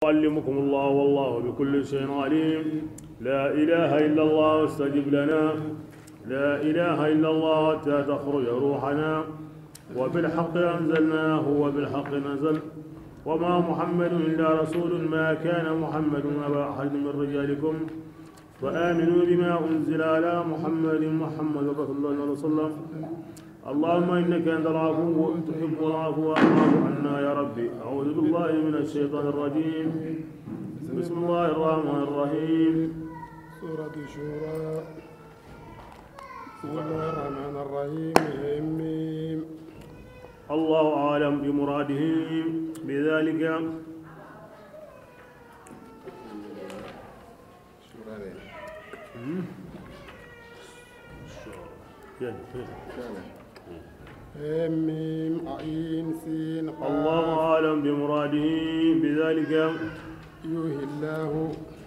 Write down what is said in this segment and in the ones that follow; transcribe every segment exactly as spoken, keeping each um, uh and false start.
يعلمكم الله والله بكل شيء عليم. لا إله إلا الله استجب لنا. لا إله إلا الله حتى تخرج روحنا. وبالحق أنزلناه وبالحق نزل. وما محمد إلا رسول. ما كان محمد أبا أحد من رجالكم. فآمنوا بما أنزل على محمد. محمد رسول الله صلى الله عليه وسلم. اللهم إنك أنت العفو تحب العفو فاعف عنا يا ربي. أعوذ بالله من الشيطان الرجيم. بسم الله الرحمن الرحيم. سورة الشورى. بسم الله الرحمن الرحيم. حم. الله أعلم بمراده بذلك. حم. عين سين قاف. الله أعلم بمراده بذلك. يوحي الله.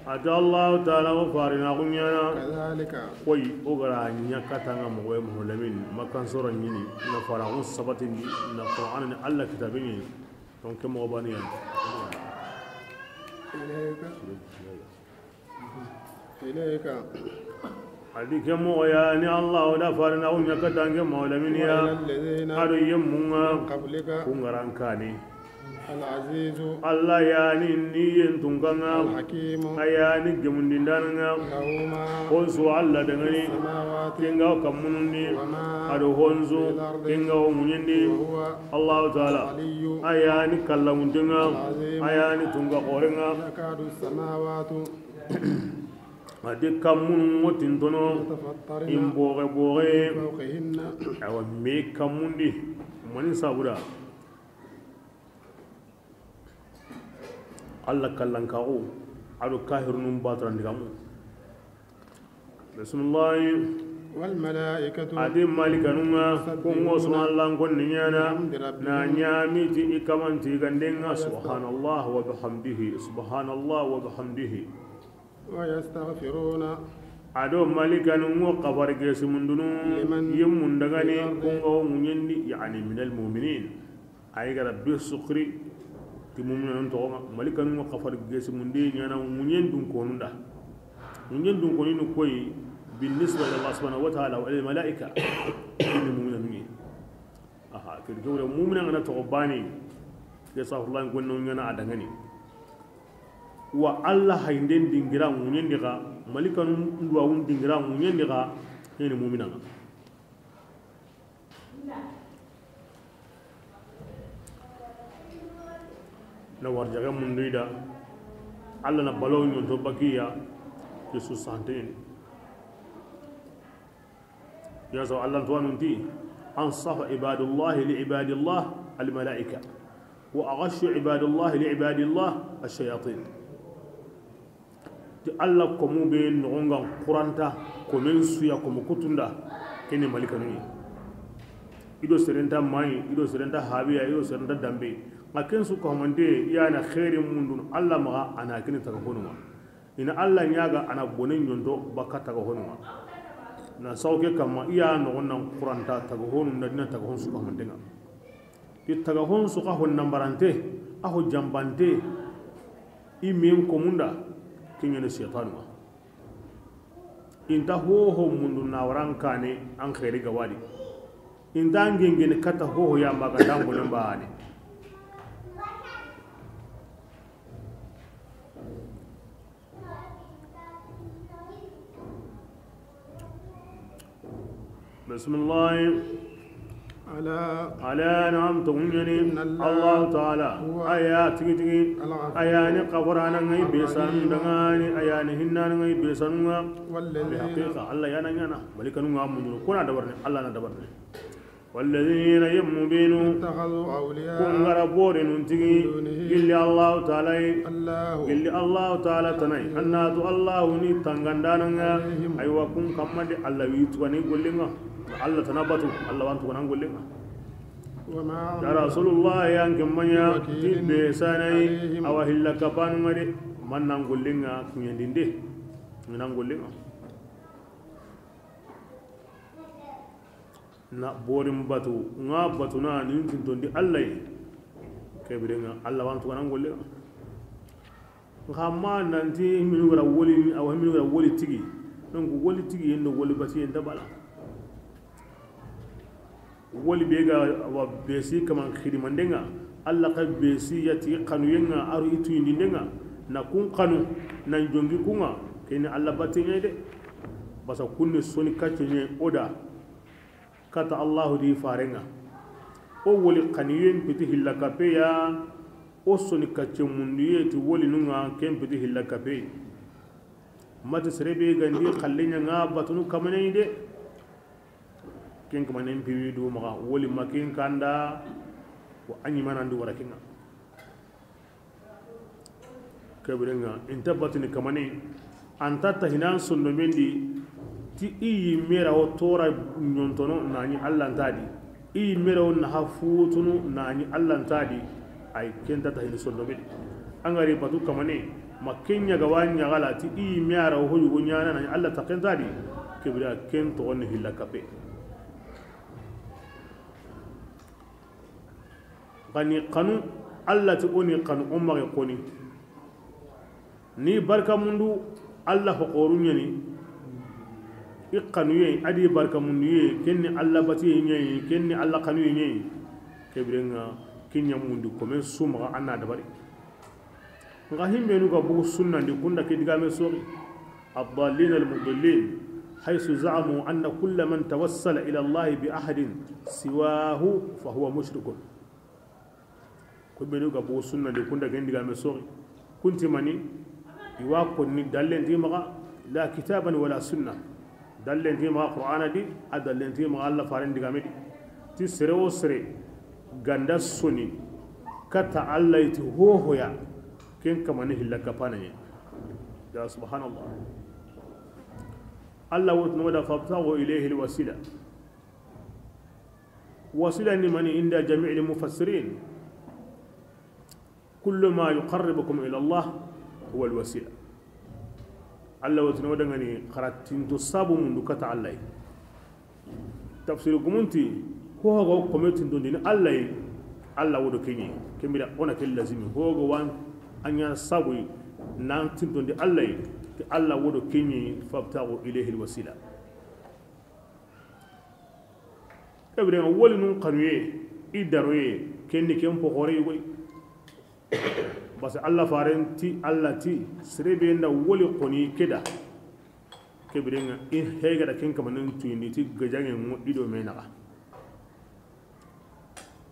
A ti Allahu Taala o faarina ku ɲaana. كذلك. Koy, o ga ra ɲa katanga moxo ye, Muhammadu Lamin, Makkan soro ɲi ni, na faaraxu sabatindi, na Qur'aana ni Alla kitaabe ɲi. Donc, ke moxo baane ya ni. إليك. إليك. A di ke moxo ya ni Allahu da faarina ku ɲa katange Muhammadu Lamin ya. وإلى الذين A do yemmun ŋa من قبلك ku ga ra an kaane. العزيز Alla ya ni ni yen tunkaŋa. الحكيم A ya ni gemundindaana ŋa. له ما Honsu Alla da ŋa ni. في السماوات Ken ga kammunun di. وما A do honsu في الأرض Ken ga wo ŋuɲen di. وهو Allahu Taala العلي A ya ni kallamunten ŋa. العظيم A ya ni tunka xooren ŋa. تكاد السماوات A di kammunun ŋo tintono, يتفطرن in boxe boxe. من فوقهن. Awa, me kammun di, mani sabu da? Alla kallankaxu, a do kaahirunun batarandi gamu. Bisimilahi. والملائكة A di malikanun ŋa, يسبحون ku ŋo su Alla konni ɲaana, بحمد ربهم na ɲaami ti i kaman tiganden ŋa, ويستغفرون سبحان الله وبحمده، سبحان الله وبحمده. ويستغفرون A do malikanun ŋo xafari gesimundunu لمن yemmun da ŋa ni في الأرض ku ŋa wo ŋuɲen di, يعني من المؤمنين. A yi ga ra be sukri ti muuminanun toxo ŋa, malikanun ŋo xafari gesimundi ɲaana ŋuɲen dunkonun da. Ŋuɲen dunkonu ni koy, بالنسبة إلى الله سبحانه وتعالى وإلى الملائكة. Ni muuminanun ŋa. Aha, ke di ke wure muumina ŋa na toxo baane. Ke safurlan gonno ɲaana a da ŋa ni. Wa Alla hayinden dingira ŋuɲen di xa, malikanun duwawun dingira ŋuɲen di xa, ke ni muumina ŋa. Na warjaxe mundu i da, Alla na balaw ɲonto bakiya, ke su santeni. Ya so Alla tuwanun ti, أنصح عباد الله لعباد الله الملائكة، وأغش عباد الله لعباد الله الشياطين. Ti Alla komu be noxon ga n xuranta, komen su ya komu kutun da, ke ni malikanun ŋa. I do seren nta mayi, i do seren nta haabe ya, i do seren nta dambe. Nxa ken su ko hamante, i ya na xeerin mundunu Alla maxa, a na kini taga honun ŋa. I na Alla ɲaaga a na bone ɲonto bakka taga honun ŋa. Na sawu ke kamma, i ya noxon na n xuranta taga honun da, di na taga hon su ko hamanten ŋa. I taga hon su xa hon nambarante, a ho jambante, i men komun da, ke ɲa ni seytaanu ŋa. I nta hoho mundu na wara an kaane, an xeeri ga wa di. I nta an gengeni katta hoho ya ma ga nta an bonen baane. Bisimilahi. ألا Ala, naam, toŋu ɲa ni. إن الله Allahu Taala, هو a ya tigi tigi, الغفور a ya ni xafaraanan ŋa i be sanu الرحيم da ŋa ni, a ya ni hinnaanan ŋa i be sanu ŋa. والذين Bi haqiqa, Alla ya na ɲaana, malikanun ŋa mundu, ku na dabarini, Alla na dabarini. والذين yemmu benu, اتخذوا أولياء ku ga ra boorinun tigi, من دونه gilli Allahu Taala yi, الله gilli Allahu Taala tana yi, a na tu Allahu ni tangandaanan ŋa, عليهم aywa, kun kamma de Alla wi tugani gollen ŋa, Alla tana batu, Alla wa an tugana gollen ŋa. وما Ya أنت Rasulullah, an ke ma ɲa بوكيل ti be saana yi, عليهم awa hilla kapanun ŋa de, man na an gollen ŋa kuɲandinde, ŋa na an gollen ŋa. Na boorin batu, ŋa batu na ni tintondi Alla yi. Ke biren ŋa, Alla wa an tugana an golle. Nxa ma nanti himinu gara woli, awa himinu gara woli tigi. Donc woli tigi yendo woli bati yenda bala. Woli be ga wa besi kaman xidimanden ŋa, Allah xa besi yati xanuyen ŋa, aru i tuyindinde ŋa, na kun xanu, nan jongi kun ŋa, keni Allah batte ɲa de. Basa kunni soni kacce ɲa o da, kata Allahu di faren ŋa. O woli xaniyen piti hilla kape ya, o soni kacce mundiye ti woli nun ŋa ken piti hilla kape. Mati sere be gandi xalle ɲa ŋa batunu kamane de. Ken kamanen piwi du maxa woli makin kanda, ko anyi manandu wara kinga. Kebirenga inta batini kamane, anta tahinan sondomen di, ti i yimme ra o tora ɲontono nani Allah nta di, i yimme ra o naha futunu nani Allah nta di. Ay kenta tahini sondomen di. Angari batu kamane, ma kenya ga wa ɲagala ti i yimme ra o hoyugo ɲana nani Allah ta kenta di. Kebira ken to on hilla kape. Gani kanu, Allah ti oni kanu, o maxe koni. Ni barka mundu, Allah hoxoru ɲani. I kanuye, adi barka munduye, kenni Allah batiye ɲayi, kenni Allah kanuye ɲayi. Kebirenga, kinya mundu, komen su maxa anna dabari. Nga himbenu ga bugu sunnandi kunda ke digame sori. الضالين المضلين، حيث زعموا أن كل من توسل إلى الله بأحد سواه فهو مشرك. Ku benu ga bugu sunnandi kunda ke digame sori. Kunti mani, iwa konni dallenti maxa, la kitaban wala sunna. Dallenti maxa Qur'ana di, a dallenti maxa Allah faren digame di. Ti sere o sere ganda soni kata Allah iti hohoya, ken kamani hilla kapana ɲe. Ya subhanallah. Allah wotno da, فابتغوا إليه الوسيلة. Wasila ni mani inda jami'il mufassirin. كل ما يقربكم إلى الله هو الوسيلة. Allah wotino dangani xaratinto sabu mundu kata Allah. Tafsir gumunti, ko hoga kome tindondini Allah. Allah wodo kenye, kemira ona kel lazimi, hoga wan anya sabu nan tindondi Allah, ke Allah wodo kenye, فابتغوا إليه الوسيلة. Kebirenga woli nun kanuye, i daroye, kenni ken poxore yugoy. Basa Allah faren ti, Allah ti, sere be nda woli koni keda. Kebirenga i hegada ken kamanen tuyindi ti gajange ngo ido menaga.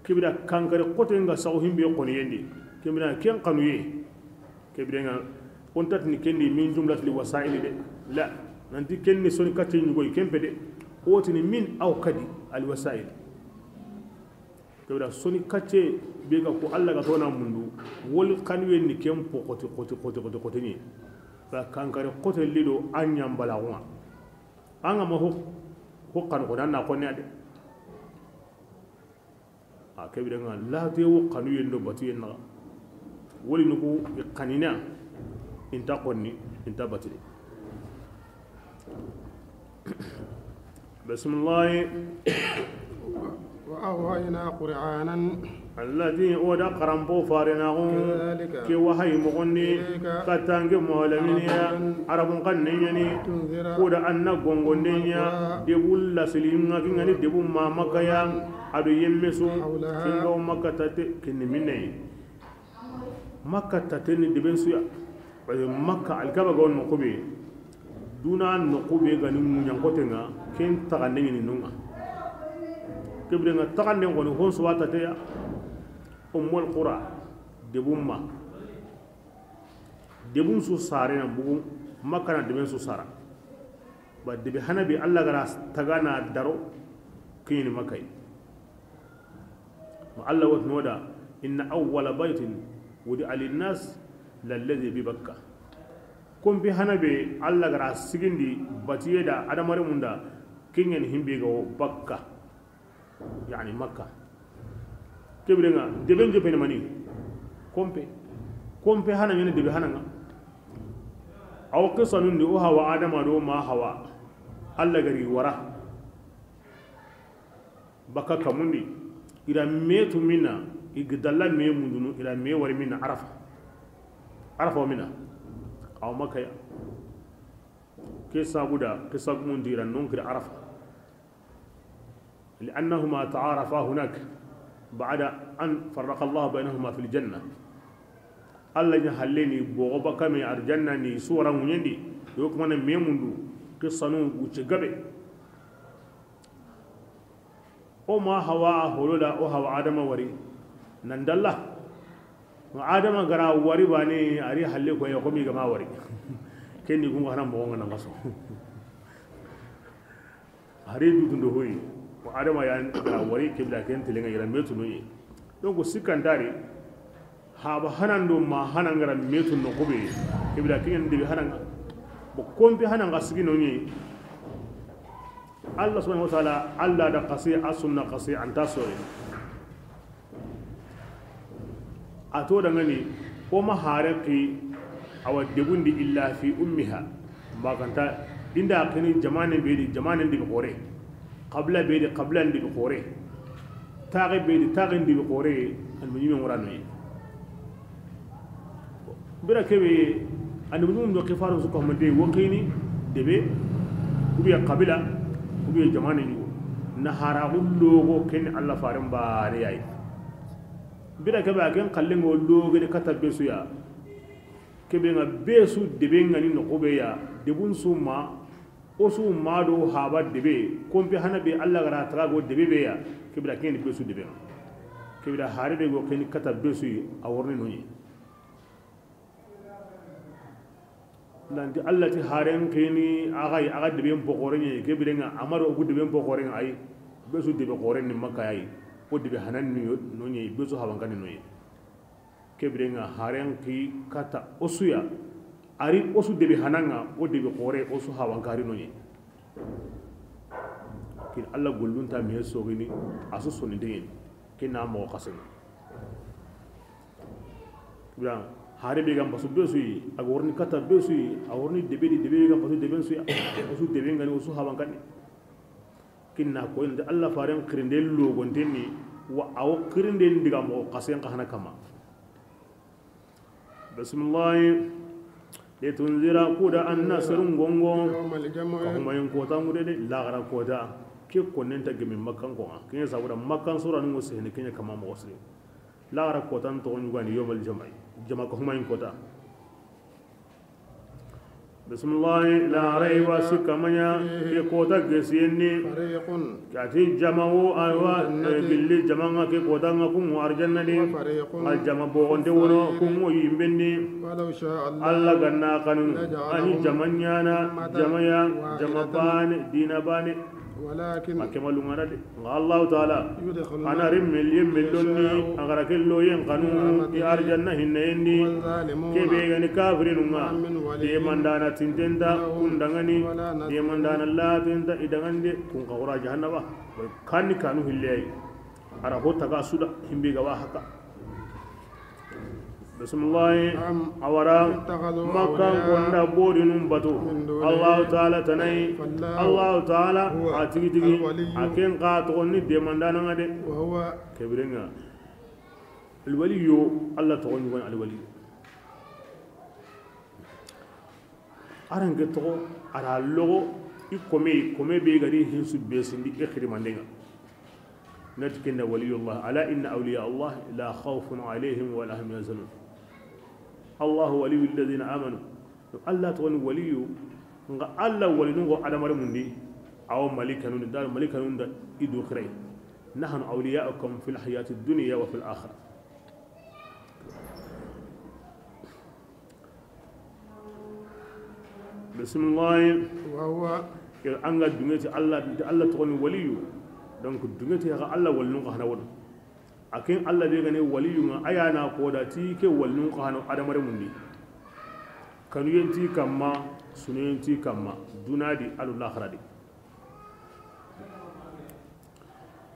Kebira kankare xote nga saxu himbe koni yendi. Kebira ken kanuye. Kebirenga, on tatini kendi min jumlatil wasaili de. La, nanti kenni soni kacce ɲugoy kempe de. Otini min aw kadi al wasail. Kebira soni kacce be ga ko Allah ga tona mundu. Woli kanuye ni ken po xoti, xoti, xoti, xoti, xoti ni. Ba kankare xote lido a ɲambalaxunga. Anga ma ho, ho kanu xo nanna xonne ade. A kebirenga late wo xanuyen do batuyen naxa. Woli nuku i xanina, inta xonni, inta batide. Bismillahi. وأوحينا قرآنا. Allati, o da xaranpo farenaxu. كذلك. Ke wahayi moxondi. إليك. Kattanke moxolaminiya. رسولا. Arabun xanne ɲani. لتنذر. Ko da anna gongonde ɲa. القرى. Debu lasilinga kingani debu ma Makkaya. التي. Ado yemme su. حولها. Kingaw Makka tate kinni minne. Makka tate ni deben suya. Parce que Makka, Alkaba ga won noqu be, duna noqu be ga ni muɲankote ŋa, ken taxande ɲini nonga. Kebirenga taxanden xoni hon suwa tateya. Ummul Qura, debun ma. Debun su sare na bugu, Makka na deben su sara. Ba debe hana be Allah gara taga na daro, kini Makka yi. Ma Allah wotno da, inna awwala baytin wudi'a linnas lalladhi bi Bakka. Kompe hana be Allah gara sigindi batiye da adamare munda, kingen himbe ga wo Bakka, yani Makka. Kebirenga deben jope ni mani? Kompe. Kompe hana ɲani debe hana ŋa. Aw qissa nundi o Hawa Adama do ma Hawa. Allah gari wara. Bakka kamundi, ira metu mina, i gidalla me mundunu, ira me wari mina Arafa. Arafa wa mina, awa Makka ya. Ke sabuda, ke sabu mun dira non kiri Arafa. لأنهما تعارفا هناك بعد أن فرق الله بينهما في الجنة. Alla ɲa halle ni bogo bakame arjanna ni suwara ŋuɲendi. Yo kuma na memundu qissanu wuce gabe. O ma Hawa holola, o Hawa Adama wari. Nan dalla. Adama gara wari bane, ari halle ko ya komi gama wari. Kendi gunga hana mo ngana ngaso. Hari dutundo hoyi. Ko Adama ya gara wari kibla ken telenga yira metu noyi. Donc sikandari. Haba hanan do ma hanan gara metu no kube. Kibla ken de hanan. Bo kombi hanan ga sigi noyi. Allah subhanahu wa ta'ala, Allah da qasi, a sunna qasi, anta sore. A to dangani, o ma hare ki, awa debundi illa fi ummiha. Maganta, inda kini jamane be di, jamane ndi bi xore. Qabla be di, qabla ndi bi xore. Taxe be di, taxe ndi bi xore. An mu ɲime ngorano yi. Bira kebe, ani mu do xifaru su ko mande, wo xini debe, ou bien qabila, ou bien jamane ɲugo. Na hara gullo go ken Allah faren bare yayi. Bira kebe a ken xallen go loge de kata besu ya. Kebe nga besu debe ngani no ko be ya, debun suma, o su ma do haba debe, kompe hana be Allah gara taga go debe be ya, kebe da ken besu debe. Kebe da hare be go ken kata besu yi, a worni no yi. Nanti Allah ti haren kini, aga yi, aga deben pokoren yi, kebe nga amaro ogu deben pokoren ay, besu debe koren ni Makka yayi, o debe hanan ni no yi, besu haban kan no yi. Kebe nga haren ki kata osuya. Ari osu debe hananga, o debe xore, osu hawankari noye. Kin Allah gollun ta me sogini, asu soni degen. Kin na mo xasen. Bira, hare be gam basu besu yi, a worni kata besu yi, a worni debe di debe gam basu debe su yi, osu debe ngani, osu hawankani. Kinna ko inda Allah faren xirinde logontenni, wa awo xirinde ndiga mo xasen xa hana kama. Bismillah. Litunzira, kuda anna serun gongo. Yawmal jam'i. Ka humayin kota ngude de, lagara kota. Ke konnen ta gemi Makkan ko. Ken sabuda Makkan sura nungo sehne kenya kama mo sire. Lagara kota to nyugani yawmal jam'i. Jama ka humayin kota. Bismillahi, la rayba, sikka maɲa, ke kota gesiyenni. Kati jama wo, aywa, gilli jama nga ke kota nga kungo arjanna di. Al jama bogonte wono kungo yimbenni. Allah ganna kanu, ani jama ɲana, jama ya, jama bane, dina bane. Ma ke malungana de. Nga Allahu Taala, ana rimmel yemmel lonni, a gara ke loyen kanu, i arjanna hinne yendi. Kebe gani kafirinu nga, demandana tintenta, kundangani, demandana latenta, idangande, kun kawra jahannaba. Kanni kanu hilley. Ara ho taga suda, himbe gawa haka. Bismillahi. Awara Makkan konda borinun batu. Allahu Taala tanai. Allahu Taala a tigi tigi. A ken ka togonni demandana nga de. Kebirenga. Alwaliyo, Allah togonni gon alwaliyo. Arange togo, ara logo, i kome, kome be gari hinsu be sindi i xirimandenga. Nati kenna waliyullah, ala inna awliya Allah la khawfun alayhim wa la hum yahzanun. Allahu waliyul ladhina amanu. Allah to woni waliyu, nga Allah walinu ngo adamare mundi, aw malikanun da, malikanun da idu khiray. Nahnu awliya'ukum fil hayati dunya wa fil akhirah. Bisimilahi. Wa huwa. Ke an ga dunŋe ti Allah, ti Allah toxo ni waliyu. Donc dunŋe ti xa Allah walinu xa hana wono. A ken Allah be ga ni waliyu ŋa, a ya na ko da ti ke walinu xa hana adamare mundi. Kanuyen ti kamma, sunoyen ti kamma, duna di, alo laxara di.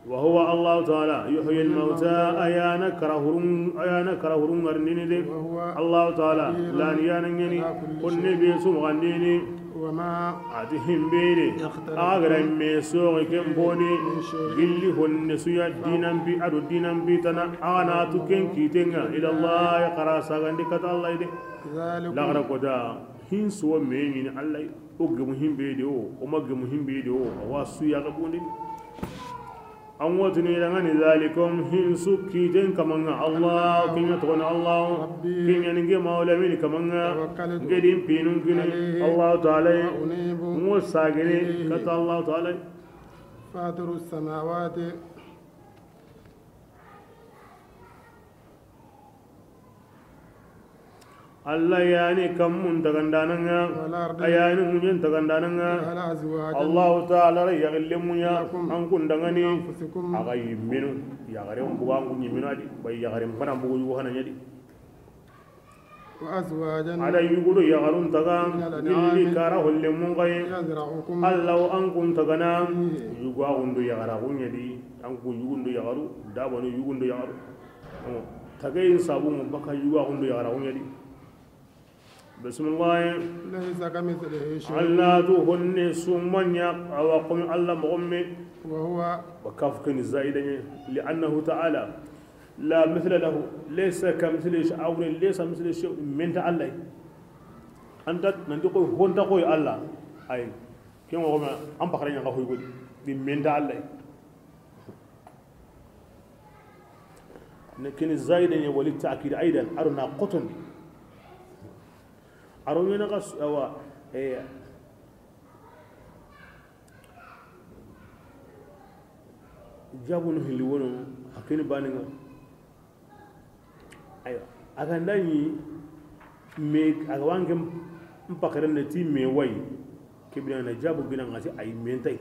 وهو الله تعالى يحيي الموتى. A ya na karahurun, a ya na karahurun ŋarindini de. وهو القدير على كل شيء. Allah Ta'ala, la ni ya na ɲani, konne be su magandini. وما A ti himbe de, يختلف a ga ra me soxi ken boni, من شيء gilli honne su ya dinan bi, a do dinan bi tana, a na tu ken kiten ŋa, إلا إلى الله, xa ra sagandi kata Allah de. ذلكم. Laxara kota, hin su wa me ɲini Allah. O gemu himbe de o, o ma gemu himbe de o, a wa su ya ga bondini. An wotini dangani ذلكم, hin su kiten kaman ŋa, الله, ken ɲa toxo na الله, ربي ken ɲa ni nge mawla mini kaman ŋa, توكلت nge din pinun kini, عليه الله Ta'ala, وأنيب ngo sagene إليه kata الله Ta'ala. فاطر السماوات. Allah ya ni kammun tagandanan ŋa, والأرض a ya ni ŋuɲen tagandanan ŋa. وجعل أزواجا Allahu Ta'ala ra yaxillenmu ɲa لكم an kun dangani. من أنفسكم. A ga yimmenu, yaxaren bugu an kun yimmenu a di, bay yaxaren fana bugu yugo hana ɲa di. وأزواجا A da yugo do yaxarun taga, من الأنعام gilli kara hollenmun ga yi. يذرأكم Allah an kun tagana, فيه. Yugo a kun do yaxara kun ɲa di, an kun yugo do yaxaru, dabanu yugo do yaxaru. Tagayin sabu mu baka yugo a kun do yaxara kun ɲa di. Bismillah. ليس كمثله شيء. Allah tu honne su ma ɲa a wa komi Allah moxo me. وهو Ba kaf ken zaida ɲa, لأنه تعالى لا مثل له، ليس كمثله شيء، a wure ليس مثله شيء, me nta Allah. Anta nanti koy ho nta koy Allah. Ay, ken moxo me, an pakare ɲa ga hoy godi, di me nta Allah. Ne kini zaida ɲa وللتأكيد أيضا, a ro na xotondi. A ro ɲa na ga su-, awa, eh, jabunu hilli wono, a kini baninga. Aywa, a ga nda ɲi me, a ga wanke mpakaren ne ti me way. Kibina na jabu gina ngati ay me ntay.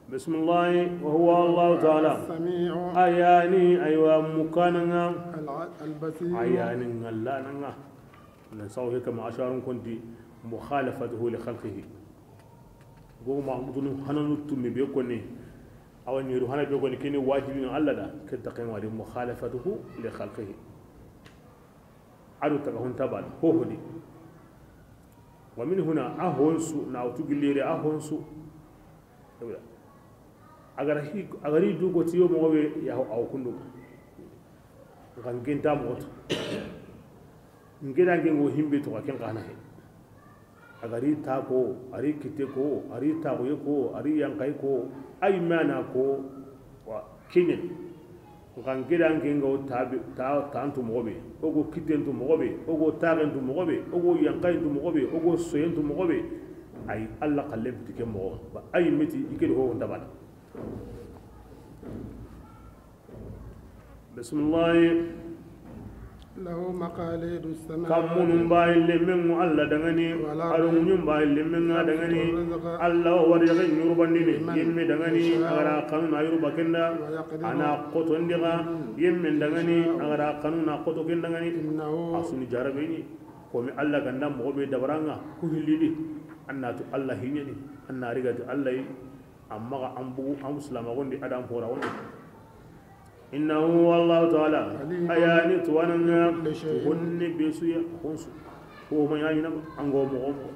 Bismillah, وهو الله تعالى. السميع. A ya ni, aywa, mukananga. الع-، البصير. A ya ni ngalananga. Nan sawo ke kama asharun konti مخالفته لخلقه. Go Mahmudunu hananu tummi be koni. Awa ɲeru hana be koni kini wajibin Allah da. Ke taken wadi مخالفته لخلقه. A do taga hon tabana. Ho hodi. ومن هنا a honsu, na wutu gillere a honsu. A ga ra hi, a ga ri du ko tiyo moxo be ya aw kundu. Kan genta moxo to. Ngeda nge ngo himbe to ken kana he. A ga ri ta ko, a ri kite ko, a ri ta ko ye ko, a ri yankai ko, ay mana ko, wa kine. Nxa n ke da n ke nga o tabe, ta, tantu moxo be, o go kitten tu moxo be, o go taxen tu moxo be, o go yankayen tu moxo be, o go soyen tu moxo be. Ay, Alla xalle biti ke moxo. Ba ay meti i ke do ho nta bana. Bismillahi. له مقاليد السماوات Kammunun bayi lemmen ŋa Alla dangani, والأرض a do ŋuɲun bayi lemmen ŋa dangani. يبسط الرزق Alla wa wariyaxe ɲurubandini لمن yemme dangani, يشاء a ga ra xanu na yuruba ken da, ويقدر a na xotondi xa لمن yemme dangani, يشاء a ga ra xanu na xoto ken dangani. إنه A su ni jarabe ni, komi Alla ga nda moxo be dabaran ŋa, ku hilli di, an na tu Alla hiɲeni, an na riga ti Alla yi, amma ga an bugu, an silamaxun di, a da an poraxun di. إنه هو الله تعالى عليم a ya ni tuwanan ŋa, بكل شيء honne be su ya, honsu. Ko ma ya ni na an go moxo moxo.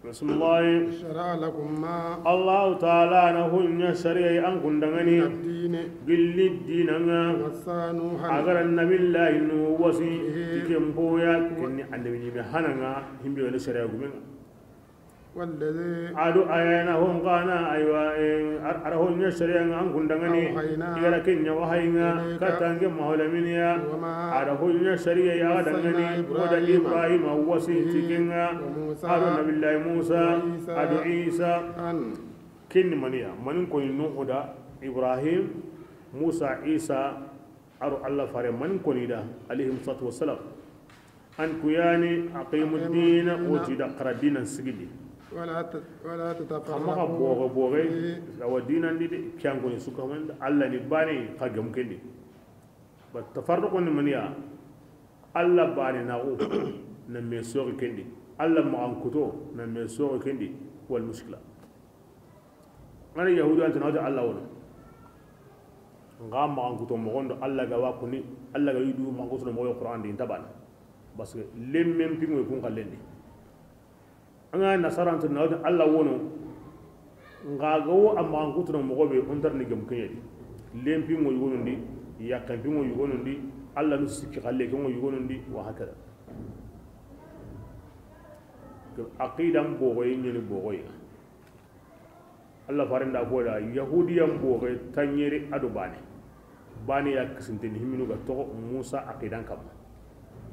Bismillahi. شرع لكم ما Allahu Taala na hunya shari'a an kun dangani. من الدين Gilli dinan ŋa. وصى نوحا A ga ra Nabillahi Nuhu wasi به ti ken boya, ken ni annabi ni be hanan ŋa, himbe wala shari'a gumen ŋa. والذي A do a ya na hon kana, aywa, eh, ar-, a ra hunya shari'a ŋa an kun dangani. أوحينا I ga ra ken ɲa wahayi ŋa, إليك katta an ke ma hawla min ya. وما A ra hunya shari'a ya ga dangani, وصينا o da إبراهيم Ibrahima wasi به ti ken ŋa. وموسى A do Nabillahi Musa, وعيسى a do Isa. أن Ken ni maniya, manin koni Nuhu da, Ibrahim, Musa, Isa, a do Alla fare manin koni da, alayhim salatu wassalam. An ku ya ni, أقيموا الدين o ti da, xa ra dinan sigindi. ولا ت-، ولا تتفرقوا Xa maxa boge boge, فيه a wa dinan di de, ke yan koni su ka man da, Alla ni bane, xa gem ken di. Ba tafarruqu ni maniya, Alla bane na go. Na me soxi ken di. Alla maxankuto na me soxi ken di. Wal muskila. Ngana Yahudiyan tana wati Alla wono. Nga maxankuto moxon do Alla ga wa kuni, Alla ga yidu maxankuto moxo Qur'an di nta bana. Parce que lemmen pingo kun kallendi. Anga Nasaran tana wati Alla wono. Nga ga wo a maxankuto moxo be, on tar ni gem kenyedi. Lempingo yugonundi, yakkanpingo yugonundi, Alla nu sikki xalle kengo yugonundi, wa hakada. Aqidan bogoye ñeni bogoye. Alla farenda koda Yahudiyan bogoye tanñere ado bane. Bane ya kisinteni himminu ga toxo Musa aqidan kamma.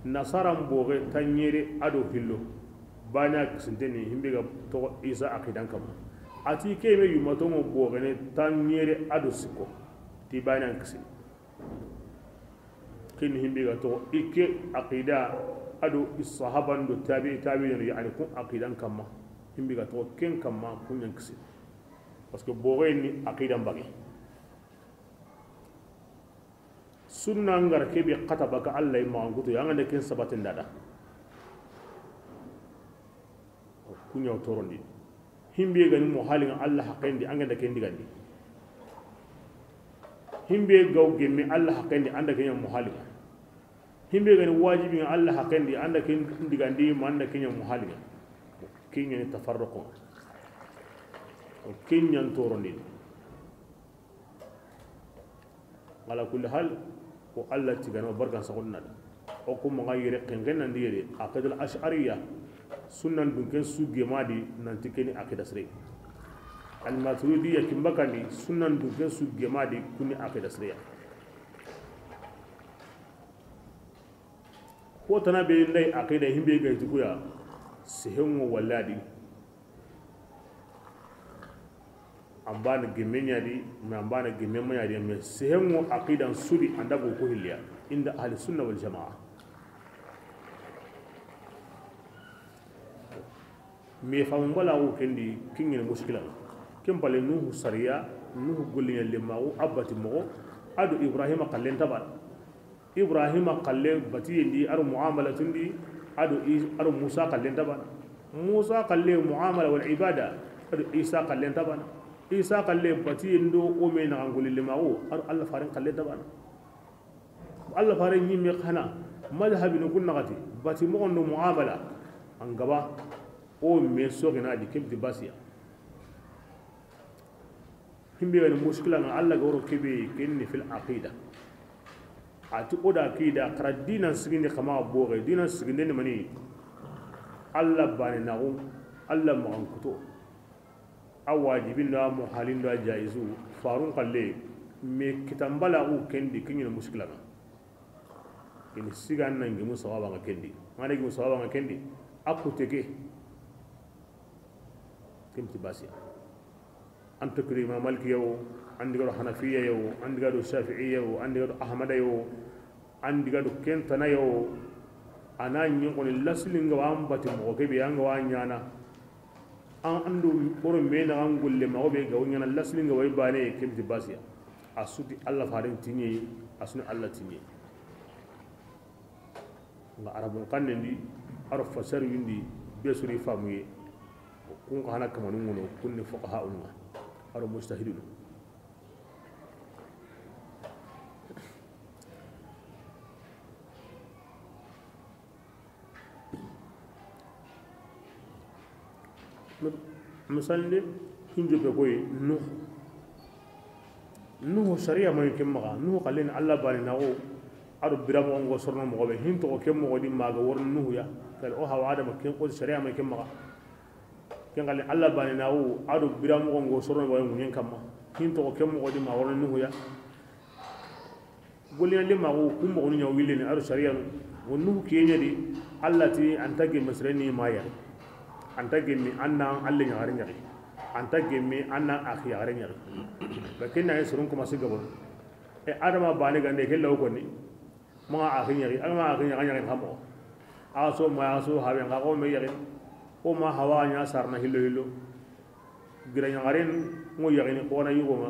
Nasaran bogoye tanñere ado hillo. Bane ya kisinteni himbe ga toxo Isa aqidan kamma. Ati keme yumatongo bogene tanñere ado sikko. Ti bane an kisini. Ken himbe ga toxo i ke aqida ado i sahaban do tabi tabi'in, yani kun aqidan kamma. Himbe ga toxo ken kamma kun ñan kisi. Parce que bogoyen ni aqidan bage. Sunna ngar kebe xata baka Alla ma ngutu ya ngande ken sabatin dada. Kuñaw torondi. Himbe gani mo halinga Alla haqendi, anganda ken digandi. Himbe gaw gemme Alla haqendi, anda kenya mo halinga. Himbe gani wajibi nga Alla haqendi, anda ken digandi, ma anda kenya mo halinga. Kenya ni tafarruqo. Kenya torondi. Ala kulli hal, ko Alla tigana o barkan saxunna da. O ko maxa yere kenken nan di yere, aqidal ash'ariya, sunnan dunken su gemadi nanti keni aqida sire. Al maturidiya kimbakandi, sunnan dunken su gemadi kuni aqida sire. Ko tana be ndai aqida himbe gayti kuya, sehengo walladi. An bana gemme ñadi, mais an bana gemme ma ñadi, mais sehengo aqidan sudi anda go ko hilliya inda ahli sunna wal jamaa. Mais famu bala wo kendi kingene muskila. Ken pale Nuhu sariya, Nuhu golliña lemaxu, a bati moxo, ado Ibrahima kallen tabana. Ibrahima xalle batiyendi ado muamalatun di, ado Is-, ado Musa xallen tabana. Musa xalle muamala wal ibada, ado Isa xallen tabana. Isa xalle batiyendo o me naxan golli lemaxu, ado Alla faren xallen tabana. Alla faren ñimme xana madhabinu kun naxati bati moxon do muamala an gaba o me soxina di kebti basiya. Himbe gani muskila nga Alla ga woro kebe kenni fil aqida. Ati o da aqida xara dinan sigindi xama boxe, dinan sigindi ni mani? Alla bane naxu, Alla maxan kuto. A wajibin do, a muhalin do, a jaizu, farun xalle, me kitan balaxu kendi kiñini muskila nga. Ini sigan nan gimu sawaba nga kendi. Ngana gimu sawaba nga kendi. A kuteke. Kemti basiya. An tokiri Imam Maliki yawo, an diga do Hanafiya yawo, an diga do Shafi'i yawo, an diga do Ahmada yawo, an diga do Kentana yawo. Ana ñinkoni laslinga wa an bati moxo kebe anga wa ñana. An andu oro me naxan golle ma o be ga wo ñana laslinga wa i bane kemti basiya. A suti Alla faren tiñe, a suni Alla tiñe. Nga arabun xannen di, aro fasar windi, be suri famuye. Kun xa hana kamanu ngono, kun ni fuqaha unga, aro mujtahidun. Misalinde, hinjobe koy Nuhu. Nuhu sariya mayi ken maxa, Nuhu xallen ni Alla bane naxu, ado biramoxo ngo sorno moxo be, hin toxo ken moxo di maga worni Nuhu ya, kal o hawa Adama ken ko sariya mayi ken maxa. Ken xallen ni Alla bane naxu, ado biramoxo ngo sorno moxo be ŋuñen kamma, hin toxo ken moxo di ma worni Nuhu ya. Golliña lemaxu kun moxonu ña willini ado sariyanu. Wo Nuhu kiye ña di, Alla ti anta gemme sere ni ma yaxi. Anta gemmi an na Alla ñaxare ñaxi. Anta gemmi an na axi yaxare ñaxi. Ba ken na ye soron commencé gabon. E Adama bane gande ke law konni. Ma axi ñaxi, Adama axi ñaxa ñaxi xamo. Aso ma aso hawe nga ko me yaxi. O ma hawa ña sarna hillo hillo. Gira ñaxaren ngo yaxini, xona yugo nga,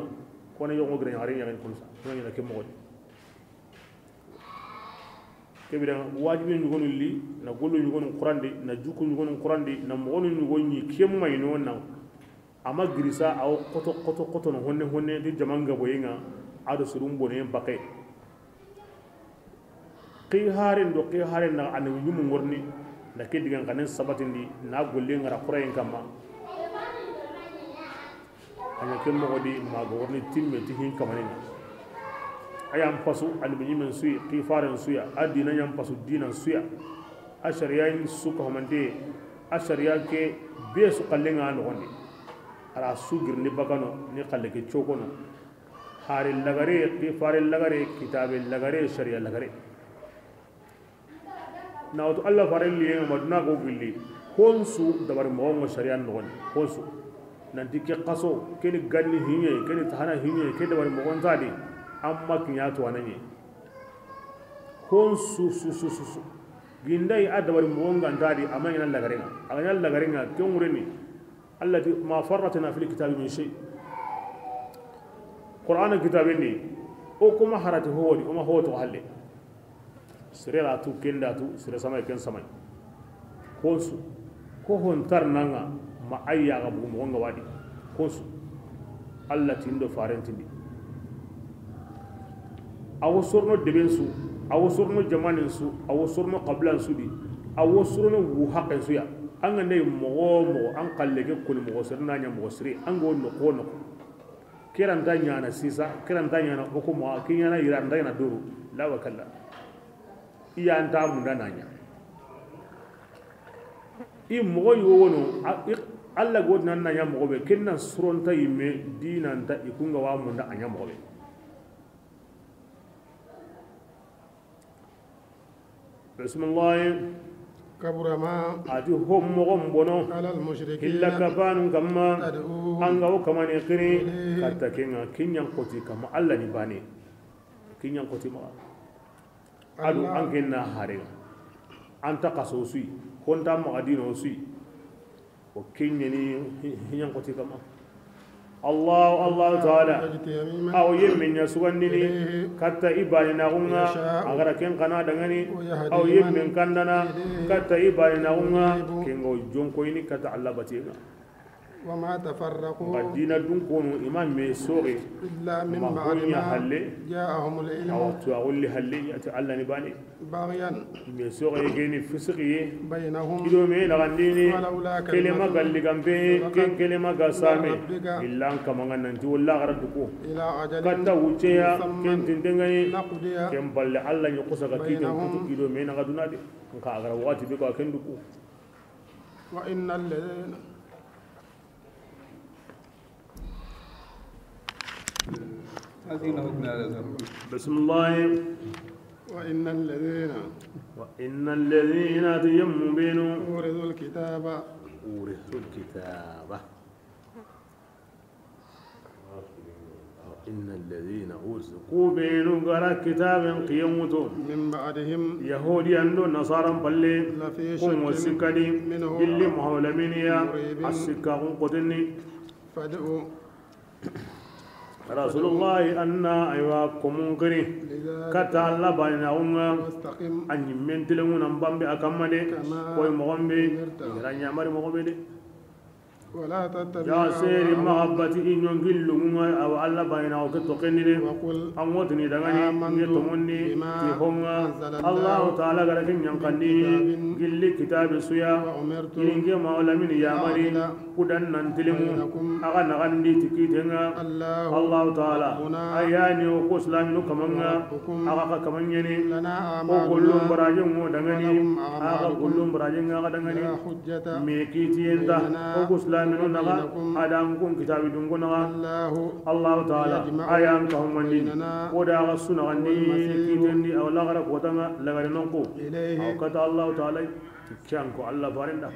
xona yugo gira ñaxaren yaxini comme ça, xona ñana ke moxo di. Ke bire wajibi ɲugonu li, na gollu ɲugonu xurandi, na juku ɲugonu xurandi, na moxonu ɲugo ɲi ke mayino na. Ama girisa awo xoto xoto xoto no honne honne ti jaman gaboyenga. Ado surum bone bake. Xi haren do xi haren na annabi ɲumu ŋorni, na ke digan xanen sabatindi, na golle ŋara xurayen kamma. A ɲa ke moxo di maga worni timme ti hin kamaninga. A yan pasu annabi ɲimen suyi, xi faren suya, a dina yan pasu dinan suya. A sariya in su ka homante, a sariya ke be su xallenga noxondi. Ara su girni bakano ni xalle ke cokono. Hari lagare, xi fare lagare, kitabe lagare, sariya lagare. Na wato Allah faren liye ma duna go gilli. Honsu dabari moxo ngo sariya noxondi. Honsu. Nanti ke xaso, ke ni ganni hiɲe, ke ni tahana hiɲe, ke dabari moxo ntadi. Amma kiɲa to ananye. Honsu su su su su. Gindai a dabari moxo nga ntadi, amma ina lagarenga. A ga ɲa lagarenga, ke ŋureni. Allah ti, "Ma farratna fil kitabi min shay." Qur'ana kitabe ni, o kuma harati howodi, o ma hoto halle. Sere ra tu, kenda tu, sere samay, ken samay. Konsu, ko hon tar nanga, ma ayya ga bugu moxo nga wadi. Konsu, Allah tindo farentindi. Awo sorno deben su, awo sorno jamanen su, awo sorno qabilan su di, awo sorno wu haqen su ya. An ga ne moxo moxo, an xalle ke koni moxo sere na ɲa moxo sere, an ga wo noxo wo noxo. Ke ra nta ɲana sisa, ke ra nta ɲana o ko moxo, ke ɲana yira nta ɲana doro. La wa kalla. I ya nta munda na ɲa. I moxo yi wo wono, a, i, Allah go nan na ɲa moxo be, ken na suronta yimme, dinanta i kunga wa munda a ɲa moxo be. Bismillah. Kabura ma. A ti ho moxo n bono. Alal mushrikina. Hilla kafanun kamma. Tad'uhum. An ga wo kamane xiri. Ilayhi. Katta kenga, kinyan koti kamma Allah ni bane. Kinyan koti maxa. Adu Allah. An kenna hare. An ta kaso sui. Konta maxa dino sui. O kenyani hiɲan koti kama. Allah, Allah Ta'ala. Aw yemme ɲa sugandini katta i bani na gunga, a gara ken kana dangani. Aw yemme kandana katta i bani na gunga, kengo jonko ini katta Allah batinga. وما تفرقوا. Madina dun kono i ma me soge. إلا من بعد ما جاءهم العلم. Awa tu a golli halle ya ti Allah ni bani. بغيا. Me soge geni fisqiye. بينهم. Ido me na gandini. ولولا كلمة. Kelema galli gambe, سبقت. Ken kelema ga same. من ربك. Illa an kamanga nanti walla gara duko. إلى أجل. Katta wuceya, مسمى. Ken tindengani. لقضي. Ken balle Allah ni kusa ga kiten. بينهم. Kutu ido me na gaduna de. Nka agara wati be ko ken duko. وإن الذين بسم الله. وإن الذين وإن الذين تيمم بينوا أورثوا الكتاب. أورثوا الكتاب. إن الذين أورثوا، ku benu gara kitaben kiyemuto. من بعدهم. Yahudiyan do nasaran palle. لفي شك. Kun wo sikkadi. منه. Billi Muhammad Laminiya. مريب. A sikka kun kotenni. فادع. Rasulullahi anna aywa komun kiri. لذلك. Katta Allah bani na unga. واستقم. Anyi mentile nguna mbambe akamade. كما. Koy mogombe. أمرت. Ira nyamari mogombe de. ولا تتبع. Ja seri أهواءهم. Mahabbati i ɲongillu ŋa awa Allah bayina o ke toxenni de. وقل. An wotini dangani. آمنت. Nge toŋonni. بما. Ti honga. أنزل الله. Allahu Ta'ala gara ke ɲankandi. من كتاب. Gilli kitabe suya. وأمرت. Iringe ma wala min yamari. لأعدل. Kudan nan tilimu. بينكم. Aga nagandi ti kitenga. الله. Allahu Ta'ala. ربنا. Ayani o ko islaminu kamanga. وربكم. Aga ka kamanyani. لنا. O أعمالنا. Gollum barajen mo dangani. ولكم. Aga. أعمالكم. Gollum barajen aga dangani. لا. Me kitiyenta, o ku silaminu naxa, a da n kun kitabi dunko naxa. Allahu Taala, a yan kahumandi, o da xa sunagandi, kitindi, a wala xara kotanga, lagari nonko. A kata Allahu Taala, ti kiyan ko Allah farenda.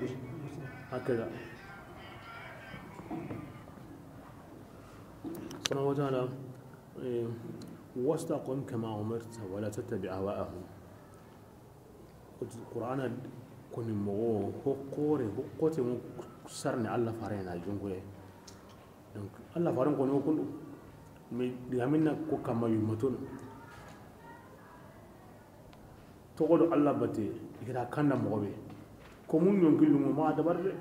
Hakeza. Subhanahu wa Ta'ala, eh, wastaqim kama umirta, wala tattabi ahwaahum. Qur'ana koni moxo, ho xoore, ho xote mo sarni Allah fare na jonkoye. Donc, Allah faren koni o kundu. Mais digaminna ko kamma yummatun. Toxo do Alla bate, i ga da kanda moxo be. Komu ɲonki lunŋo ma dabari de.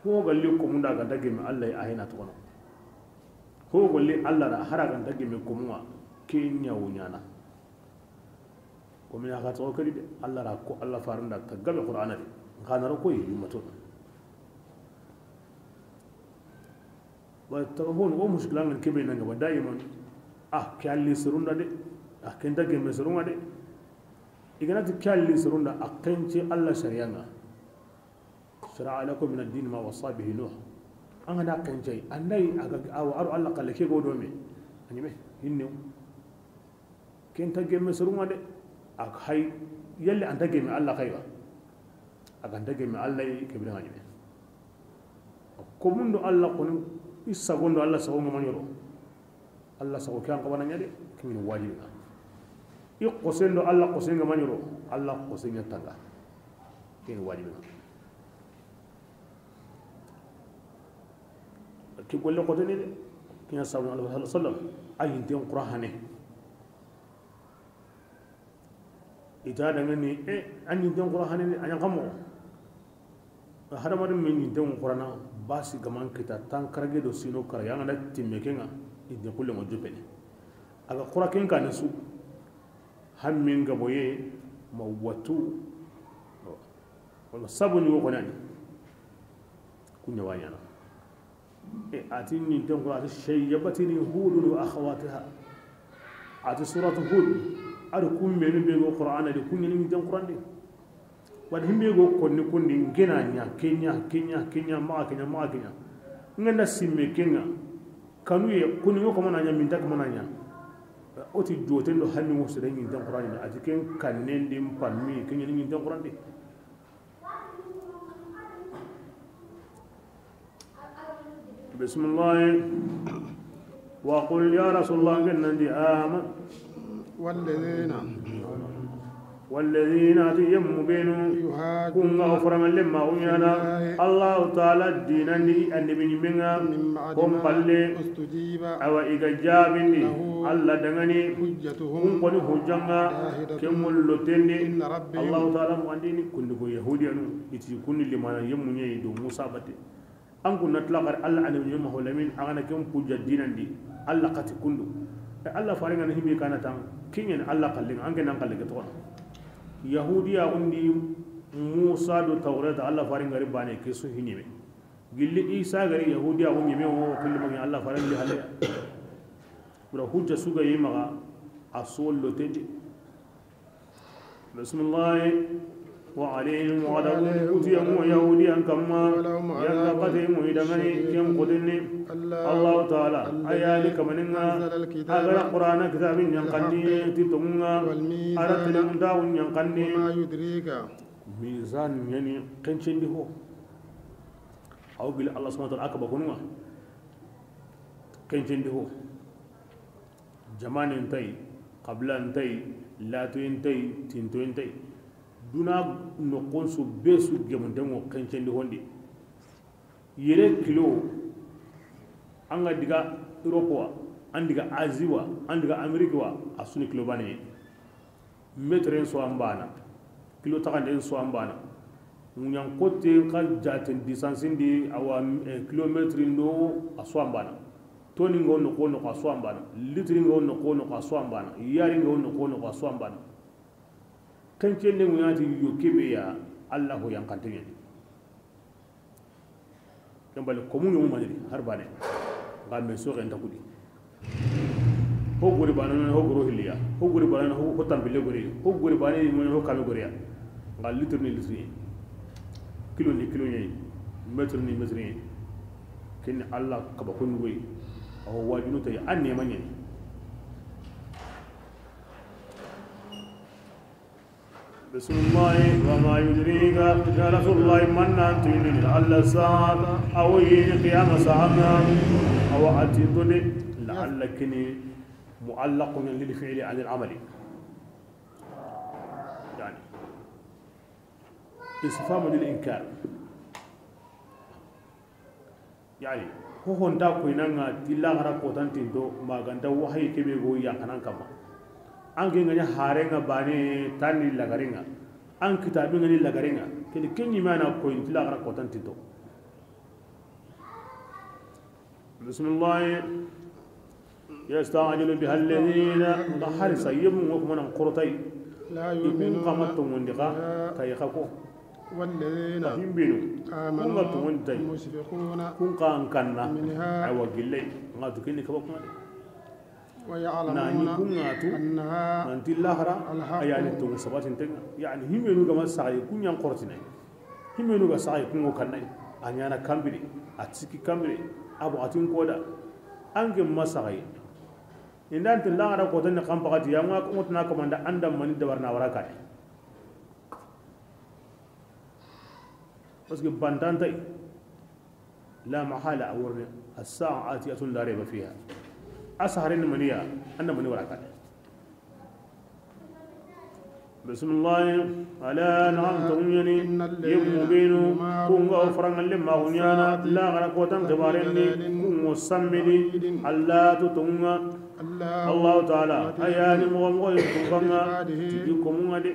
Ho ga li komun da, a ga nta gemme Alla yi, a yi na toxono. Ho ga li Alla da, hari a ga nta gemme komun ŋa, ke ɲa wo ɲaana. Komi a ga toxo ke di de, Alla da ko, Alla faaren da ta gabe Qur'ana di. N xa na ro koyi, yummato. Wa telefon, o muskilan ŋa ni ke be na ŋa ba daiman. A ke a li serun da de. A ke nta gemme serun ŋa de. I ga na ti ke a li serun da, a xence Alla sariyan ŋa. Shara'a lakum min ad-din ma wassa bihi Nuh. An ga na xence, an da yi a ga, a wa a ro Alla xalle ke go do me. A ɲi me, hinne. Ke nta gemme serun ŋa de. A xa yi, yalli a nta gemme Alla xa yi ba? A ga nta gemme Alla yi, ke biren ŋa ɲi me. Komun do Alla xo ni, i sagon do Alla sagon ŋa ma ɲi ro. Alla sago ke an xawa na ɲa de, ke ɲi ni wajibi ŋa. I xosen do Alla xosen ŋa ma ɲi ro, Alla xosen ɲa tanga. Ke ɲi ni wajibi ŋa. Ke golle xote ni de, ke ɲa sabu Alla sallam, a yinten Qur'ane. I ta dangani, e, a ɲinten Qur'ane ni, a ɲa xa moxo. Hadamaden me ɲinten Qur'ana, basi ga ma n kita, tankarage do sino kara, ya ŋa na timme ke ŋa, i de kulle ŋo jopene. A ga Qur'a ken kane su, hammin ga boye, ma watu. Wala sabu ni wo xo na ni. Ku ɲa wa ɲaana. E, a ti ɲinten Qur'ana, a ti, "Shayyabatni Hudun wa akhawatuha." A ti suratu Hud, a do kun menu be go Qur'ana di, kun ɲi ni ɲinten Qur'an di. Wa himbe go konni kundi, n ke na ɲa, ke ɲa, ke ɲa, ke ɲa, maxa ke ɲa, maxa ke ɲa. N ga na simme ke ŋa, kanu ye, kuni ŋo ko ma na ɲa, minta ko ma na ɲa. O ti joten do hanni wo sere ɲinten Qur'an di, a ti ken kannen di n pammi, ke ɲi ni ɲinten Qur'an di. Bismillah. Wa qul ya Rasulullah, ken nan di ama. والذين والذين, a ti yemmu benu, يحاجون kun ga o farangalle ma o ɲaana, في الله Allahu Taala diinan di, annabi ɲimmen ŋa, من بعد kon ما palle, استجيب awa i ga jaabindi, له Alla dangani, حجتهم kun koni hujjan ŋa, داحضة ke ŋollo tendi, عند ربهم Allahu Taala mo andini, kundi ko Yahudiyanu, i ti kundi limana yemmu ɲa yi do Musa bate. An kun na tila xari Alla annabi ɲimma ho lamin, a ga na ken hujja diinan di, Alla xati kundu. E, Alla faaren ŋa na himbe kana tan, ke ɲa ni Alla xallen ŋa, an ke nan xalle ke toxo na. Yahudiya undi Musa do Tawreta, Alla faaren ŋa ri bane ke su hi ɲime. Gilli Isa ga ri Yahudiya undi me wo kulli magi Alla faaren di halle. Bura hujja su ga yi maxa, a su wollo tendi. Bismillah. وعليهم غضب, kutiya mo Yahudiyan kamma, ولهم عذاب yalla xate mo i dangani, شديد ken xoten ni. ألا Allahu Taala, a ya ni kamanin ŋa, أنزل الكتاب a ga ra Qur'ana kitabin yanqandi, بالحق ti tonŋun ŋa, والميزان a ra telen taxun yanqandi. وما يدريك. Mizan ɲa ni xencendi ho. Aw gil Allah subhanahu wa ta'ala a kaba kunun ŋa. Xencendi ho. Jamanen nta yi, xabilan nta yi, latoyen nta yi, tintoyen nta yi. Duna noxon su be su gemunten ŋo xencendi hondi. Yere kilo, an ga diga Europe wa, an diga Asie wa, an diga Amérique wa, a su ni kilo baane. Metren su an baana, kilo taxanden su an baana. Ɲankote xa jaaten distance ndi, awa, eh, kilomètre ndo a su an baana. Toni ŋa wo noxo wo noxo a su an baana. Litiri ŋa wo noxo wo noxo a su an baana. Yari ŋa wo noxo wo noxo a su an baana. Xencende ŋuɲati yo kebe ya, Allahu yanqante ɲeni. Ken bale komu ɲomu maniri har baane. Nga me soxe nta kudi. Ho gori baane, ho goro hilliya. Ho gori baane, ho, ho tampille gori. Ho gori baane, ho kame goriya. Nga litre ni litre. Kilo ni kilo ɲi. Mètre ni mètre ɲi. Ken Allah kaba ko ɲugoy. Awa wajunu tay an ne ma ɲeni. Bismillahi, wa ma yudrika, ya Rasulullah, man nan tini لعل الساعة, awo yini qiyama saxan ŋa, awa a ti to de, لعل kini معلق للفعل عن العمل. Yani, استفهام للإنكار. Yani, ho ho nta koyini an ŋa ti laxara kotan tinto, ma ga nta wahayi kebe go yanqanan kamma. An ke ŋa ɲa hare ŋa bane tani lagare ŋa. An kitabe ŋa ni lagare ŋa. Keni ken ɲi mana ko inti laxara kotan ti to. Bismillah. Yasta'jilu biha alladhina, nda hari sa yemu ngo kuma nan korotay. I kun kama tongondi xa, kay xa ko. Walladhina amanu mushfiquna. Kun xa an kanna. Aywa gillay. Nga tu keni kaba kuma de. Na ni kun nga tu. Nanti laxara. Ayani tongu sabatin tenga. Yani himbenu gama saxay kun yan korotine. Himbenu ga saxay kun ngo kannay. A ɲana kambire. A tiki kambire. A buxatin koda. An ke ma saxay. Inda an ti laxara kotan ni kan pakati ya nga ko tana kamanda anda mani dabarna wara kane. Parce que bantantay. La mahala a worni. As-sa'a atiyatun la rayba fiha. A saxaren ni maniya anda mani wara kane. Bismillah. Ala, na'am, tongu ɲa ni. Yemmu benu kun ga o farangalle ma gunyana laxara kotan xibaren ni. Kun ngo sammidi. Allah to tongu ŋa. Allahu taala ayani moxo moxo ye kun kanga tigi komun ŋa de.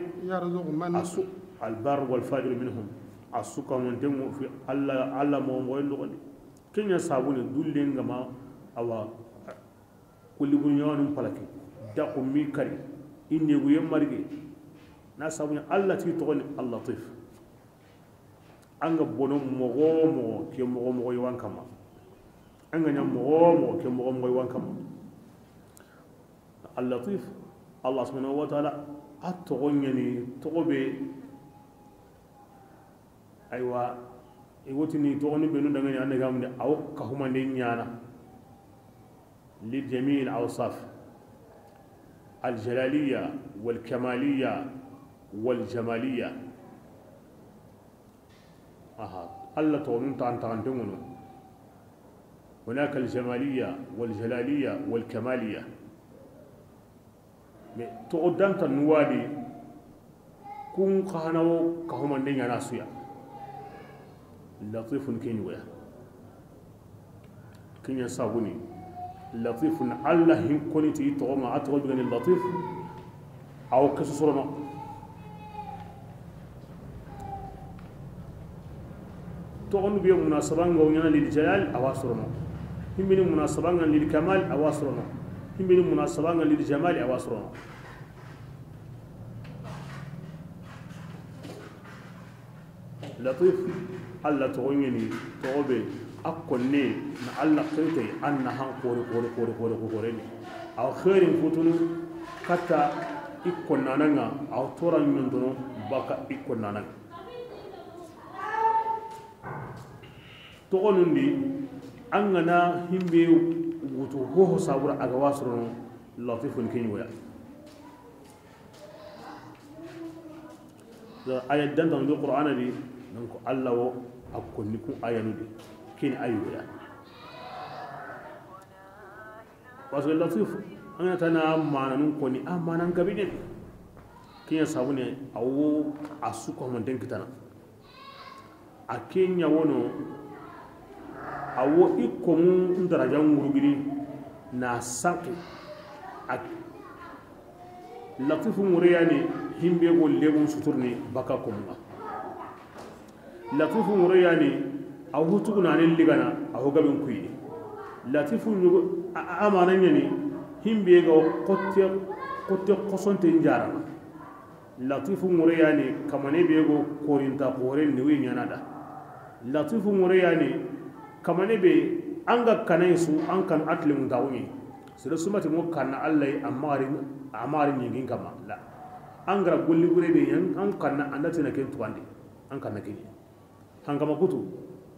A su albar wal fajir minhum. A su kamunten ŋo fi Allah, Allah moxo moxo ye noxondi. Ken ɲa sabuni dullen gama awa. Kulli bu ɲawanun palaki. Daqu mi kari. Inne gu ye marige. Na sabuni Allah ti toxoni Al-Latif. An ga bono moxo moxo ke moxo moxo yiwan kama. An ga ɲa moxo moxo ke moxo moxo yiwan kama. Al-Latif, Allah subhanahu wa ta'ala a toxo ɲa ni toxo be. Aywa, i wotini toxoni benu dangani ande gamde aw kahumande ɲana. Li jami'il awsaf al jalaliya wal kamaliya wal jamaliya. Aha, Allah toxonun taxan taxante ŋono. Hunaka al jamaliya wal jalaliya wal kamaliya. Mais toxo danta nuwadi kun xana wo kahumande ɲana suya. Latifun ke ɲugoya. Ken ɲa sabuni Latifun Allah hin koni ti toxo ma a toxo bigani Latif. Awo kesu sorono. Toxonu be munasabanga wo ɲana lil jalal awa sorono. Himbini munasabanga lil kamal awa sorono. Himbini munasabanga lil jamal awa sorono. Latif, Allah toxo ɲeni toxo be a konne na Allah xirtey an na han kore kore kore kore kore ni. Aw xeerin futunu katta i konnananga, aw toran ɲontono baka i konnananga. Toxonundi an gana himbe wutu hoho sabura a ga wasorono Latifun ke ɲugoya. Aya dantan do Qur'ana di, donc Allah wo a konni ku ayanu di, ken ayugoya. Parce que Latif, an ga tana mananun koni, a manan kabine. Ken ɲa sabune, awo a su ko manten kitana. A ke ɲa wono, awo i komu ndaraja ngurugini na sanki. A Latifu ŋure yani himbe go legun suturni baka komunga. Latifu ŋure yani a hutugu nani ligana a ho gaben kuyi. Latifu ɲugo a, a, amana ɲani himbe ga kotte, kotte kosonte njarana. Latifu ŋure yani kamane be go korinta xore ni wi ɲana da. Latifu ŋure yani kamane be an ga kanay su an kan atlimun tawuni. Sere sumati mo kanna Allah yi, amma ari, amma ari ɲingin kama. La. An gara golli gure be yan, an kanna anda tina ken tuwandi. An kanna kini. Hankama kutu,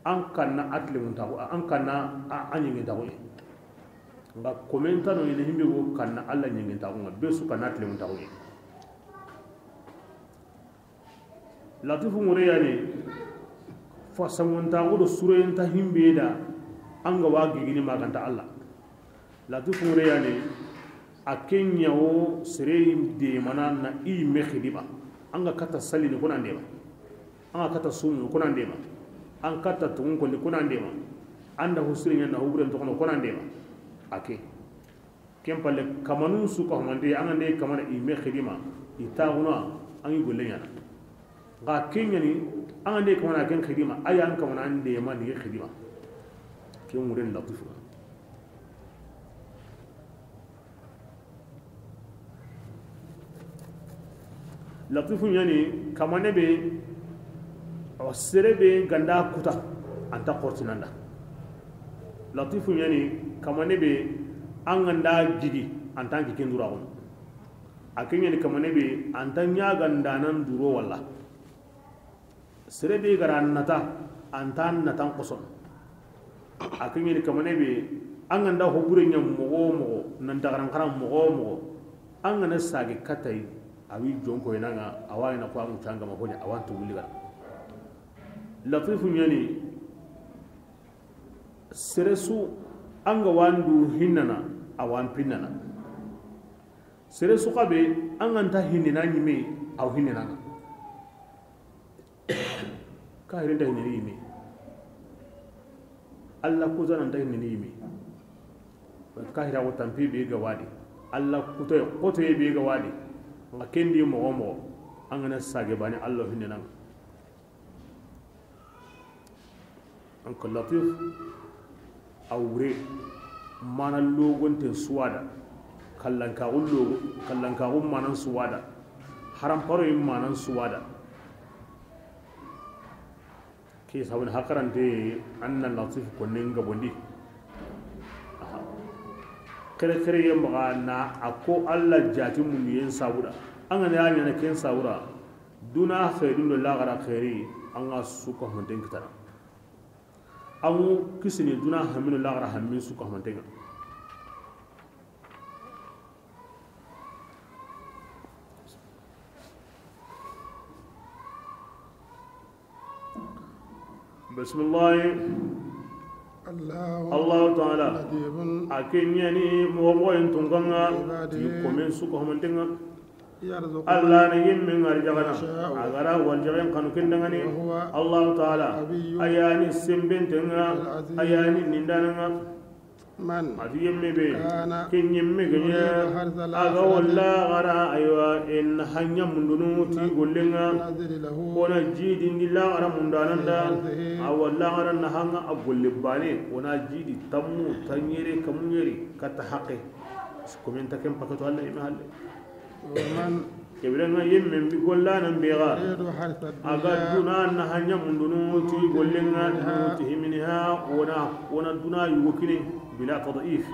an kanna atlimun taxu, an kanna a, a ɲingin taxu. Nga komentano ina himbe go kanna Allah ɲingin taxu, nga be su kanna atlimun taxu. Latifu ŋure yani, fasangontaxu do sureyenta himbe da, an ga wa gigini maganta Allah. Latifu ŋure yani, a ke ɲa wo sere demana na i me xidiba. An ga kata salini kuna ndema. An ga kata sumu kuna ndema. An kata tungun konni kuna ndema. An da husiri ɲa na huburen toxono kuna ndema. A ke. Ken palle, kamanun su ka humante, an ga nde kamana i me xidima, i taxuna, an yi golle ɲana. Ga ken ɲani, an ga nde kamana ken xidima, a ya an kamana an de ma ni xidima. Ken wuren Latifu. Latifu ɲani kamane be, awa, sere be ga nda kuta, an ta xortinanda. Latifu ɲani kamane be, an ga nda gigi, an ta gigi ndura gono. A ke ɲani kamane be, an ta ɲaga ndanan duro walla. Sere be ga ra nata, an ta natan kosono. A ke ɲani kamane be, an ga nda hobure ɲa moxo wo moxo, nan dagaran xara moxo wo moxo, an ga na sage katay, a wi jonko inanga, a wa ina ko an ŋucanga ma hoɲa, a wa ntu wuli gara. Latifu ɲani, sere su, an ga wa ndu hinnana, a wa n pinnana. Sere su xa be, an ga nta hinnina ɲime, a wa hinnina. Kahiri nta hinnini yime. Alla kutana nta hinnini yime. Kahira wo tampi be ga wadi. Alla kutoye, kotoye be ga wadi. Nga kendi moxo wo moxo, an ga na sage bane, Alla hinnina. Donc, Latif, a wure, mana logonten suwada, kallankaxu logo, kallankaxu manan suwada, haramparoyin manan suwada. Ke sabun hakarante, an na Latif konnen gabondi. Aha. Kere kere ye maxa na a ko Alla jati mundiyen sabuda. An ga na ya ɲana ken sabuda. Duna xeerin do laxara xeeri, an ga su ka honten kitana. An ŋu kisini duna hammin do laxara hammin su ka honten ŋa. Bismillahi. Allahu Taala. A ke ɲani moxo moxo yin tunkan ŋa, ti komen su ka honten ŋa. Alla na yimmen arjaxana, a ga ra warjaxen xanu ken da ŋa ni. Allahu Taala, a ya ni senbenten ŋa, a ya ni nindanan ŋa. A ti yimme be, ke yimme ga ɲa, a ga walla gara, aywa, in hanya mundunu ti gollen ŋa. Kona jidindi laxara mundanan da, a walla gara na hanga a golle bane, wona jidi tammu, tanyere, kamunyere, kata haqe. Komen ta ken pakato Alla ime halle. Kebire ŋa yimme bi gollanan be ga, a ga duna na hanya mundunu ti gollen ŋa, ti himini ha, wona, wona duna yugo kine, bila tadif.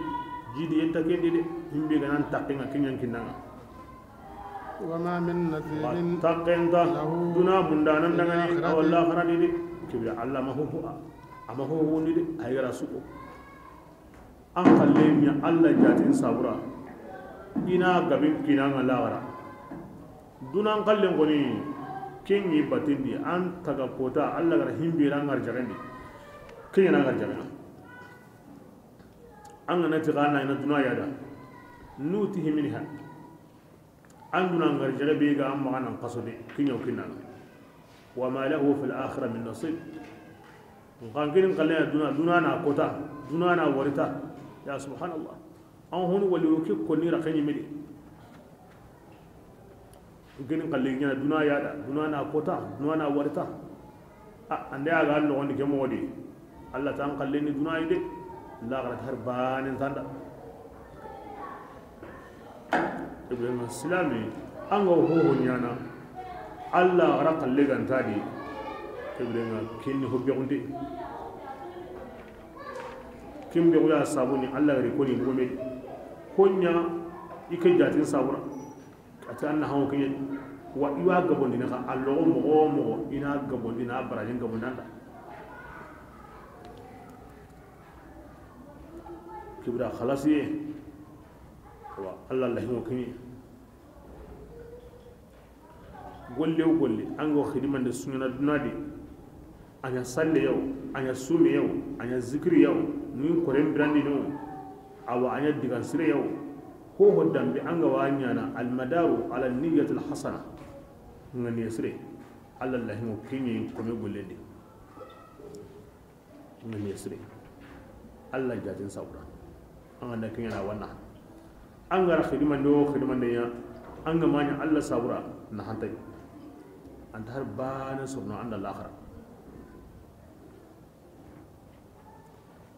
Jidi yenta kendi de, himbe ga nan takke ŋa kinyan kinanga. Wa ma min nasibin, takke nta duna mundanan da ŋa ni, a walla xarani de. Kebire Alla ma ho ho a, a ma ho ho ndi de, ay gara suko. An xalle ɲa Alla jatin sabura, ina gabin kinanga laxara. Dunan xallen xoni, ken ŋi batindi, an taga kota, Alla gara himbe ra ngar jagendi. Ken ɲa na ngar jagena. An ga na ti xa na ina duna yada. Nuti himini ha. An duna ngar jaga be ga an maxa nan xaso de, kiɲo kinanga. Wa ma lahu fil akhirah min nasib. Nkan kinin xalle duna, duna na kota, duna na warita. Ya subhanallah. An honu wali o ke konni ra xeɲi midi. Ginin xalle ɲana duna yada, duna na kota, duna na warita. A, ande a ga noxondi ke moxo di, Alla tan xalle ni duna yi de, laxara har banen tanda. Ibrahima silami, an ga ho ho ɲana, Alla gara xalle ganta di, Ibrahima kinni ho bexunte. Kin bexu ya sabuni Alla gari koni bugome di. Konya i ke jatin sabura. A ti an na hawo kiɲe wa i wa gabondini xa, a loxo moxo wo moxo i na gabondi na barajin gabondi an da. Kibira xalasiye wa Alla lahiŋo kiɲe. Golle wo golle an ga wo xidimande suɲana duna di. A ɲa salle yaw, a ɲa sume yaw, a ɲa zikiri yaw, ni koren birandini wo, awa a ɲa digan sire yaw. Ho ho dambe an ga wa ɲana almadaru ala niyyati alhasana. Ŋa niya sire, Alla lahiŋo kiɲe kome gollendi. Ŋa niya sire, Alla jatin sabura. An ga nda kiɲana wanna. An ga ra xidimande wo xidimande ɲa, an ga ma ɲa Alla sabura na hantay. An ta har bane sorno an da laxara.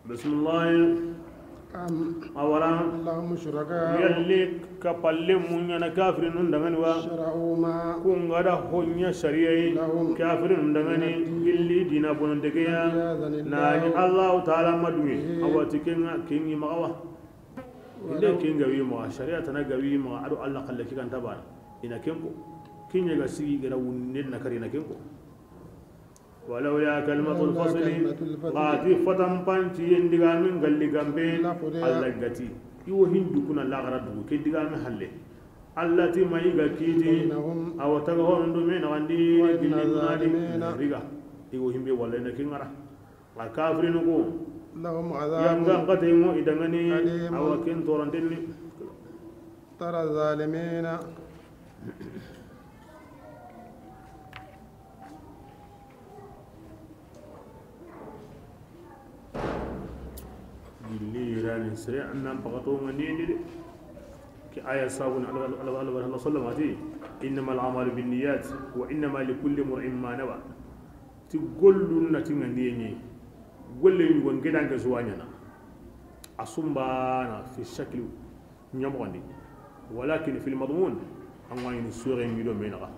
Bismillah. أم Awara. لهم شركاء Yalli ka palle muɲana kafirinun dangani wa? شرعوا ما Kun ga da hoɲa sariya yi لهم kafirinun dangani من الدين gilli dina bonon degeya. لم يأذن الله Nani Allahu Taala ma duŋe به a wa ti ken ŋa, ken ŋi maxa wa. Inde ولو ken ga wi maxa, sariya tana ga wi maxa, a do Alla xalle ke ga nta bana. I na ken ko. Ken ɲa ga sigi ga da wunne na kari, i na ken ko. ولولا كلمة الفصل, ga ti fatan panci yen digamen galli gambe, Alla ga ti, i wo hindu kuna laxara dugu, ke digame halle. Alla ti ma i ga kiti, بينهم a wa taga hono do me naxandi, وإن gilli dunadi, الظالمين riga. I wo himbe walla na ken ŋa ra. A kafirinu ko, لهم عذاب yanga n kate mo i dangani, أليم a wa ken torantenni. ترى الظالمين Gilli yirani sere an nan pakato ŋa ni ndi de. Ke aya sabun Alla, Alla, Alla, Alla sallam a ti, إنما الأعمال بالنيات وإنما لكل امرئ ما نوى. Ti gollun na ti ŋa niye ɲi. Golle yugo n gedanke suwa ɲana. A sumbana fi shakli ɲamoxondi. ولكن في المضمون, an wa ɲini sore ŋi do me naxa.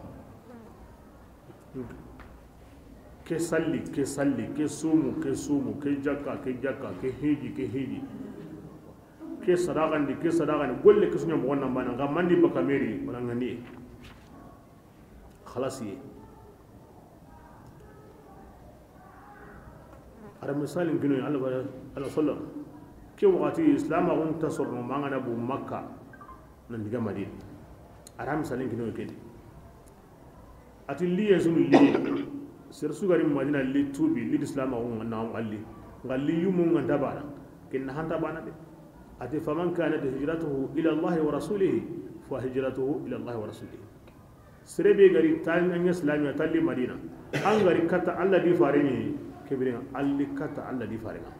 Ke salli, ke salli, ke sumu, ke sumu, ke jakka, ke jakka, ke hiji, ke hiji. Ke sadaxandi, ke sadaxandi, golle ke su ɲamoxon nan bana, nxa mandi baka meri, wala ŋa niye. Xalasiye. A ra misalin kinoyi, Alla bara, Alla sallam. Ke waxati, Islam a xun ta sorno, ma ŋa na bu Makka, nan diga Madina. A ra misalin kinoyi ke di. A ti liye sunu liye. Sere su ga ri Madina li tubi, li Islam a xun na xalli. Xalli yumu ŋa nta bana. Ken na hanta bana de. A ti, فمن كانت هجرته إلى الله ورسوله فهجرته إلى الله ورسوله. Sere be ga ri ta ɲa Islamiya ta li Madina, an ga ri katta Alla di fare ni, ke biren ŋa a li katta Alla di fare ŋa.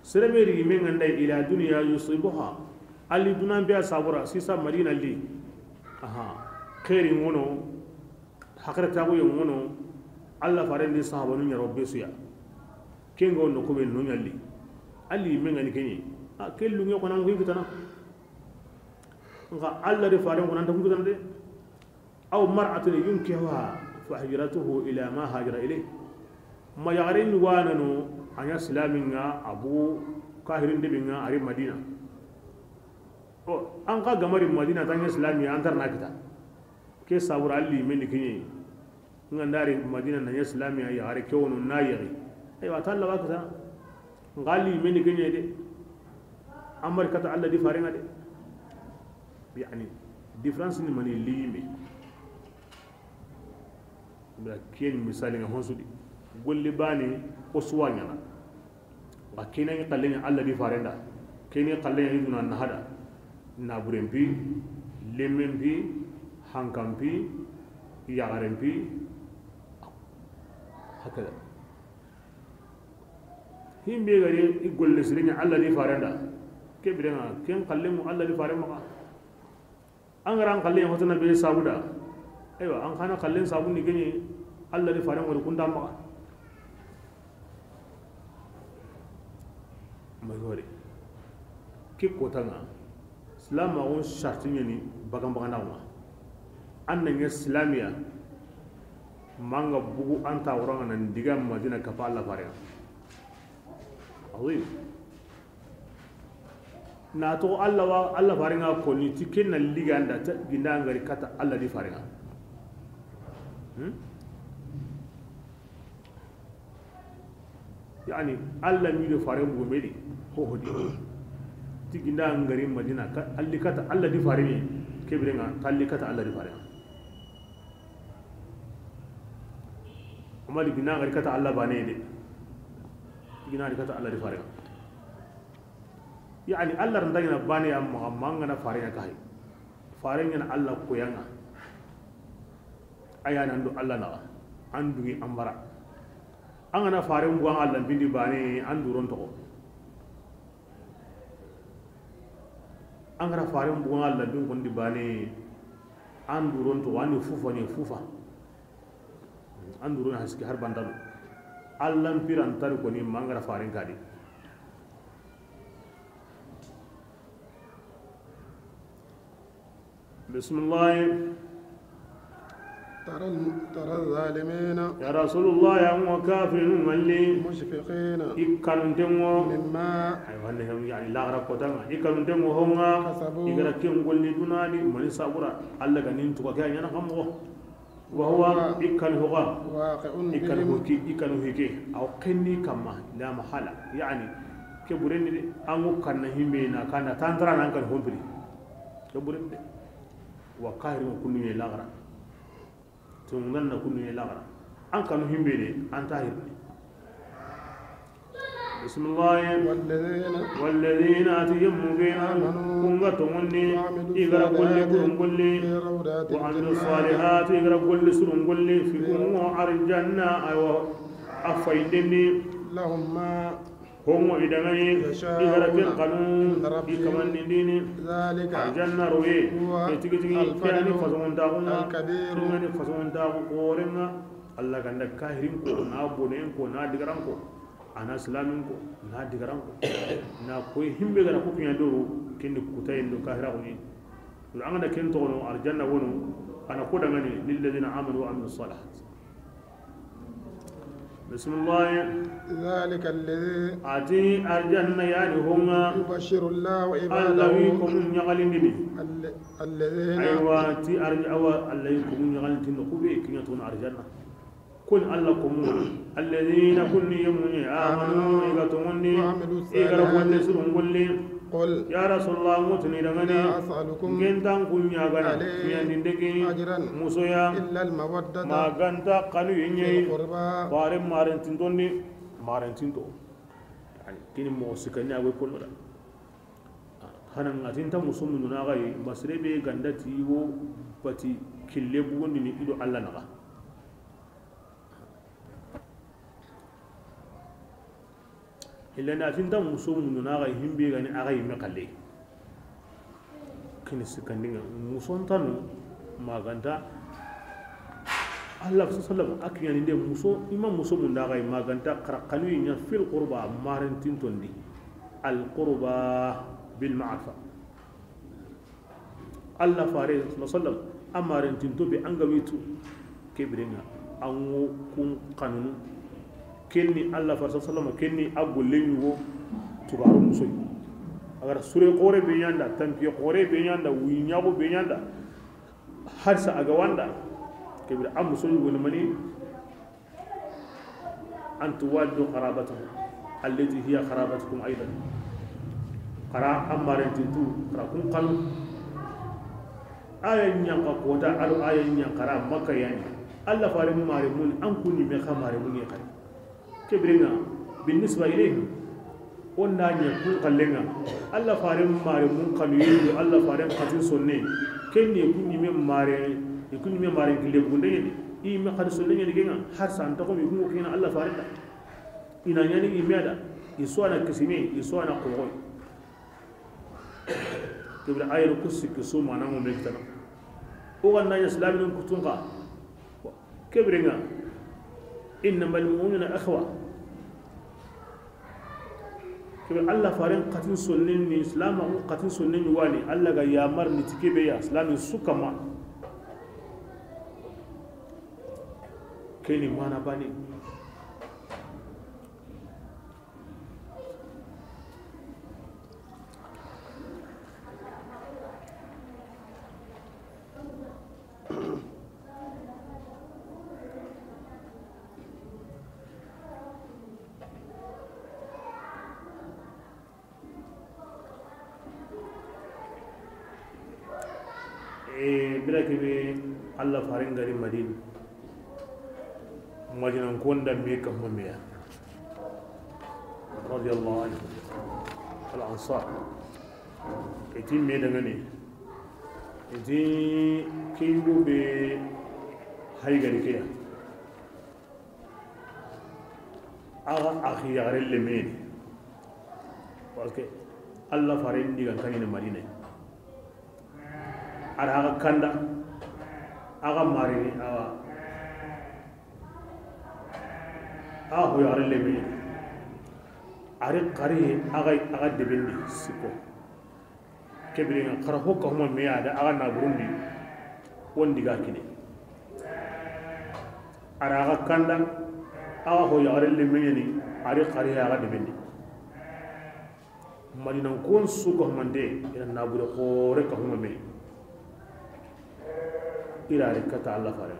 Sere be ri me ŋa nda إلى دنيا يصيبها, a li dunan be a sabura sisa Madina li. Aha, xeeri ŋono, haxira taxuye ŋono, Alla faren di sahabanu ɲa ro be su ya. Ken ga wono ko be no ɲa li. A li me ŋa ni ke ɲi. A ke lunge xo na ŋo kitana. Nxa Alla di faren xo na nta ŋo kitana de. أو امرأة ينكحها فهجرته إلى ما هاجر إليه. Ma yaxare ni wa na no, a ɲa Islamin ŋa, a bu kahirin de bin ŋa, a ri Madina. O, an xa ga ma ri Madina, ta ɲa Islamiya, an ta ra na kita. Ke sabura a li me ni ke ɲi. Ŋa nda ri Madina na ɲa Islamiya, yaxare ke wono na yaxi. Aywa, ta Alla wa kita. Nxa li me ni ke ɲi de. A ma ri katta Alla di fare ŋa de. Yani, différence ni mani li me. Bira ken misali ŋa honsu di. Golli bani o suwa ɲana. Nxa ke na ɲi xalle ɲa Alla di faren da. Ke ni xalle ɲa i duna na hada. Naburen pi, lemmen pi, hankan pi, yaxaren pi. Hakada. Himbe ga ri i golle sire ɲa Alla di faren da. Ke biren ŋa, ken xalle mu Alla di faren maxa. An ga ra an xalle ɲa hotana be sabu da. Aywa, an xa na xallen sabu ni ke ɲi, Alla di faren ŋa ri kun ta maxa. May hore. Ke kota ŋa, Islam a xun sarti ɲa ni bagan bagan na ŋa. An na ɲa Islamiya, ma ŋa bugu an ta wora ŋa nan diga Madina kapa Alla faren ŋa. Azim. Na to Alla wa, Alla faren ŋa ko ni ti ken na liga nda ta ginda an ga ri katta Alla di faren ŋa. Hmm? Yani, Alla mi do faren bugu me di, ho ho di. Ti ginda an ga ri Madina, ka, a li katta Alla di faren ŋa, ke biren ŋa, ta li katta Alla di faren ŋa. Amma di ginda an ga ri katta Alla bane de. Ginda an ga ri katta Alla di faren ŋa. Yani, Alla ra nta ɲaana bane ya maxa, ma an ga na faren ɲa kahi. Faren ɲa na Alla koyan ŋa. A ya na an do Alla naxa. An dugi an bara. An ga na faren bugu an Alla n pindi bane, an duron toxo. An ga ra faren bugu ŋa Alla dun kondi bane, an duron to wani fufa ni fufa. An duron haski har bandal. Alla mpirantar koni ma an ga ra faren kadi. Bismillah. ترى الم-، ترى الظالمين Ya Rasulullah, ya ŋo kafirinu ŋalli. مشفقين I kanunten ŋo. مما Ay, wande kam, yani, laxara kota ŋa. I kanunten ŋo honŋa. كسبوا I ga ra ken golli duna di, mani sabura. Alla ga nin tuga ke a ɲaana kan moxo. وهو I kanu hoga. واقع I kanu بهم hoki, i kanu hike. Aw kenni kamma, la mahala. Yani, ke burenni de, an ŋo kanna himbe na, kanna tantara nan kan hombiri. Ke burenni de. Wa kahiri ŋo kunnu ye laxara. Tungan na kunnu ye laxara. An kanu himbe de, an tahir. Bismillah. والذين Walladina ati yemmu bena, آمنوا kunga tongondi, وعملوا i ga ra golli الصالحات kurun golli, في روضات wa amilu الجنات salihati, i ga ra golli surun golli, fi في kungo arjanna, aywa, a fayindenni. لهم ما Hongo i dangani, يشاءون i ga ra ken kanu, عند i ربهم kamandindini. ذلك Arjanna roye, هو e tigi tigi, الفضل ke yani fasongontaxu ŋa, الكبير ke yani fasongontaxu xoren ŋa. Alla ganda kahirin ko, na bonen ko, na digaran ko, a na silamin ko, na digaran ko, na koy himbe ga ra ku kiɲa doro, kendi kutayen do kahira ko ni. An ga na ken toxono, arjanna wono, a na ko dangani, للذين آمنوا وعملوا الصالحات. Bismillah. ذلك الذي Ati arjanna yani honga. يبشر الله Alla wi عباده ko mun ɲagalindini. الذين Aywa, ti arj-, awa, Alla yi ko mun ɲagalindini, ku be kiɲa toxono arjanna. Kun Alla ko mun. الذين kun ni yemmu ni, آمنوا i ga tongondi, وعملوا الصالحات i ga ra golle surun golli. قل Ya Rasulullah, ŋo tini dangani, لا أسألكم ngentan kunya gana, عليه kiɲandinde ke, أجرا musoya, إلا المودة ma ganta kanu في yenye, القربى faren marentintondi, marentinto. Ay, kini moxo sikandi a goy kono da. Hanan atinta muso mundu na gayi, masre be ganda ti wo bati kille bugundini i do Alla naxa. Hillandi atinta muso mundu na gayi himbe gani a gayi me kalle. Kini sikandinga muso ntanu maganta. Allah sallallahu a kiɲaninde muso, ima muso munda gayi maganta xara kanu ɲa fil qurba marentintondi. Al qurba bil ma'rifa. Allah fare sallallahu alaihi wasallam a marentinto be an ga witu. Kebirenga an ŋo kun kanunu. Kenni Allah fare sallallahu alaihi wasallam kenni a golle ɲugo tugaro musoy. A ga ra sure xore be ɲanda, tampiye xore be ɲanda, wuyi ɲago be ɲanda. Harsa a ga wanda. Kebire a muso ɲugo ni mani. أن تودوا قرابتكم التي هي قرابتكم أيضا. Xara a marentintu, xara kun kanu. Aya ɲanka kota, ado aya ɲanka ra Makka yani. Allah fare mare mun, an kun ɲi me xa mare mun ya xari. Kebirenga, بالنسبة إليهم. O na ɲa kun kallenga. Allah faren mare mun kanu yi do Allah faren xatin sonne. Kenni kun ɲi me mare, kun ɲi me mare gille gunde ɲi. I me xatin sonne ɲi genga. Har san ta ko mi kun ko kina Allah faren da. Ina ɲani i me da. I so ana kisime, i so ana kogoy. Kebira ayro kusi kisu mana mo mektana. O ganna ya islamin kutunga. Kebirenga, إنما المؤمنون إخوة. Kebe Allah faren xatin sonnen ni, Islam xatin sonnen ni wani, Allah ga yamar ni ti kebe ya, Islam su kama. Keni mana bani. E bira kebe Allah faren gari Madina. Madina konda me kamma meya. Radiyallahu anhu. Al ansar. Eti me dangane. Eti kingu be haygari keya. Axa axi yaxare lemeni. Parce que Allah faren digan kanine Madina. A ra xa kanda, a xa marini, awa. A ho yaxare lemme, a ri xari, a xa, a xa debendi sikko. Ke biren ŋa, xa ra ho ka huma me ya da, a xa na burundi, wondi ga kine. A ra xa kanda, a xa ho yaxare lemme ɲa ni, a ri xari, a xa debendi. Madinankon su ka humande, i na nabure xoore ka huma me. I ra ri kata Alla fare.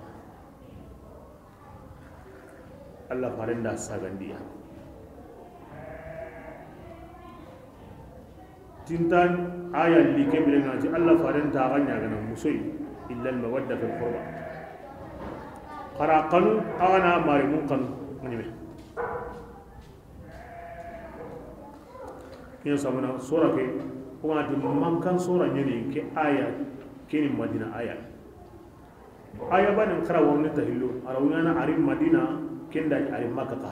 Alla faren da sagandiya. Tintan aya li ke biren ŋa ti Alla faren ta ga ɲaagana musoyi, illa al mawadda fil qurba. Xa ra xanu, a ga na mare mun xanu, ŋa ɲi me. Ken sabana sora ke, ko ŋa ti Makkan sora ɲa ni ke aya, ke ni Madina aya. Aya baane xa ra woni tahillo, a ra wuɲana a ri Madina, ken da a ri Makka ka.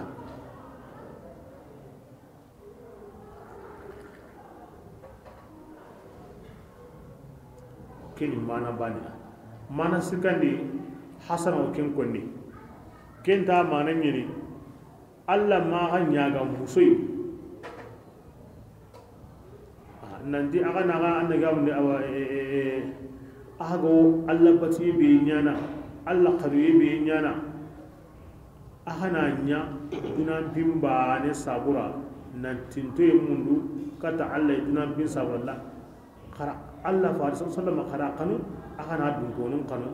Ke ni mana baane. Mana sikkandi, Hasana o ken konni. Ken ta mana ɲa ni, Alla ma xa ɲaaga musoyi. Ah, nanti a xa na xa an da ga munde, awa, e, e, e, a xa ga wo Alla batiye be ɲaana, Alla xanuye be ɲaana. A xa na ɲa dunan pin baane sabura, nan tintoye mundu kata Alla dunan pin sabura la. Xa ra Alla fare sallallahu alayhi wasallam xa ra xanu, a xa na dunkonun xanu.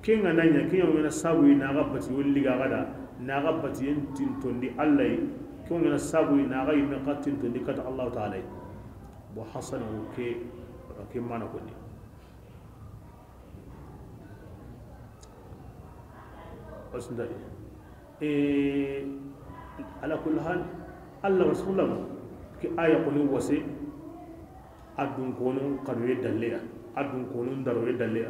Ken ga na ɲa, ken ɲa wona sabu yi na xa bati woli ga gada, na xa bati yen tintondi Alla yi. Ken ɲa wona sabu yi na xa yimme xa tintondi kata Alla Taala yi. Bo Hasana o ke, ke mana konni. Asundari. E, ala kulli hal, Alla Rasulullah ke aya konni wase, a dunkonun xanuye dalleya, a dunkonun daroye dalleya.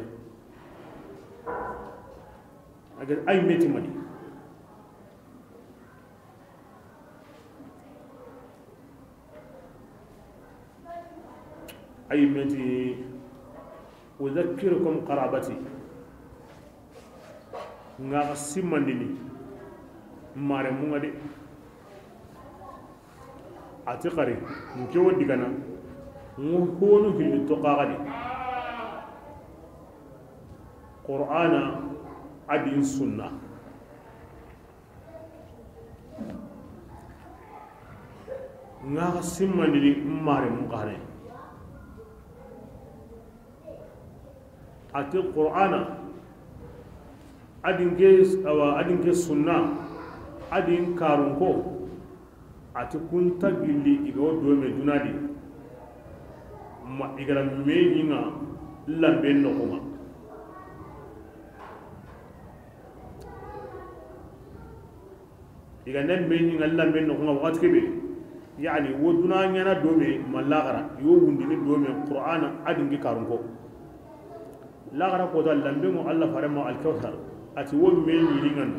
A ga ay meti mani. Ay meti, udhakkirukum qarabati. Ŋa xa simmandini mare mu ŋa de. A ti xari, nke wo digana, ŋo honu hilli to xaxadi. Qur'ana adin sunna. Ŋa xa simmandini mare mu xane. A ti Qur'ana, adin ke, awa, adin ke sunna, adin karunko, a ti kun ta gilli i ga wo dome dunadi, ma i ga ra me ɲi ŋa lambe noxo ŋa. I ga na me ɲi ŋa lambe noxo ŋa waxati kebe, yani wo duna ɲaana dome ma laxara, i wo wundini dome Qur'ana adin ke karunko. Laxara kota lambe mo Alla fare ma Alkawsar, a ti wo me ɲi ni ŋa no.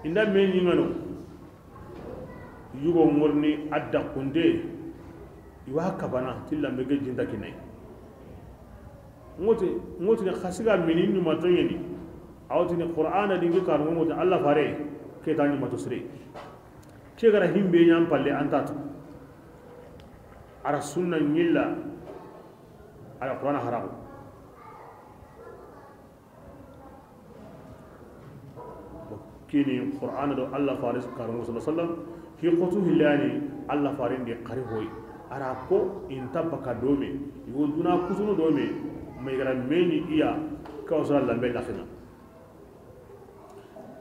I nda me ɲi ŋa no. Yugo ŋorni a daxunde, i wa kabana ti lambe ke jinta kinay. Ŋoti, ŋoti ne xa siga mini ɲuma to ɲeni. A wo tini Qur'ana dingi kanu ŋoti Alla fare ke ta ɲuma to sire. Ke ga ra himbe ɲan palle an ta tu. A ra sunna ɲilla, a ra Qur'ana harago. Kini Qur'ana do Alla fare karanŋo sallallahu alayhi wasallam, hi xotu hillani Alla faren di xari hoy. A ra ko inta baka dome, yo duna kutunu dome, ma i ga ra me ɲi iya, Kawsara lambe laxina.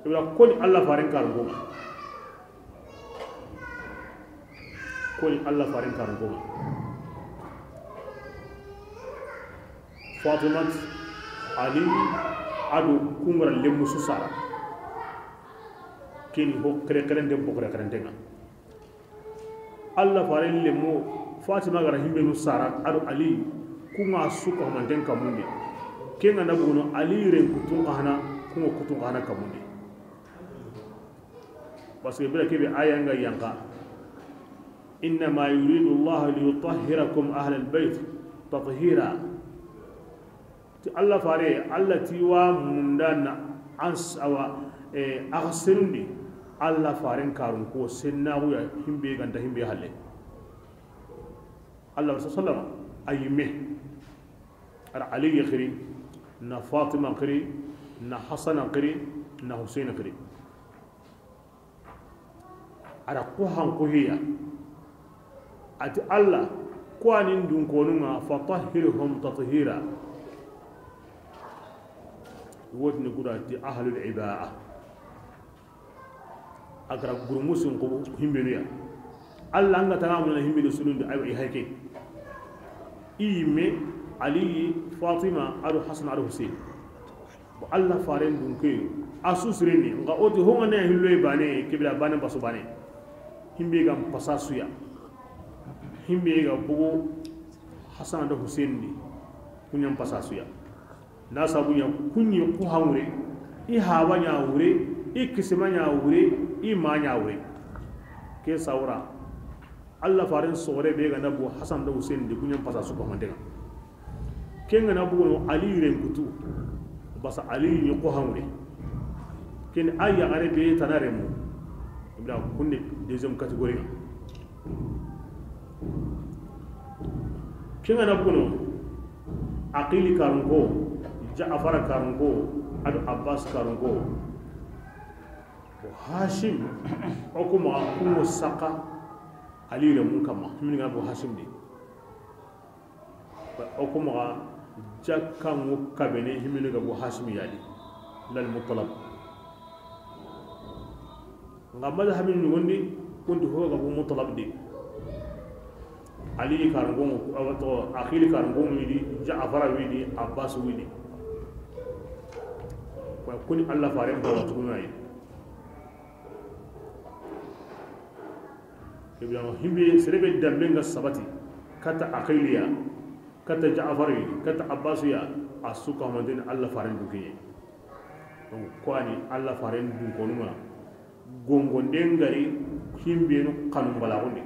I bira koni Alla faren karanŋo. Koni Alla faren karanŋo. Fatimat, Ali, a do kungara lemusu sara. Keni ho kere kere nde bo kere kere nde ŋa. Alla faren lemu Fatima ga ra himbenu sara a do Ali, kunga su ko manten kamundi. Kenga na bono Ali ren kutun kahana, kunga kutun kahana kamundi. Parce que bira kebe aya nga yanka. إنما يريد الله ليطهركم أهل البيت تطهيرا. Ti Allah fare, Allah ti wa munda na ans awa, eh, axa senundi Allah faren karun ko sennaxu ya, himbe ganta himbe halle. Allah sallallahu alayhi wasallam a yimme. Ara Ali ya xiri, na Fatima xiri, na Hasana xiri, na Hussein xiri. Ara ku hanku hiya. Ati Allah, ku anin dunkonunga, fatahhirhum tathira. Wotini kuda ti ahlul ibaa. Agara gurumusun ko himbenu ya. Allah anga taga mun himbenu sunundi, aywa, i hayke. I yimme, Ali, Fatima, ado Hasan, ado Hussein. Bo Allah faren dunke, a su sireni, nga oti honga ne hilloy bane, kibira bane, baso bane. Himbe gam pasa suya. Himbe ga bugu Hasan ado Hussein di, kunyam pasa suya. Na sabu ɲa kuɲi ku ha wure, i haba ɲa wure, i kisima ɲa wure, i ma ɲa wure. Ke sawra, Allah faren sogore be ga na bo Hasan do Hussein di kuɲan pasa su ko mantenga. Ken ga na bo no Ali ren kutu, basa Ali ni ku ha wure. Ken ay ya gare be tanare mu. Ibra kunne deuxième catégorie. Ken ga na bo no, Aqili karunko, Ja'far karunko, ado Abbas karunko. Bo Hashim, o kuma kungo saka Ali le mun kama, himini ga bo Hashim di. O kuma jakkango kabene himini ga bo Hashim yadi. Lal Muttalib. Nga madhabi ɲugondi, kunti ho ga bo Muttalib di. Ali karungo, awato, Aqili karungo widi, Ja'far widi, Abbas widi. Wa kuni Allah faren bawa tugunayi. Kebiyama himbe serebe dambe nga sabati. Kata Aqiliya, kata Ja'fari, kata Abbasiya, a su ka manden Allah faren dukiye. Donc, ko ani Allah faren dun konuma. Gongo ndengari himbenu kanu mbalagundi.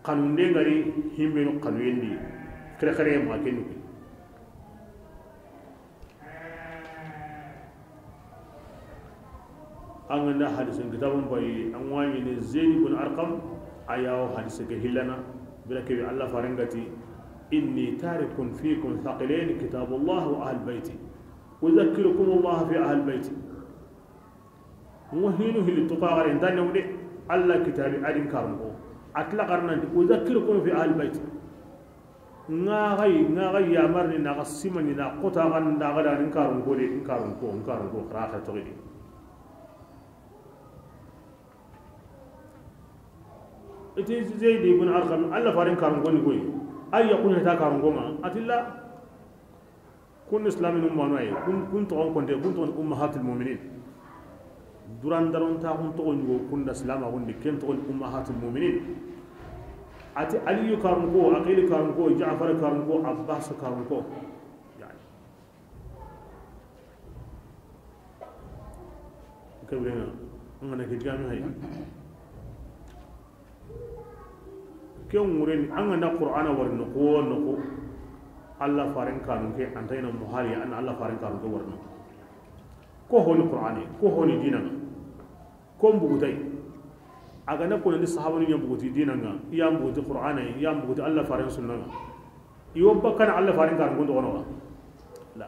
Kanu ndengari himbenu kanu yendi. Kere kere ma kenu. An ga na hadisen kitabun bayi, an waɲi ni Zaid ibn Arqam, a ya wo hadise ke hillana, bira kebe Allah faren ga ti, إني تارك فيكم ثقلين كتاب الله وأهل بيتي. أذكركم الله في أهل بيتي. Ngo hinu hili tuka gare ndane wude, Allah kitabi adin karunko. Atla karnan, أذكركم في أهل بيتي. Nga gay, nga gay yamarni na ga simani na kota ganda gada ni karunko de, karunko, karunko, kara ka toxidi. Iti Zaid ibn Arqam, Allah faren karunko ni koy. Ay yakun ta karunko ma, atilla. Kun islamin umma no ay, kun, kun toxon konte, kun toxon ummahatul mu'minin. Duran daron ta kun toxon yugo kun da silama kun di ken toxon ummahatul mu'minin. Ati Aliyu karunko, Aqili karunko, Ja'far karunko, Abbas karunko. Yani. Kebirena, ngana ke digame hay. Ke ngureni, an ga na Qur'ana wari noxo wo noxo, Allah faren kanun ke, an ta ina muhali, an Allah faren kanun ke wari noxo. Ko honi Qur'ani, ko honi dinanga. Ko mbugutay. A ga na ko ni sahabanu ɲa mbuguti dinanga, i ya mbuguti Qur'ana, i ya mbuguti Allah faren sunnanga. I wo bakana Allah faren kanun ko ndono wa. La.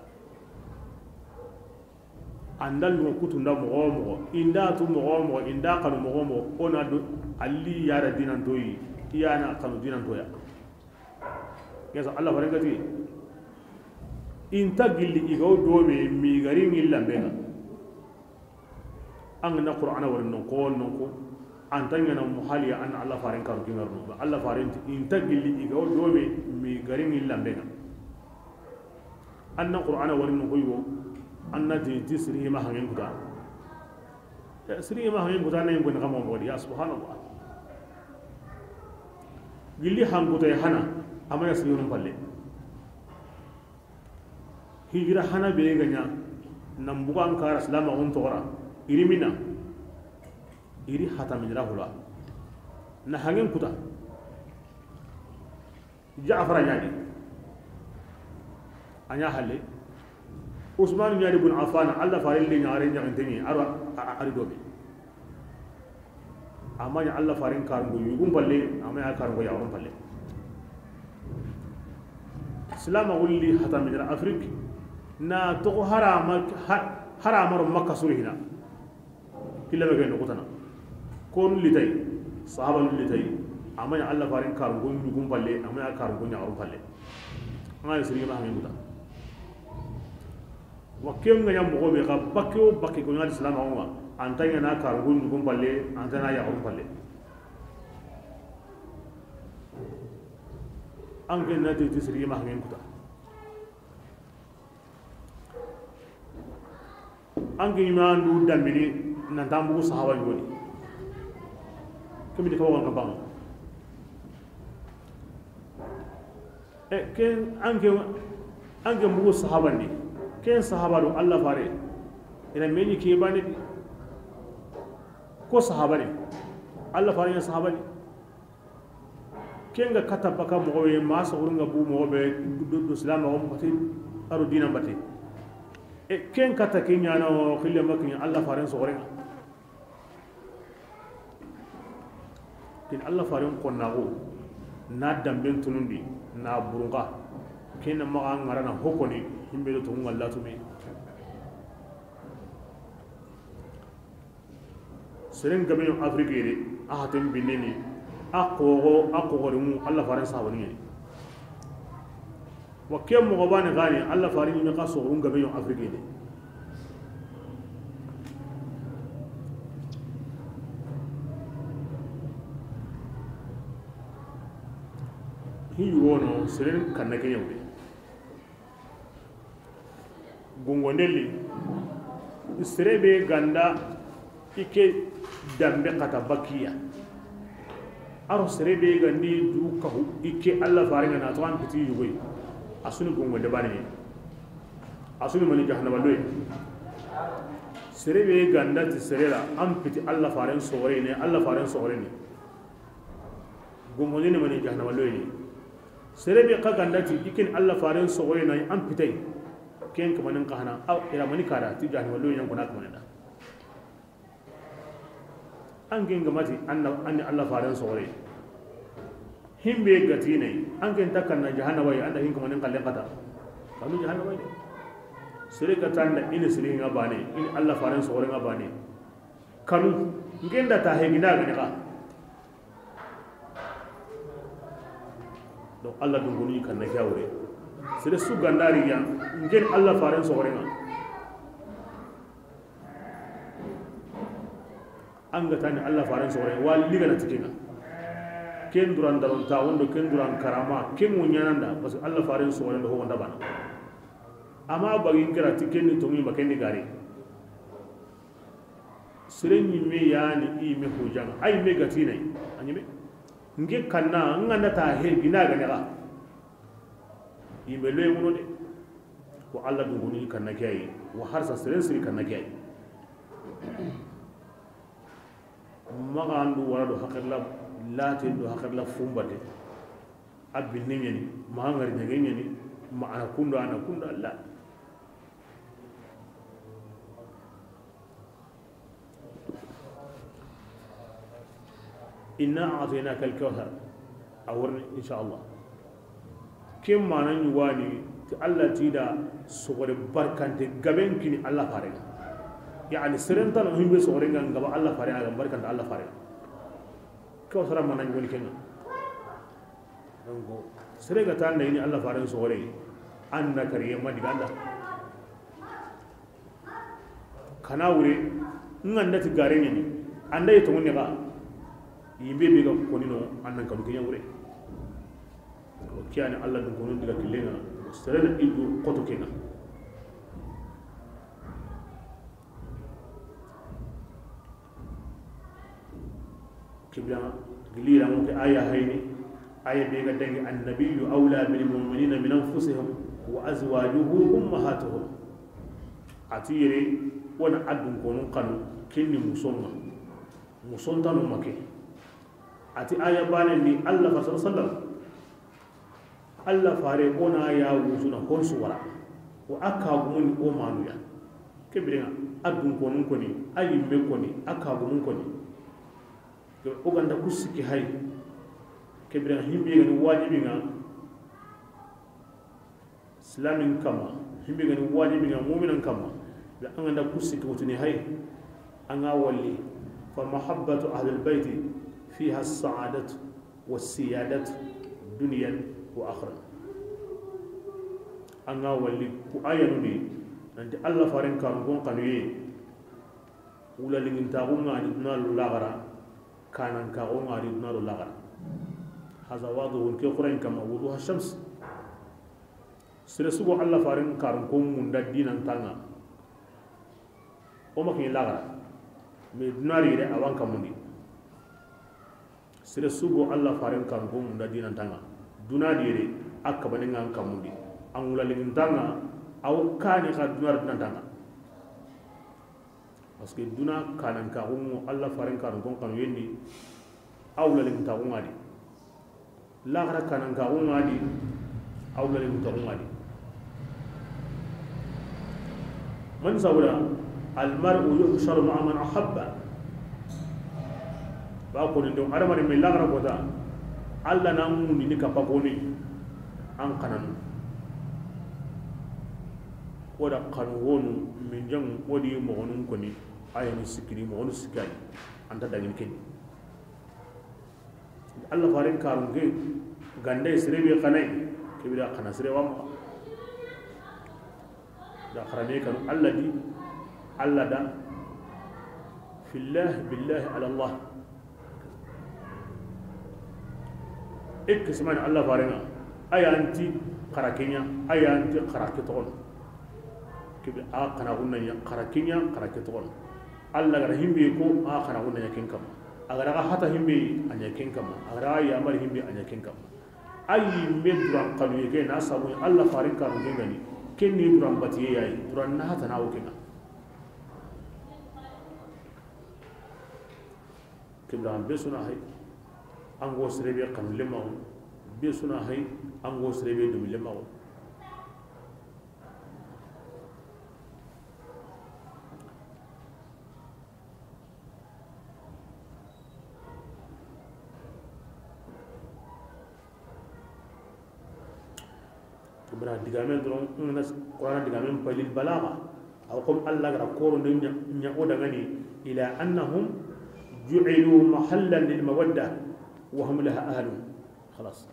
An da lungo kutunda moxo wo moxo, i nda tu moxo wo moxo, i nda kanu moxo wo moxo, o na do Ali yara dinantoyi, i ya na kanu dinantoya. Yasa Allah faren ga ti, i nta gilli i ga wo dome mi gari ŋi lambe ŋa. An ga na Qur'ana wari noxo wo noxo, an ta ɲana muhaliya an Allah faren kanu kingarno. Allah faren ti, i nta gilli i ga wo dome mi gari ŋi lambe ŋa. An na Qur'ana wari no koy wo, an na ti, ti siri ma hangen kuta. Eh, siri ma hangen kuta ne ko ni kamo mo ya subhanallah. Gilli hankuta ya hana, amana siri no palle. Hijira hana be ga ɲa, nan bugan kara salama on togora, irimina. Iri hata min rahula. Na hangen kuta. Jaafara ɲa di, a ɲa halle. Usmanu ɲa di bun Affana, Alla faaren le ɲaxare ɲaxante ɲi, a ro a, a, a ri dobe. A ma ɲa Alla faaren karunko yugun palle, a ma ɲa karunko yaxarun palle. Silama wulli hata midira Afrique, na toxo harama, ha-, harama ro Makka suru hina. Killa be ke noxu tana. Ko nu litay, sahaba nu litay. A ma ɲa Alla faaren karunko yugun palle, a ma ɲa karunko yaxarun palle. An ga ni sirigi ma hamin kuta. Wa ken ga ɲa moxo be ga bakke wo bakke ko ɲa Islam ŋa, an ta ɲa na karunko yugun palle, an ta na yaxarun palle. An ke na ti sirigi ma hamin kuta. An ke ɲi ma an du dambini nan ta an bugu sahaba yogoni. Kemi di kawa kan bang. E, ken an ke, an ke bugu sahaba ni. Ken sahaba do Alla faare. Ina meni ke bani ko sahaba ni. Alla faare ɲa sahaba ni. Ken ga kata baka moxo be, ma soxorun ga bu moxo be, do, do silama o mati, a ro dina mati. E, ken kata ken ɲa na o xille ma ken ɲa Alla faaren soxoren ŋa. Ken Alla faaren xonnaxu, na damben tunundi, na burunxa. Ken na maxa ŋarana hokoni, himbe do tungu ŋalla tumi. Seren gabe yo Afrique de, a haten binne ni, a xoxo, a xoxo de mu Alla faaren sahabani ni. Wa ke moxo bani gani, Alla faaren ni ka soxorun gabe yo Afrique de. Hi wono, seren kanna ke ɲawde. Gongondelli, sere be ganda i ke dambe kata bakiya. A ro sere be gandi du kahu i ke Alla faaren ŋa na to an piti yugoy. A su ni gongonde bane. A su ni mani jahannaba loye. Sere be ganda ti sere la an piti Alla faaren soxore ne, Alla faaren soxore ne. Gongonde ni mani jahannaba loye ne. Sere be xa ganda ti i ken Alla faaren soxoye na an pitay. Ken kamanen xa hana, aw, i ra mani kada ti jahannaba loye ɲa n kona kamanen da. An ken ga mati an na, an ni Alla faaren soxore. Himbe ga ti ne, an ken ta kanna jahannaba yi, an da hin kamanen xallen kata. Kanu jahannaba yi. Sere ga tanda i ni siri ŋa bane, i ni Alla faaren soxore ŋa bane. Kanu, n ken da ta he gina ga ne xa. Donc, Alla dungunu i kanna ke ya wure. Sere su gandari ya, n ken Alla faaren soxore ŋa. An ga tani Alla faaren soxore, wa li ga na ti ke ŋa. Ken duran daron ta, wondo ken duran karama, ken mo ɲananda, parce que Alla faaren soxore ndo ho wonda bana. Ama bagi n kira ti ken ni tongi ma ken ni gari. Sere ɲimme yani i me hujanga. Ay me gatinay. A ɲimme. Nge kanna, n ganda ta he, gina ga ne xa. Yimbe loye muno de. Ko Alla dunguni kanna ke yi. Wa harsa seren siri kanna ke yi. Maxa andu wara do haxirla, laten do haxirla fumbate. A binne ɲani, maxa ngari ɲage ɲani, ma ana kundo, ana kundo, la. Inna a'taynaka al-kawthar. A worni, inshallah. Ken mana ɲugani ti Alla ti da sogore barkante gaben kini Alla fare. Yani serentano himbe sogore nga ngaba Alla fare, a ga barkanta Alla fare. Kawsara mana ɲugani kenga. Donc, sere ga tanda ini Alla faren sogore, anna kariye ma diganda. Kana wure, n ganda ti gare ɲani, anda ye tongu ne ga, yimbe be ga koni no, annan kanu kiɲa wure. O kiyani Alla dun kono diga killenga, sere na idu koto kenga. Kibla gilira mo ke aya hayni, aya be ga dangi, "Annabiyyu awla bil mu'minina min anfusihim wa azwajuhu ummahatuhum." Ati yere wona adun konun kanu kinni musonga. Musontanu make. Ati aya bane ni Alla fa sallallahu alaihi wasallam. Alla fare o na ya wutuna hon su wara. O a kagumun o manuya. Ke biren ŋa, a dun konun koni, a yimme koni, a kagumun koni. O ganda ku sikki hay. Ke biren ŋa, himbe ga ni wajibi ŋa silamin kamma, himbe ga ni wajibi ŋa muminan kamma. Be an ganda ku sikki wutuni hay. An ga walli, fa mahabbatu ahlil bayti fiha sa'adatu wa siyadatu dunyan wa akhira. An ga walli ku ayanu ni, nanti Alla faren karun kon kanuye. Wula lingintaxu ŋa di duna do laxara, kanankaxu ŋa di duna do laxara. Haza wadihun, ke xurayen kamma wuduha shams. Sere sugo Alla faren karun ko munda dinantaŋa. O ma kini laxara. Mais duna di yere a wa n kamundi. Sere sugo Alla faren karun ko munda dinantaŋa. Duna di yere a kabane ŋa n kamundi. An wula lingintaŋa, a wo kani xa duna di dinantaŋa. Parce que duna kanankaxu ŋo Alla faren karun kon kanu yendi, a wula lingintaxu ŋa di. Laxara kanankaxu ŋa di, a wula lingintaxu ŋa di. Man sabura, almar'u yuhsharu ma'a man ahabba. Ba ko ni don adamari me laxara kota, Alla na mundi ni kappa koni an kananu. Koda kanu wonu, min jang wodi mogonun koni, ayani sikini mogonu sikani, anta dangin keni. Alla faren karun ke ganda sere be kanai, ke bira kana sere wamma. Da xarame kanu Alla di, Alla da, fillah, billahi, ala Allah. Ek kismani Alla faren ŋa, ayanti xara kenya, ayanti xara ke toxon. Kebe a xana gunna ɲa xara kenya, xara ke toxon. Alla gara himbe ko, a xana gunna ɲa ken kamma. A gara hata himbe, a ɲa ken kamma. A gara yamar himbe, a ɲa ken kamma. Ayi me duran kanuye ke na sabu Alla faren kanu ke gani. Ken ni duran batiye yayi, duran na hata na wo kenga. Kibran be suna hay, an go sere be kanu lemawo. Be suna hay, an go sere be dumi lemawo. Ibra digame doron, ngana Qur'ana digame palil balaga. Aw kom Allah gara koro ne nya, nya o dangani, ila annahum ju'ilu mahallan lil mawadda wa hum laha ahlun. Khalas.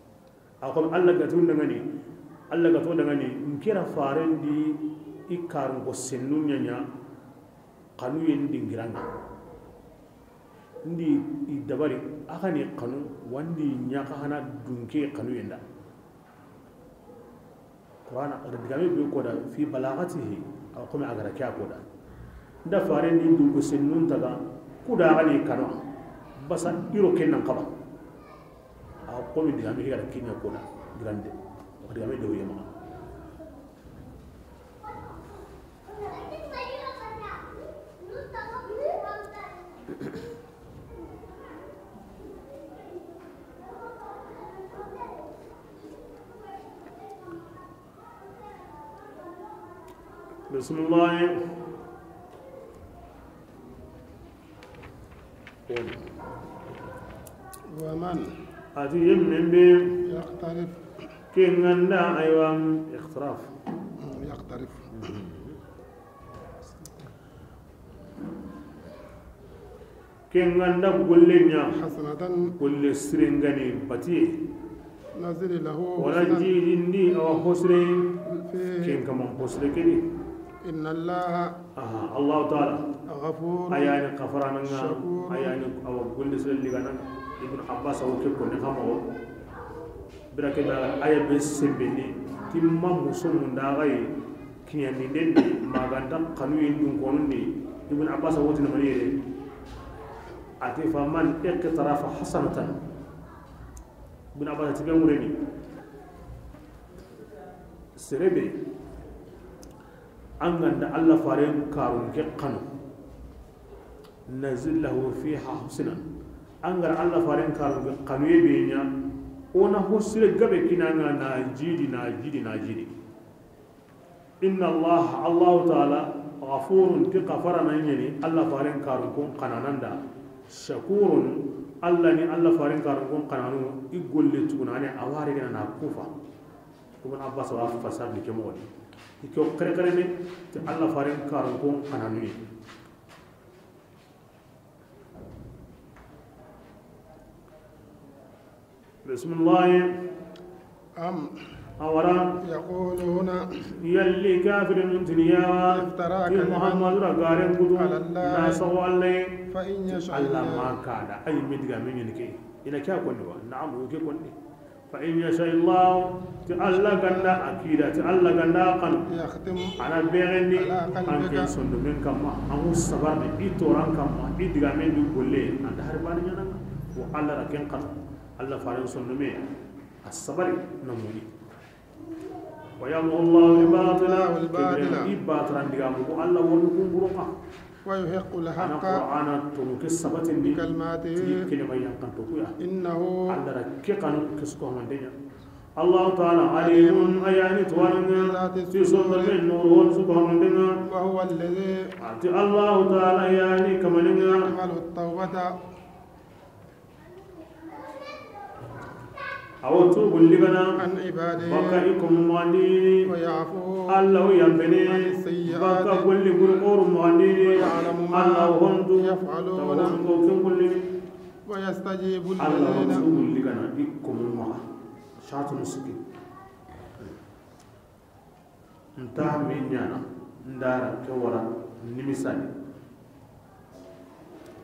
Aw kom Allah gatu dangani, Allah gatu dangani, nkira farendi i karun ko sennu nya nya, kanu yen dingiranga. Ndi i dabari, a xa ni kanu, wandi ɲaxa hana dunke kanu yenda. Qur'ana, a ga digame be koda, fi balagatihi, a kome a gara ke a koda. Nda fare ndi dunko sennun taga, kuda a xa ni kanu, basa iro ken nan kaba. A kome digame ke gara kinya koda, digande, a digame de o yema. بسم الله. ومن A ti yemmen be يقترف ke nganda aywa iqtiraf. يقترف. Ke nganda golle nya, حسنة golle sirengani batiye. نزد له Wala حسنا jidindi awa hosre. في Ken kaman hosre kedi. إن الله Aha, Allah Ta'ala. غفور Ayani kafarananga, شكور ayani awa golle sire ligananga. Ibn Abbas awo ke ko ne kama o. Bira ke da aya be sembeni, timma muso munda gai, kiɲandinden di, maganta kanu yin dun konun di. Ibn Abbas woti na mani yere. Ati, faman iqtarafa hasanatan. Ibn Abbas ti be mureni. Serebe, an ganda Allah faren karun ke kanu. Nazid lahu fiha husnan. An gara Allah faren karun ke kanu ye be nya. O na ho sire gabe kini an ŋa, na jidi, na jidi, na jidi. Inna Allah, Allahu Taala, ghafurun, ti xafarana ɲa ni, Alla faren karunkon xanananda. Shakurun, Alla ni Alla faren karunkon xananu, i golle tugunane, a wari gana na kufa. Ibn Abbas wa fasar ni ke moxo di. I ke xere xere ne, ti Alla faren karunkon xananu ye. Bismillah. أم Awara. يقولون Yalli kafirin tiniya. افترى Ti كذبا Muhammadu ra garen kutu. على الله Na sago Alla ye. فإن يشأ Alla الله ma kada. Ay, mi diga min ni ke. Ina kya konni wa? Na'am, ke konni. فإن يشأ الله, ti Alla ganda a kida, ti Alla ganda a xanu. يختم A na bexendi على قلبك An ken sondomen kamma, an ŋu sabarni i toran kamma, i digamen du golle, an da hari bani ɲananga. Wa Alla ra ken xanu, Alla faren sondome, a sabari na muni. ويمحو الله الباطل Kebire i bataran digamu ko Alla wonu kunguronga. ويحق A na الحق Qur'ana tonu ke sabatindi بكلماته ti kelima yankanto kuya. إنه Alla ra ke xanu ke su ko mandeɲa. Allahu Taala alimun, a yani tuwananga, بذات ti sondomen nuru won su ko mandenga. وهو الذي A ti Allahu Taala yani kamananga. يقبل التوبة A wo tubu ligana عن عباده baka i komo mandi. ويعفو Alla wo yampene عن السيئات baka golli gurkoru mandi. ويعلم ما Alla wo hondu يفعلون ta wo hondu ken golli. ويستجيب Alla wo الذين tubu ligana i komo maxa. Shatunu siki. Nta min ɲana, ndara ke wara, nimisani.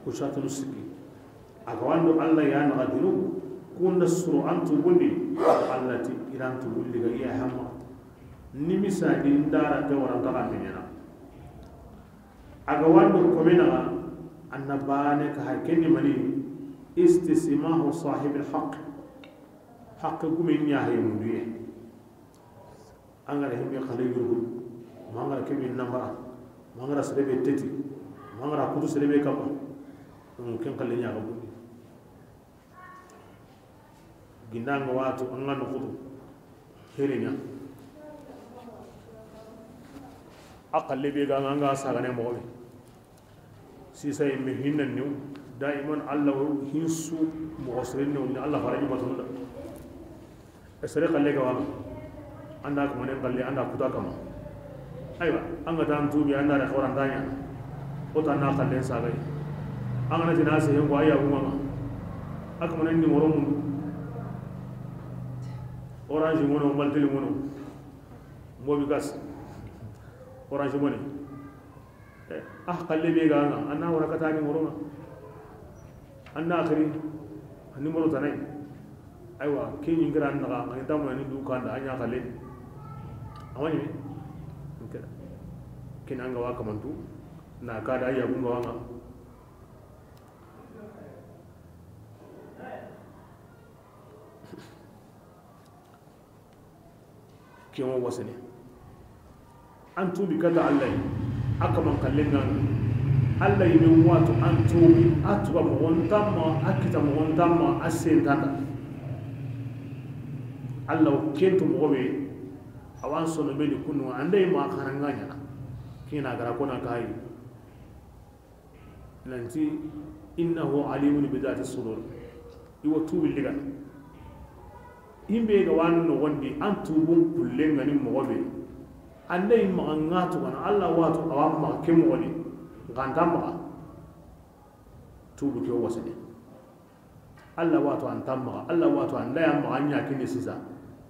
Ku shatunu siki. A ga wando Alla ya naxa junubu, kunda suro an tubundi, Alla ti iran tubulli ga iya hamma. Nimisani ndara ke wara nta ga min ɲana. A ga wando komenaga, anna bane ka har kenni mani, istismahu sahibil haqq. Haqqe gume ɲa hay munduye. An ga ra himbe xale yurgu, ma an ga ra kebe nambara, ma an ga ra serebe teti, ma an ga ra kutu serebe kama. Ken xale ɲa ga bundi. Gindanga watu an ga no kutu. Herinya. A xale be ga an ga sagane moxo be. Sisa yimme hinnan new, daiman Alla wo hinsu moxo siren new ni Alla fara ɲumatunda. E sere xalle ga wanga, anda kamanen xalle, anda kuta kama. Aywa, an ga tan tubi, anda re xorantanya. O tan na xallen sagay. An ga na tina sehen ko aya gumama. A kamanen ni moro mundu. Orange mono, malteli mono. Mobi gas. Orange Money. Eh, a xalle be ga ŋa, an na wara katani moro ŋa. An na xiri, a numéro tanay. Aywa, ke ɲi ŋira naxa, an tamana ni du kanda, an ɲa xalle. Amani, kina an ga wa kamantu, na kada ya bunga wanga. Ke wo wasene. An tubi kata Alla yi. A kaman kallen ŋa. Alla yi men watu an tubi, a tuba moxon tamma, a kita moxon tamma, a sen tanda. Alla wo kento moxo be, awan sono be ni kunu, ande ma xaranga ɲana. Kina gara kona kayi. Nanti, innahu alimun bi dhati sudur. I wo tubi ligana. Himbe ga wani noxondi, an tubun kullen ŋa ni moxo be. Anda i maxa ŋa tugana, Alla watu awa maxa ke moxo ni. Ganta maxa. Tubu ke wasene. Alla watu an ta maxa, Alla watu an da ya maxa ɲa kini sisa.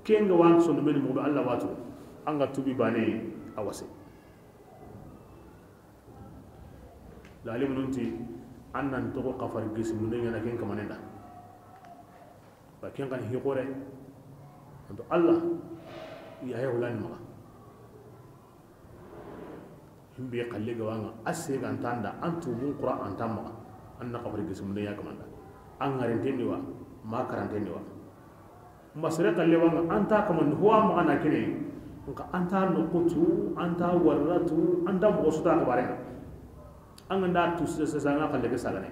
Ken ga wan sono men moxo be Alla watu. An ga tubi bane a wase. Lalimunun ti, an nan toxo xafar gisi munde ɲana ken kamanen da. Ba ken kan hi xore. Anto Alla, ya he hulani maxa. Himbe xalle ga wanga, a se ga an ta nda, an tubun xura an ta maxa. An na xafar gisi munde ɲa kamanda. An ŋarinten ni wa, ma karanten ni wa. Ma sere xalle wanga, an ta kaman ho a maxa na kine. Nka an ta noxutu, an ta warratu, an ta moxo su ta xabare. An ga nda tu sese sanga xalle ke sagane.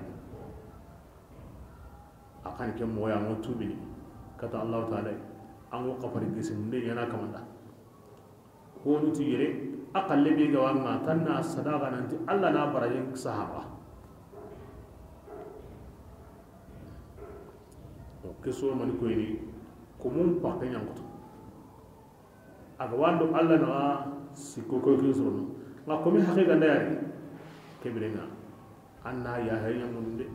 A xan ke moxo ya ŋo tubini. Kata Allahu Taala, an ŋo xafari gisimunde ɲaana kamanda. Honu ti yere, a xalle be ga wa ŋa, tan na sadaxa nanti Alla na barajen sahaba. Ke so mani koyini, ko mun pakke ɲankutu. A ga wando Alla naxa sikko koy kin sorono. Ŋa komi haqiqa nda yari. Ke birenŋa. An na yaxe ɲa bonondi.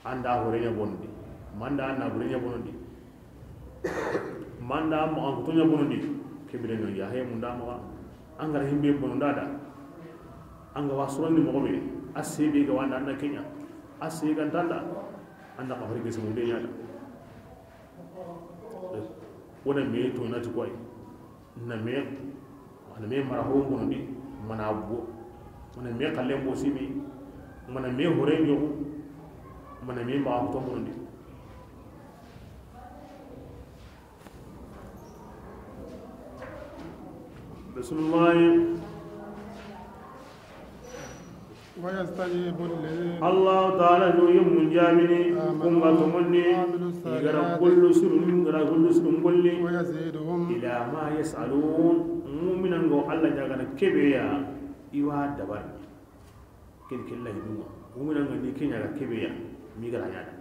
An da hore ɲa bonondi. Manda an na bure ɲa bonondi. Manda an maxan kuto ɲa bonondi. Ke birenŋa yaxe munda maxa. An ga ra himbe bononda da. An ga wa sorondi moxo be. A sebe ga wanda an na ke ɲa. A se ga ntanda. An na xafari gisimunde ɲa da. Wona me to na ti koy. Na me, wona me mara ho bonondi, mana bo. Wona me xalle bo simi, wona me hore ɲoxu, wona me ma to bonondi. Bismillah. ويستجيب الذين Allahu Taala no yi mun jaabini, آمنوا kun ga toŋonni, وعملوا الصالحات i ga ra gollu sirun, i ga ra gollu sirun golli, ويزيدهم ila ma yas'alun, mu'minan go Alla ɲaagana ke be ya, i wa dabari. Ken ke lahi duma, mu'minan ga ni ke ɲaaga ke be ya, mi ga ra ɲa da.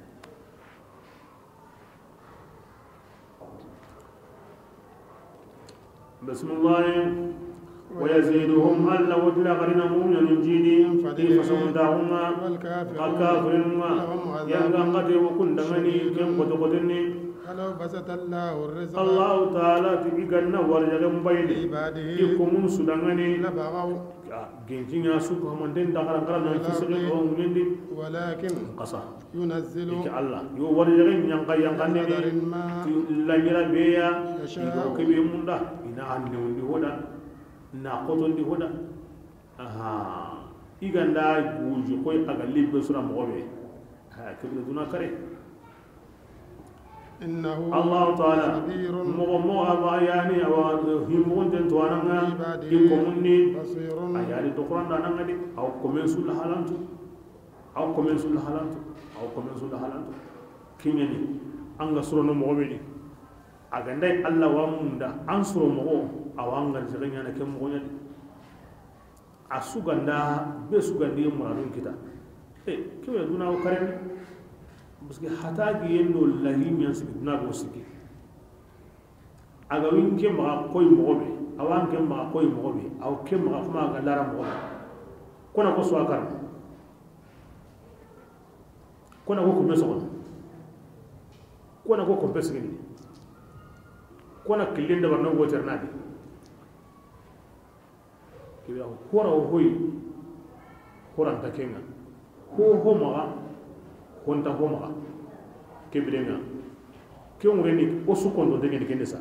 Bismillah. ويزيدهم Alla wa tila xarina mu'minun jidi, من فضله i fasamuntaxunŋa, والكافرون xa kafirinunŋa, لهم عذاب yanga ngate wo kun daŋani, ken شديد xoto xotenni. ولو بسط الله الرزق Allahu Taala ti i ga na warijaxen bayini, لعباده i komun su daŋani. لبغوا A, genjiŋa su ko manten da xaran xaran nan في الأرض fisiqi ko ŋuɲendi. ولكن Xasa. ينزل I ke Alla. Yo warijaxen ɲanka yanqandini. بقدر ما Ti laɲira be ya. يشاء I ga ke be munda. I na an newndi hoda. Na xotondi hoda. Aha. I ga nda guju koy a ga libbe sura moxo be. Ha, ke be duna kare. إنه Allahu Taala, خبير moxo moxo a ba yani, a wa himmugunten tuwananŋa, بعباده i komunni, بصير a yani toxorandananŋa de, a wa komen su lahalantu, a wa komen su lahalantu, a wa komen su lahalantu. Kiɲeni, an ga sorono moxo be di, a ga nda yi Alla wa munda, an soro moxo, a wa an ga ri sege ɲaana ke moxo ɲa di. A suganda, be sugandi muradun kita. E, ke be duna o kareni. Parce que hata gi yendo lahi ɲan sigi duna go sigi. A ga win ke maxa koy moxo be, a wa n ke maxa koy moxo be, a wa ke maxa kuma ga lara moxo be. Kona ko suwa kar. Kona ko kumbe soxon. Kona ko kumbe sigini. Kona kilin da barno go ternadi. Ke be hora o hoy, hora nta kenŋa. Ho, ho maxa, ho nta ho maxa. Ke birenŋa. Ke ŋureni o su kontonte ŋeni kende sa.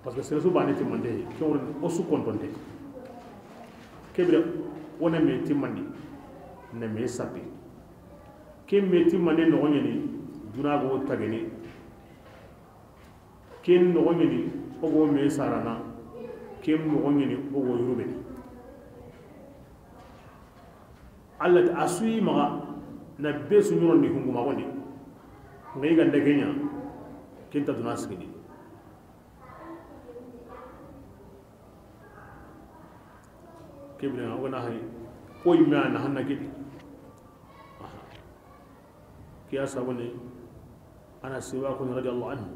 Parce que sere su bane timmante, ke ŋureni o su kontonte. Ke bire, o na me timmandi, na me sappi. Ke me timmande noxo ɲeni, duna go tagene. Ken noxo ɲeni o go me sarana, ken noxo ɲeni o go yurubeni. Alla ti a suyi maxa na be su ɲorondi hunguma gondi. Ngai ganda kenya, ken ta duna sigini. Ke bire o ga na hay, ko yimme a na hanna kidi. Aha. Ke ya sabuni, Anas wa ko radiyallahu anhu.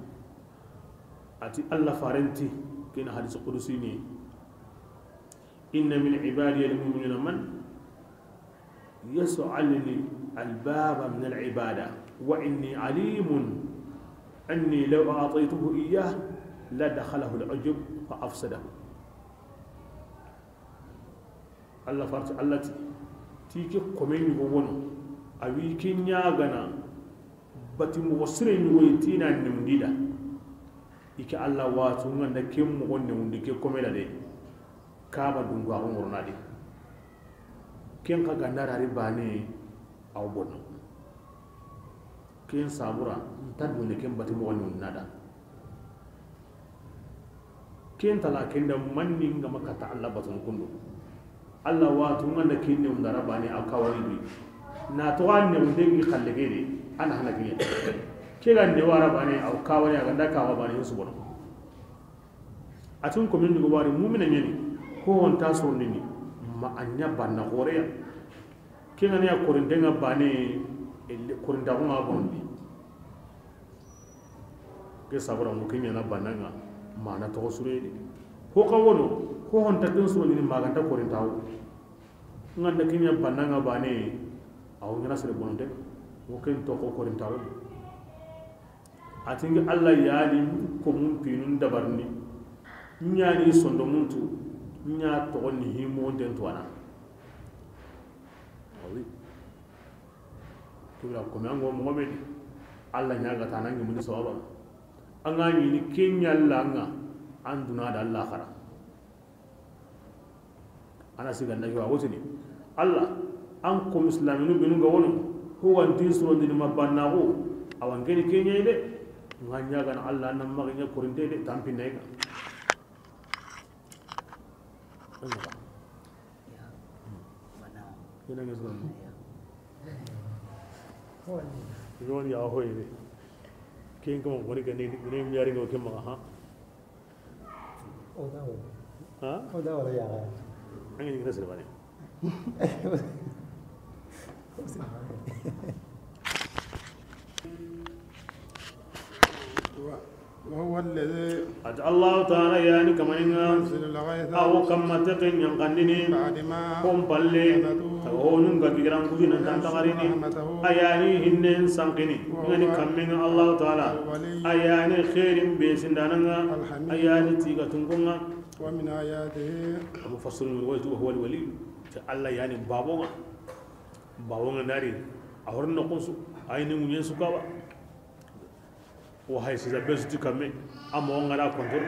A ti Alla farenti, ken hadis qudusi ni. Inna min ibadiya al-mu'minina man yas'aluni al-baba min al-ibada, wa inni alimun anni law a'taytuhu iyyah la dakhalahu al-ujub fa afsadahu. Alla farti, Alla ti, ti ke kome ɲugo wono, a wi ke ɲagana bati moxo sire ɲugoyi ti na newundi da. I ke Alla watu ŋa nda ke moxo newundi ke kome da de. Kaba dunko a xo ŋorona de. Ken xa ganda rari bane aw bonno. Ken sabura nta dune ken bati moxo newundi na da. Ken tala ken da manni ŋa ma kata Alla batun kundu. Alla watu ŋa nda ken newunda ra bane a kawani bi. Na toxo a newunde ŋi xalle gede, a na hana kiɲe. Ke ga nde wara bane, aw kawani, a ga nda kawa bane, yin su bono. A tun ko min dugo wari, mumina ɲeni, ko wonta sorondini, ma a ɲa banna xoreya. Ke ga ni a korinten ŋa bane, korintaxu ŋa bonondi. Ke sabura mu ke ɲana banna ŋa, mana toxo sureye de. Ko xa wono, ko honta ken sorondini, ma a ga nta korintaxu. N ga nda ke ɲa banna ŋa bane, a wo ɲana sere bononte, wo ken toxo korintaxu. A ti n ke Alla yani ko mun pinun dabarini, ɲani sondomuntu, ɲa toxo ni himo den tuwana. Awi. Kibra ko me an go mo be di. Alla ɲa ga tanan ngi mun sawaba. An ga ni ke ɲa Alla ŋa, an duna da Alla xara. Ana siga na yo wotini. Alla, an ko musliminu binu ga wono, ho wanti suro dini ma bannaxu, awa n ke ni ke ɲa de. N ga ɲa ga na Alla na ma ɲa korinte de, tampi na yi ga. Ina ngi suro. Yoni ya hoyde. Ken ko woni ga ni, ni mi yari ngo ke ma ha. O da wala. Ha? O da wala ya. An yi na sirba ne. وهو الذي Ati Allahu Taala yani kamaninga, ينزل الغيث awo kamma teke ɲankandini, من بعد ما kon palle, قنطوا taga honun ga gigiran kuji nan وينشر tantaxarini, رحمته a yani hinnen sankini, وهو ngani kammenga Allahu Taala, الولي a yani xeerin be sindananga, الحميد a yani tiga tunkunga. ومن آياته Amu fassirun wa huwa al-wali. Ti Alla yani babonga. Babonga nari, a horin noxun su, a yi ni ŋuɲen su kawa. Wo hay sisa be su ti kamme, a moxo ŋa da kontor,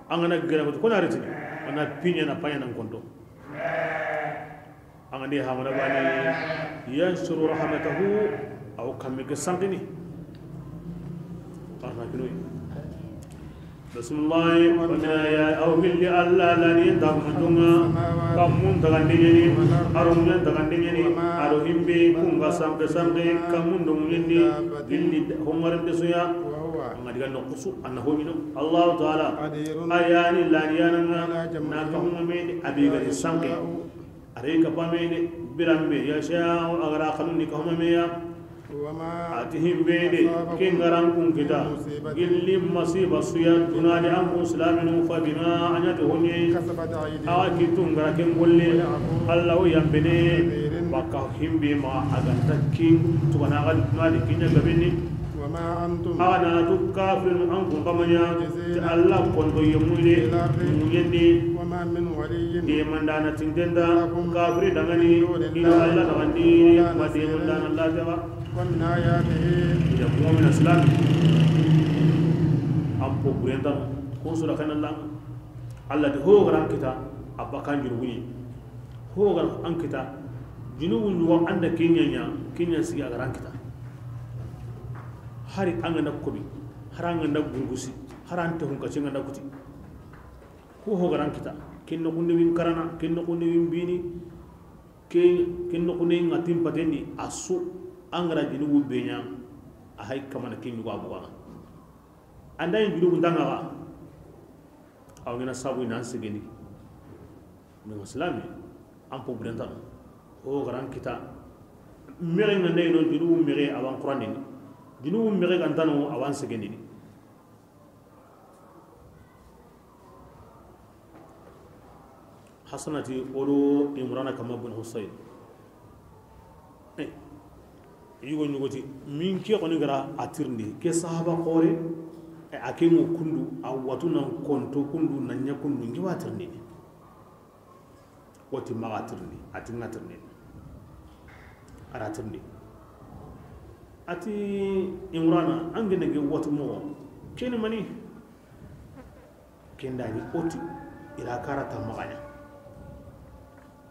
an ga na gere ko na retini, a na piɲe na paɲe nan konto. An ga ndi hamana bani, ينشر رحمته, aw kamme ke sankini. Arna kinoy. Bismillahi. ومن آياته, aw hilli Alla lani taxuntunga, kammun tagandiɲeni, aro ŋuɲen tagandiɲeni, aro himbe kunga sanke sanke, kammun do ŋuɲen di, hilli hongarante suya, وهو anga diga no kusu, anna hoɲino, Allahu Taala, قدير a yani lani yananga, على جمعهم na kammun me di, a be gari sanke. A ri ka pame de, biranbe, يشاء, a ga ra xanun di ka huma me ya. وما A ti himbe de, أصابكم ken ga ra an kun kita, من مصيبة gilli masiba suya, duna di an kun silaminu, فبما, a ɲa ti honye, كسبت أيديكم a wa kitun ga ra ken golle, ويعفو Alla wo yanpene, عن كثير baka himbe ma a ga nta kin, tugana ga duna di kin ɲa gabeni. وما أنتم A na tu kafirinu an kun kamanya, بمعجزين ti Alla konto yemude, في الأرض ŋuɲen di. وما من ولي Demandana tintenda, لكم kafiri dangani, من دون ina الله Alla dangani, ولا ma نصير demandana lataga. ومن آياته Ida mu'min islam. An po burenta, kun sura kan Allah. Alla de ho ga ra an kita, a bakan jurugu ɲi. Ho ga ra an kita, junubu ɲuwa anda kiɲa ɲa, kiɲa sigi a ga ra an kita. Hari an ga na kobi, hari an ga na gungusi, hari an te hun ka ci an ga na kuti. Ho ho ga ra an kita, ken no kunde win karana, ken no kunde win bini, ke, ken no kunde ngatin patendi, a su, an ga ra junubu be ɲa, a hay kamana ken ɲugo a buga. Anda yin junubu ndanga ga, Aw ŋa na sabu ina an segendi. Min islami, an po burenta. O ga ra an kita. Mege nga ndey no junubu mege awan Qur'an ni. Junubu mege ga ntano awan segendi. Hasanati odo Imrana kama bin Husayn. Eh, yugo ɲugoti, min ke xoni ga ra a tirindi, ke sahaba xore, eh, a ke ŋo kundu, a watu nan konto kundu, nan ɲa kundu, n ke wa tirindi. Wati maxa tirindi, a ti ŋa tirindi. A ra tirindi. A ti Imrana, an gene ge watu moxo, keni mani? Kenda ni oti ila karata magana.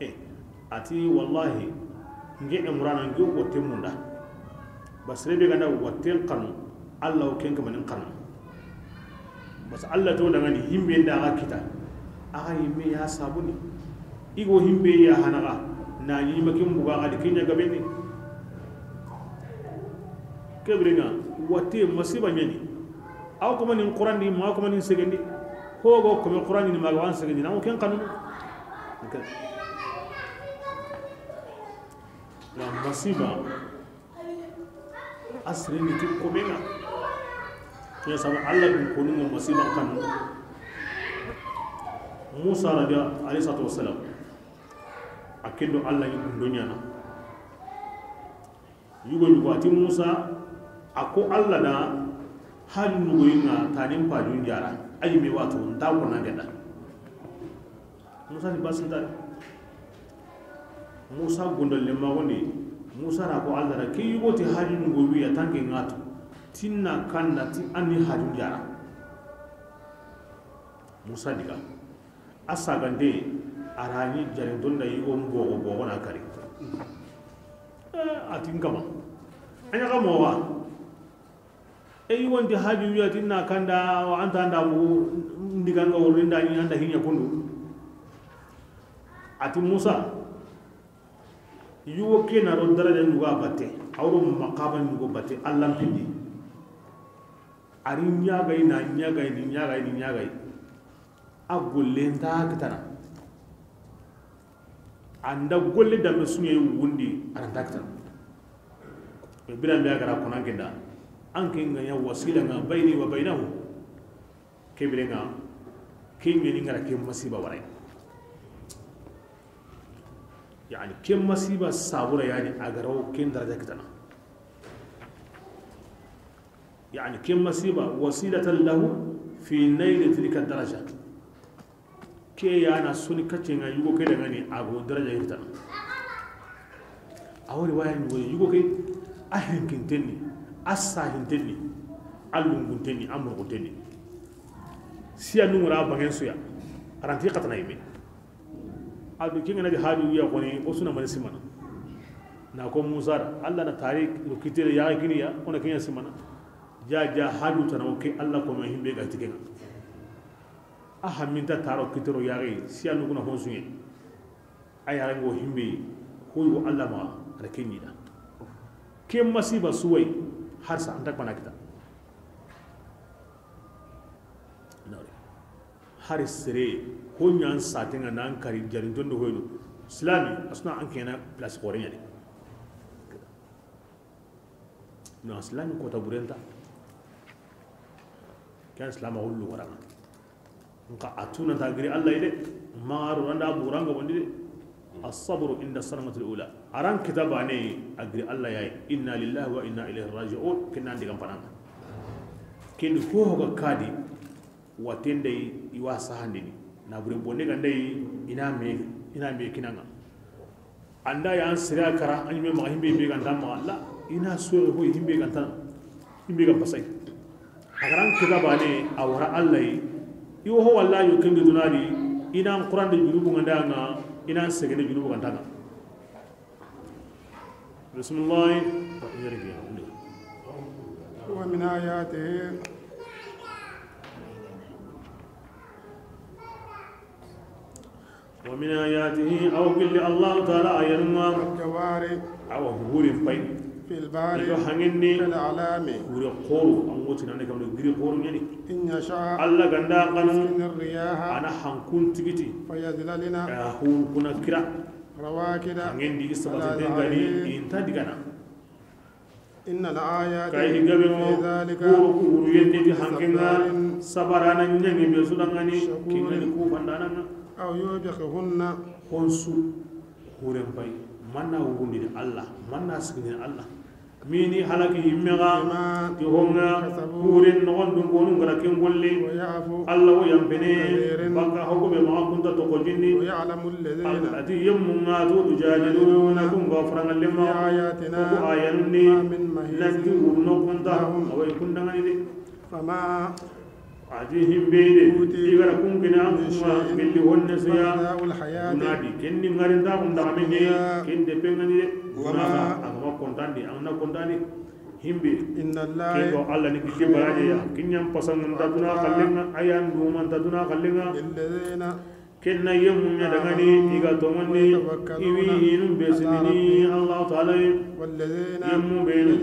Eh, a ti wallahi, nge Imrana nge wote munda. Basre be ganda wote kanu, Allah o ken kamanin kanu. Bas Allah to dangani himbe nda ga kita. Aga yimme ya sabuni. Igo himbe ya hanaga, na ni makin buga ga dikinya gabeni. Kebirenga, wati masiba ɲani. Aw kuma ni Qur'an di, ma kuma ni segendi. Hogo kuma Qur'an ni ma wan segendi. Na ken kanu. Na masiba. Asri ni ti komenga. Ya sama Allah dun konu mo masiba kanu. Musa rabi alayhi salatu wassalam. Akindo Allah ni dunya na. Yugo yugo ati Musa, a ko Allah da hali nugo yinga tanin pajun jara. Ayi me wato nta ko na geda. Musa ni basinta. Musa gondol le magondi. Musa ra ko Allah da ki yugo ti hali nugo wiya tanke ngatu. Tinna kanda ti anni hajun jara. Musa diga. A sagante, a rani jarinton da yigo bogo bogo na kari. Eh, a tin kama. A ɲaga mowa. E yigonti haju ya tinna kanda wa anta anda mu ndiganga wurinda ni anda hinya kundu. A ti Musa, yugo ke na ro daraja ɲuga batte, a wuro maqama ɲugo batte, Allah pindi. A ri ɲagay na ɲagay ni ɲagay ni ɲagay. A golle nta kitana. Anda golle dambe suɲe wundi, a nta kitana. Biran be a gara konan kenda. An ke nga ɲa wasila nga bayni wa baynahu. Kebirenga, ke ɲeni ngara ke masiba waray. Yani ke masiba sabura yani a garaw ken daraja kitana. Yani ke masiba wasilatan lahu fi nayli tilka daraja. Ke yana soni kacce nga yugo ke dangani a go daraja hirtana. A wori waya yugo, yugo ke a hinkintenni, a sahintenni, a lunguntenni, a murguntenni. Siya nungura bangen suya. Aranti katana yime. A du kinga na di haju ya koni o suna mani simana. Na ko Musa da, Allah na tari ro kitere ya kiniya, ona kinya simana. Ja ja haju tana o ke Allah ko no himbe ga tikenga. A haminta taro kitero yare, siya nuguna honsuye. A yare ngo himbe, hoyo Allah ma, a da kenyi da. Ke masiba suwai, harsa anta kwana kita. Hari sere, ho ɲan satenga nan kari jarintondo hoyno. Silami, asuna an kena place xore ɲani. No, silami kota burenta. Ken silama hullu waranga. Nka a tuna ta giri Allah ide. Maru randa buranga bondi de. As-sabru inda sadmatil ula. Aran kitaba ne a giri Allah yayi. Inna lillahi wa inna ilayhi raji'un. Kinan digam pananga. Kin ho ga kadi. Waten dai iwa sahandini. Na bure bonne gandai ina me, ina me kinanga. Anda ya an sira kara, an yime maxa himbe be ganta maxa la, ina sore ho himbe ganta, himbe gan pasai. A garan kiga bane a wara Allah yi. Iwo ho wallahi yo kende dunadi, ina an Qur'an de junubu ganda nga, ina an segene junubu ganta nga. Bismillah. ومن آياته ومن آياته أو قل الله تعالى آيانما الجوار أو هوري باي في البحر ido hangindi كالأعلام hure xoro an woti nande kam giri xoro ɲani إن يشأ Allah ganda kanu يسكن الرياح ana hankun tigiti فيظللن a hun kuna kira رواكد hangindi على isabati dengani ظهره inta digana إن الآيات kay gabe mo في ذلك kuru kuru yende di لكل hankenga صبار sabarana ɲangi be sudangani شكور kingani ku bandana أو يوبقهن honsu huren bay manna wugundi Allah manna sigini Allah mini halaki yimmega بما ti honga كسبوا huren nogon dun gonu ngara ken golle ويعفو Allah wo yampene عن كثير baka hogo be ma kunta to ko jinni ويعلم الذين ati yemmu nga to du jajiluna يلحدون kun ga franga في lemma آياتنا ko ayanni ما من محيص nanti wurno kunta لهم awai kundangani de فما ati himbe de أوتوا igara kun gina من kuma شيء gilli honne suya فمتاع الحياة dunadi kenni ngarinta kun da amene الدنيا kende pengani de وما dunaka agama kontandi amna kontandi himbe إن الله kendo Allah ni kike baraje ya kinyam pasangun ta duna kallenga ayan duman ta duna kallenga للذين Kenna yemmu ɲa dangani i ga toŋonni i wi hinun be sinini Allahu Taala ye. Yemmu be ni.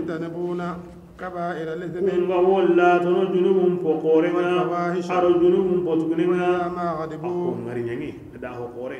كبائر الإثم. Ku nga wolla tono junubun po xoren ŋa, والفواحش. A ro junubun po tugunen ŋa. إلا ما غضبوا. A ku ŋari ɲaŋi da ho xore.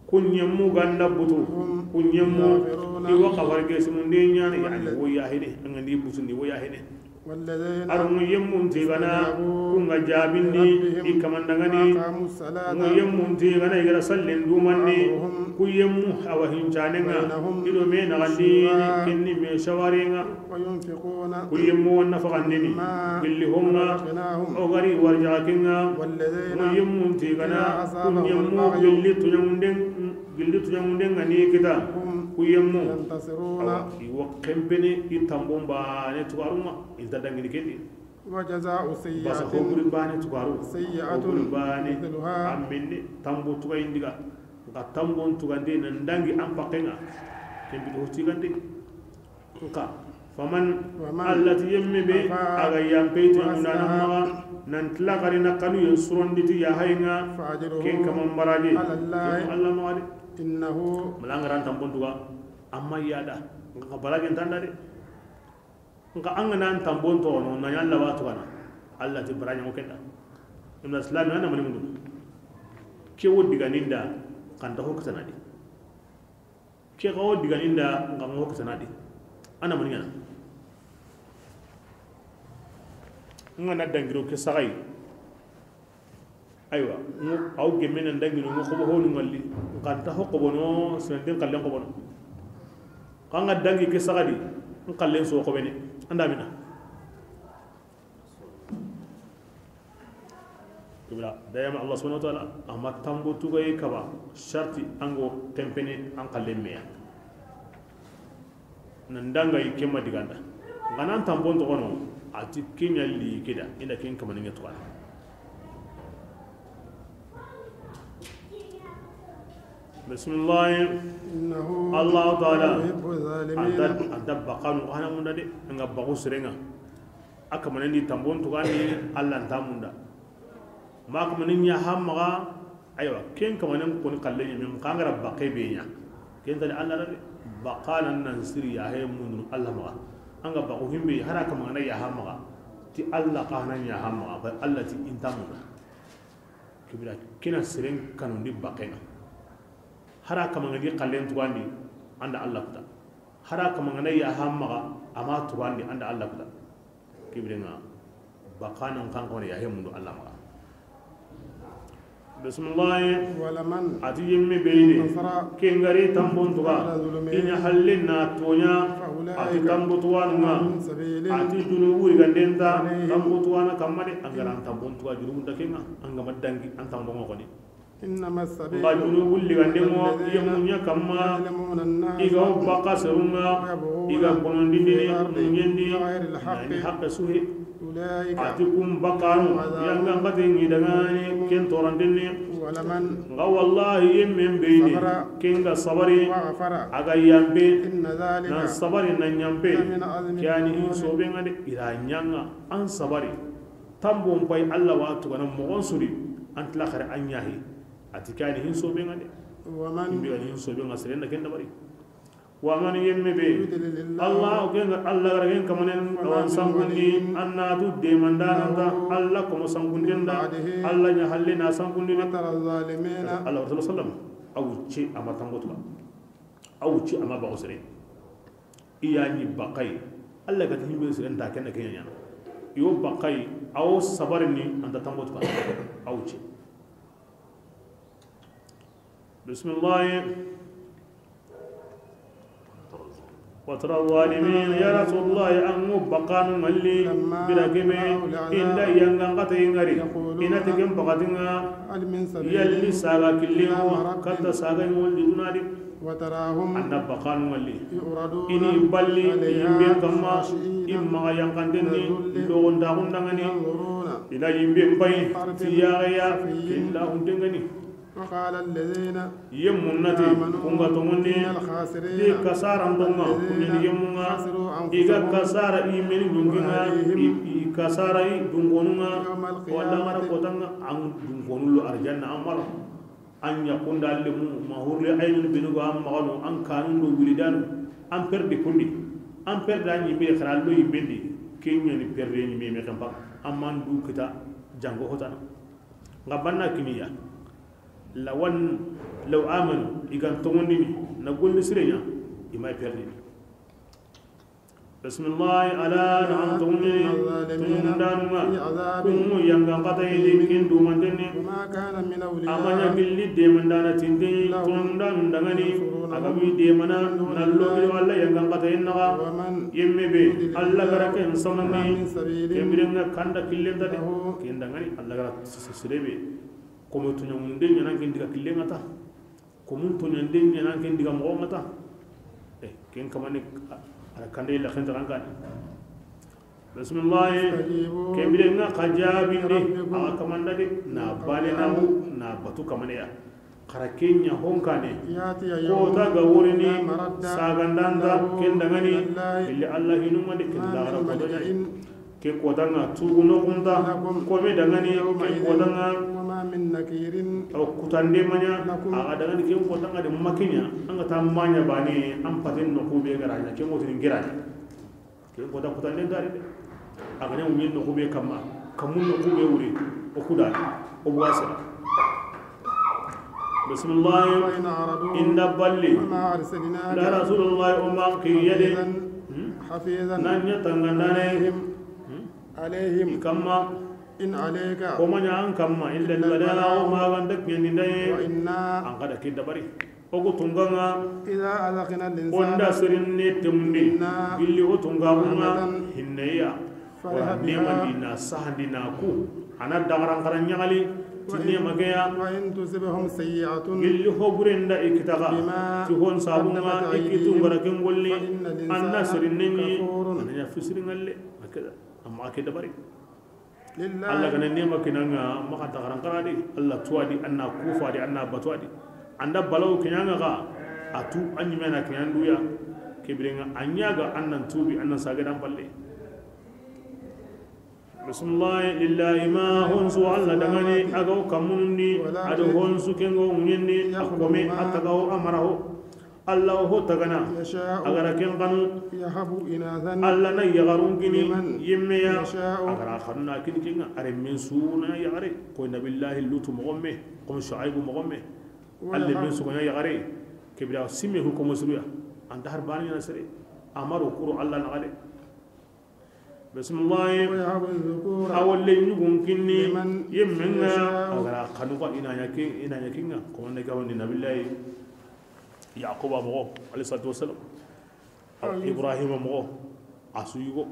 Ku ɲemmu ga nda butu, هم ku ɲemmu, يغفرون. I wa xafari ke simundi ɲaana, yani, والذين wo yahine, an ga ndi butundi wo yahine. والذين A ro mu yemmun ti gana, استجابوا ku nga jaabindi, لربهم i kamandaŋani, وأقاموا الصلاة mu yemmun ti gana, i ga ra sallen dumanni, أمرهم ku yemmu, a wa hincanen ŋa, بينهم i do me naxandi, شورى kenni me sawarin ŋa. وينفقون Ku yemmu wa nafaxandini, مما gilli ho ŋa, رزقناهم o ga ri warjaxa ken ŋa, والذين mu yemmun ti gana, إذا ku أصابهم ɲemmu البغي gilli tuɲaŋunden, gilli tuɲaŋunden ŋa ni kita, هم ku yemmu. ينتصرون Awa, i wa kempene, i tambon baane tugarun ŋa, i nta dangini kendi. وجزاء Basa سيئة hoburi baane tugaru. سيئة Hoburi baane مثلها. A menne tambo tugayin diga. Nka tambon tugande nan dangi an pakken ŋa. Kembi do tigande. Nka, faman, ومن Alla ti yemme be, عفا a ga yampe ti وأصلح munana maxa, nan tilakari na kanu yen surondi ti yahayin ŋa, فأجره ken kaman baraje, على الله ken Allah maxa de. إنه Mala an ga ra tambon tuga, amma yada, nka baraje ntanda de. Nka an ga na tambon toxono, na ɲa Allah wa tugana, Allah ti baraje mo kenda. Imna Islam, an na mani mundu. Ke wo diganinda, kanta ho kitanadi. Ke xa wo diganinda, nga mo kitanadi. An na mani ɲaana. Nga na dangiro ke saxayi. Aywa, aw gemme na dangino, nga xobo honu ŋalli. Kanta ho xobono, senden kallen xobono. Xa nga dangi ke saxadi, n kallen so xobene. Anda mina. Kibra, dayama Allah subhanahu wa ta'ala, ama tambo tugaye kaba, sharti ango tempene an kallen meya. Nan danga yi kemma diganda. Nga nan tambon toxono, a ti kenya li keda, inda ken kamani nga tuxana. Bismillah. إنه Allah ta'ala, لا يحب الظالمين. Anta, anta bakanu hana munda de, nga baku serenga. A kamanen di tambon tugandi, Allah nta munda. Ma kamanen ɲa hammaga, aywa, ken kamanen koni kallen ɲa, min kangara bakke be ɲa. Ken tali Allah da de, bakana nan siri ya he mundu Allah maga. Anga baku himbe, hara kamana ya hammaga. Ti Allah kana ɲa hammaga, ba Allah ti inta munda. Kibira kina siren kanundi bakena. Hara kamana di kallen tugandi, anda Allah kuta. Hara kamana ya hammaga, ama tugandi, anda Allah kuta. Kibirenga, bakanan kan kono ya he mundu Allah maga. Bismillah. ولمن A ti yemme beyni, انتصر kengari tambon tuga, بعد ظلمه inya hallin na tonya, فأولئك a ti tambo tuwanunga, لهم سبيل a ti junubu igandenta, عليهم tambo tuwana kamma de, angaran tambon tuga junubu da kenga, angama dangi, an tambon ngoni. إنما السبيل Nga junubu ligande mo, على الذين yemunya kamma, يظلمون الناس iga baka serunga, ويبغون iga bonondini في الأرض munyendi, بغير الحق nani hakke suhe. أولئك A ti kun bakanu, لهم عذاب yanga ngati ngi dangani, ken torandini. ولمن Nga wallahi yemmen beyni, صبر kenga sabari, وغفر aga yampe, إن ذلك na sabari na nyampe, لمن عزم kiyani in الأمور sobe nga de, ira nyanga, an sabari. Tambon pay Allah wa tugana mogon suri, an tilaxare an ɲahi. A ti kani hin sobe nga de. ومن Imbe gani hin sobe nga seren da ken dabari. Wa man yemme be. يضلل الله Allah o kenga Allah gara ken kamanen فما له من ولي anna tu de mandana ta من Allah ko sankunden da بعده Allah nya halle na sankunden. وترى الظالمين Allah wa sallam. Aw ci ama tangotu. Aw ci ama ba sere. Iya ni bakai. Allah ga himbe sere nda ken ken nya. Yo bakai aw sabar ni anda tangotu. Aw ci. Bismillah. وترى الظالمين يا رسول الله أنو بقانو ملي برقبه إلا ينغن قطعي غري إن تكن بقاتنا يلي ساغا كلمو كتا ساغا يولد دونادي. وتراهم Anna baqanu ŋalli. يعرضون Ini balli عليها yimbe kamma, خاشعين imma yankandenni, من الذل logondaxundangani. ينظرون Ina yimbe pay, هل من tiyaxeya, صفي killa hundengani. وقال الذين Yemmun nati, آمنوا kunga tongondi, إن الخاسرين ti kasara ndonga, الذين kunyani yemmunga, خسروا أنفسهم iga kasara imeni dunginga, وأهليهم i, i kasara i dungonunga, يوم القيامة wala ngara kotanga, an dungonullo arjanna amaro. An ɲa kunda lemu, ma hurle aynun benugo an maxanu, an kanun do wilidanu, an perdi kundi. An perde a ɲimbe, xara lo yimbe ndi, ke ɲa ni perde ɲimbe me xempa. Amman du kita jango hotana. Nga banna kiniya. Lawan, law amanu, i gan tongondini, na golli sire ɲa, i may perdini. Bismillahi, ala na an tongondini, tongondanu nga, kumu yangan kata yidi kin dumantenni. Amanya gilli demandana tindi, tongondanu dangani, a ga wi demana, na logi Alla yangan kata yin naga, yemme be, Alla gara ken samani, kembirenga kanda killen tadi, ken dangani, Alla gara sirebe. Komo tuɲangunde ɲanan ken diga killen ŋa ta. Komun tuɲande ɲanan ken diga moxo ŋa ta. Eh, ken kamane, a ra kande la ken taran kan. Bismillah. Ken bire ŋa xa jabinde, a kamanda de, na bale na wu, na batu kamane ya. Xara ken ɲa honkane. Ko ta ga worini sagandanda ken dangani, illa Allah hinuma de ken da xara ko da. Ke kotanga tugu noxunta, kome dangani, ke kotanga, o kutande maɲa, a ga dangani, ke kotanga de makiɲa, an ga ta maɲa bane, an paten noxu be garaɲa, ke motini giraɲa. Ke kota kutande gari de. A ga ɲa wuɲin noxu be kamma, kamun noxu be wuri, o kuda, o buwasa. Bismillah. Inda balli. Da Rasulullah, o ma kiyade. Nan ɲa tangandane. Alayhim. I kamma. In alayka. Ko maɲa an kamma. Illa al-balagh, o ma ganda kiyani ndaye. Wa inna. An kada ke dabari. O go tunganga. Idha adhaqna al-insana. Onda sirinne temundi. Minna. Billi o tunga rahmatan. Hinneya. Wala nemandi na sahandi na ku. Ana dagaran xara ɲagali. Ti nema ke ya. Wa in tusibhum sayyi'atun. Gilli hoburenda i kitaga. Bima. Ti hon sabunga qaddamat i kitu aydihim. Ngara ken golli. Fa inna al-insana. Anna sirinne ni. Kafurun. Ananya fisiri ngalle. Akeda. Amma ake dabari. Lillahi. Allah gana nema kinanga, maka dagaran xara di. Allah tuwa di, anna kufa di, anna batuwa di. Anda balaw kinanga ga. Atu anyi mena kinanduya. Kebirenga anyaga annan tubi, annan sage dan palle. Bismillah, lillahi ma honsu Allah dangani, agaw kamundi, ado honsu kengo munyindi, akome atagaw amaraho. Allah ho tagana, agara ken kanu. Yahabu inathan. Allah na yagarun kini, liman yimmeya, yasha'u. Agara xanna kini kinga, are min suna yagare, ko nabillahi Lutu mogomme, ko Shu'aibu mogomme. Allah min suna yagare, kebira simme hu ko musuya, anta har bani na sere, amaro kuro Allah na gade. Bismillah. Awa lenyugun kinni yemmenga, agara xanuka ina ɲaki, ina ɲakinga. Ko wanda ga wandi nabillahi Yaquba mogo, alayhi salatu wassalam. Awa Ibrahima mogo, a su yugo.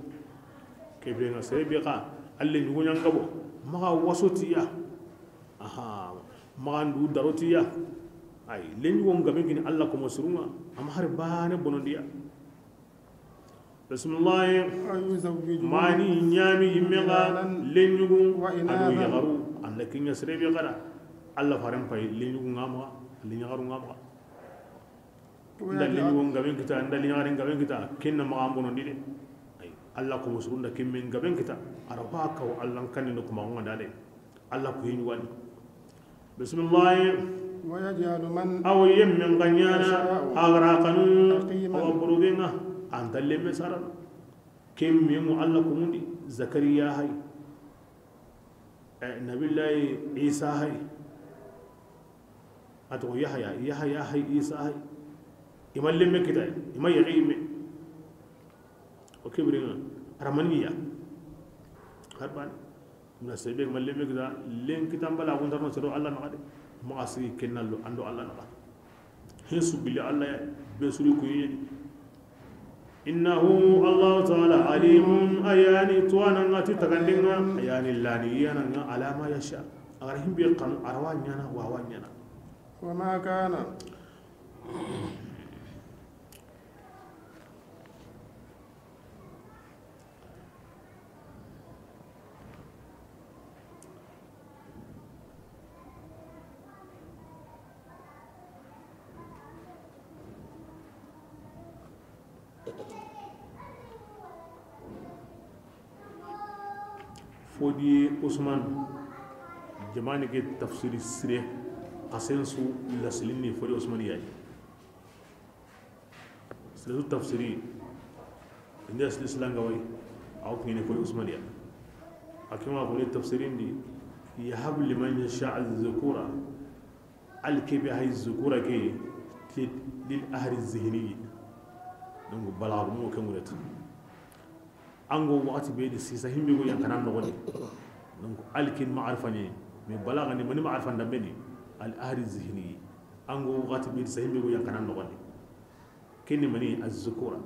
Kebe nga sere be ka, alle nyugo nyangabo. Maga wasotiya. Aha, maga ndu darotiya. Ay, lenyugo ngabe gini Allah ko masurunga. Am har bane bonondiya. Bismillah. Mani ɲami yimme ga lenyugu ado yagaru, anda kinya sere be gada. Allah faren pay lenyugu ngama, lenyaxaru ngama. Nda lenyugu ngaben kita, nda lenyaxaru ngaben kita, kenna maxa an bonondi de. Ay, Allah ko musurunda kimme ngaben kita. Ara wa kaw Allah kanni no kuma ngada de. Allah ko yin wani. Bismillah. ويجعل من Awo yemmen ga ɲana يشاء agara kanu عقيما. Awa burugenga anta lemme sarana. Ken memu Allah kumundi Zakariya hay. Eh, Nabillahi Isa hay. Ato Yahya, Yahya hay, Isa hay. Ima lemme kita, ima yagi me. O kebirenga aramaniya. Harbani. Na sebe ma lemme kita, len kita mbala ko ndarno sero Allah naxa de. Ma asi kennallo ando Allah naxa. Hesu bili Allah ya, be suri ko yeni. Innahu Allah ta'ala alimun, ayani tuwana ngati tagandenga, ayani lani yana nga alama yasha. Agar himbe kanu arawa ɲana, wawa ɲana. وما كان Fodiye Usman, jamani ke tafsiri sire, xasen su lasilin ni Fodiye Usman yayi. Siratu tafsiri. Inda sili silanga way. Aw kine ko Usmaniya. A ke ma ko ni tafsirin di, yahabu liman yasha az-zukura. Al kebe hay zukura ke ti lil ahri zihni. Donc balagu mo ke muret. Ango wakati be di sisa himbe go yankana noxondi. Donc al kin ma'arifa ni, mais balaga ni mani ma'arifa ndambe ni, al ahri zihni. Ango wakati be di sa himbe go yankana noxondi. Kini mani azzukura.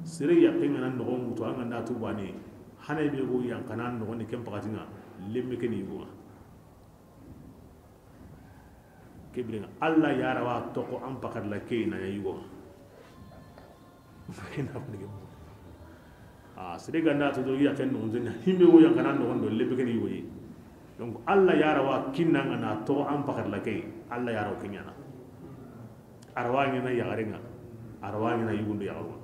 Sere ya kengana noxon mutu anga nda tubani. Hana be go yankana noxondi ken pakatinga. Lemme keni yugo. Kebirenga Allah yarawa toko an pakar la kei na yugo. Kena ko ni. Ah, sere ganda to do ya ken no zen himbe wo ya kana no do lebe ken yugo yi. Donc Allah yarawa kinna nga na to an pakar la kei. Allah yarawa kinyana. Arawa ngena yagarenga. Arawa ngena yugundo yagarenga.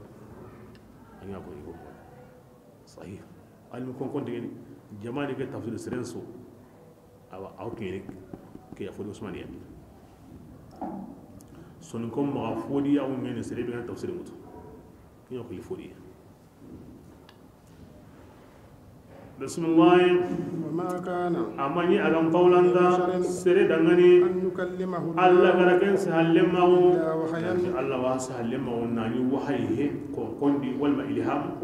Anga ko yugo. Sahih. Almi kon kon degeni. Jamani ke tafsir serenso. Awa, aw kene ke ya fodi Usmaniya. Soninko maxa fodi ya, o mene sere be ga na tafsir mutu. Kiño xili fodi ya. Bismillah. وما كان A ma ñi a ga n pawlanda لبشر sere dangani. أن يكلمه الله Allah ga ra ken sahalle maxu. إلا وحيا. Allah wa sahalle maxu na ñi wahayi he, ko kondi walma ilham.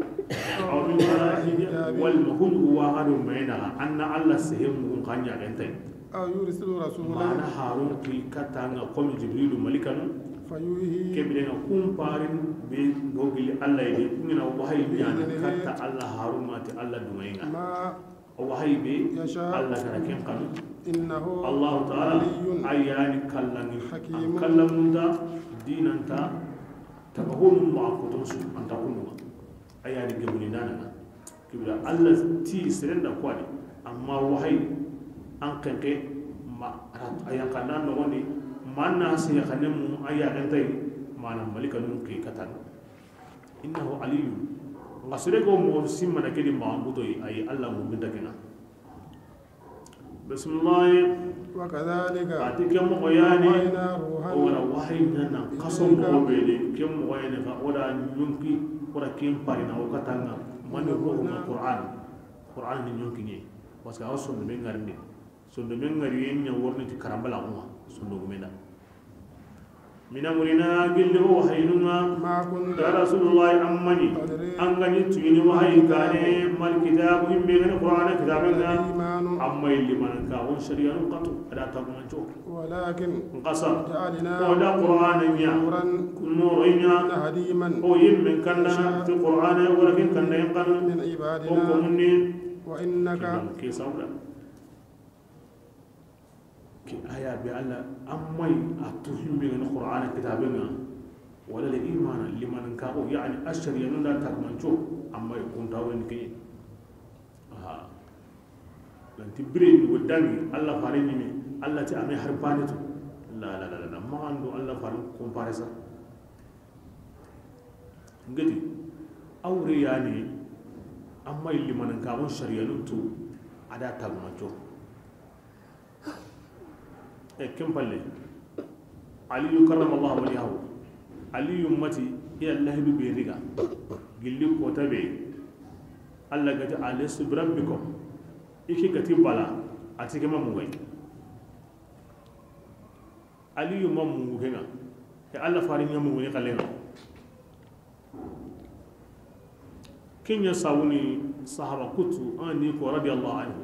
أو من وراء حجاب. Walma huñu wa ga do mena, anna Allah sehe mugun xa ña ken tay. أو يرسل رسولا. Mana harun ki katanga comme Jibrilu malikanu. فيوحي Kebire nga kumparin be gogili Allah yi, kungina wahayi ñana بإذنه katta Allah harun ma ti Allah dungainga. ما O wahayi be يشاء. Allah ga ra ken kanu. إنه Allahu Taala علي a yani kallangin. حكيم. An kallangunta, dinanta, taga honu ma koton su anta kununga. A yani gemuni nananga. Kibira Allah ti serenda kwani. Amma wahayi an kenke ma a yankanda noxondi. Manna se yakane mu a yagentai. Mana malika nun ke katana. Innahu aliyyun. Nga sere go mo simma na kedi ma butoyi, ayi Allah mu binta kena. Bismillah. وكذلك A ti ke moxo yani, أوحينا روحا o wara wahayi ñana إليك kaso moxo be de, ke moxo yani ka o da ñonki, o da ken parina o katanga, mani روح من Qur'an. Qur'an ni ñonki ñe. Parce que a sondomen ŋarinde. Sondomen ŋari yen ña worni ti karambala kuma. Sondomen da. Mina murina gilli o wahayinunga. ما كنت Ya Rasulullah, ammani. تدري An ga ni tuyini wahayi kane, mal kitabu, imbe gani Qur'ana kitabenga. الإيمان Amma illi manan ka on shari'anun katu, ada tagumanco. ولكن Nkasa. جعلناه O da Qur'ana ña. نورا Noroiña. نهدي من O yimmen kanda نشاء ti Qur'ana, wala kin kanda yan kan. من O عبادنا ko munni. وإنك Kidan ke sawda. Ke aya be Allah, amma a tu himbe ni Qur'ana kitabenga, wala le imana liman ka o, yani ashari yanu da takmanco, amma kunta wani ke. Aha. Lanti bire ni wodani, Allah fare ni, Allah ti ame har bane to. La, la, la, la, la. Ma ando Allah fare comparé sa. Ngati, awre yani, amma illi manan ka on shari'anun tu, ada takmanco. E ken palle, Aliyu karramallahu wajhahu. Aliyu mati iya lahidu be riga. Gilli kota be. Allah gati, "Alastu bi rabbikum?" Iki gati, "Bala." Ati ke ma mugay. Aliyu ma mungu kenga. E Allah fari nya mungu ni kalenga. Kenya sawuni sahaba kutu an ni ko radiyallahu anhu.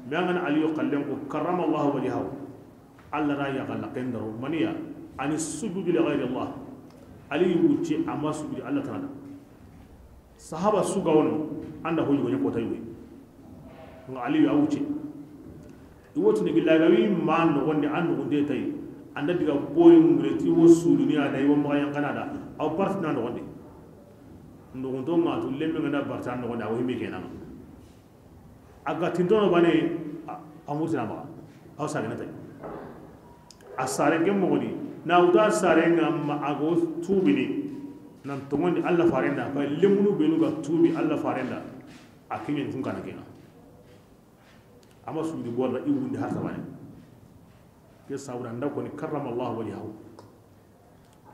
Me an Aliyu kallen ko karramallahu wajhahu. Allah ra ya galla kendaro maniya ani sujudi li ghayri Allah. Aliyu wucce amma sujudi Allah ta'ala. Sahaba su ga wono, anda hoyi woni ko tayi. Nga Aliyu a wucce. I wotini gilla ga wi ma nogondi an nogonde tayi. Anda diga boyi ngure ti wo suduni ada i wo maga yankana da. Aw parti na nogondi. Nogonto ma tu lemme ngana barta nogondi aw himbe kenan. A ga tintono bane, a, a murtina maxa. Aw sagana tay. A sare ke moxoni. Na wuta sare nga ma a go tubini. Nan tongondi Allah farenda. Ba lemunu benu ga tubi Allah farenda. A kiñen kun kana kena. Ama sudi borda i wundi har sabane. Ke sawra nda ko ni karrama Allah wajhahu.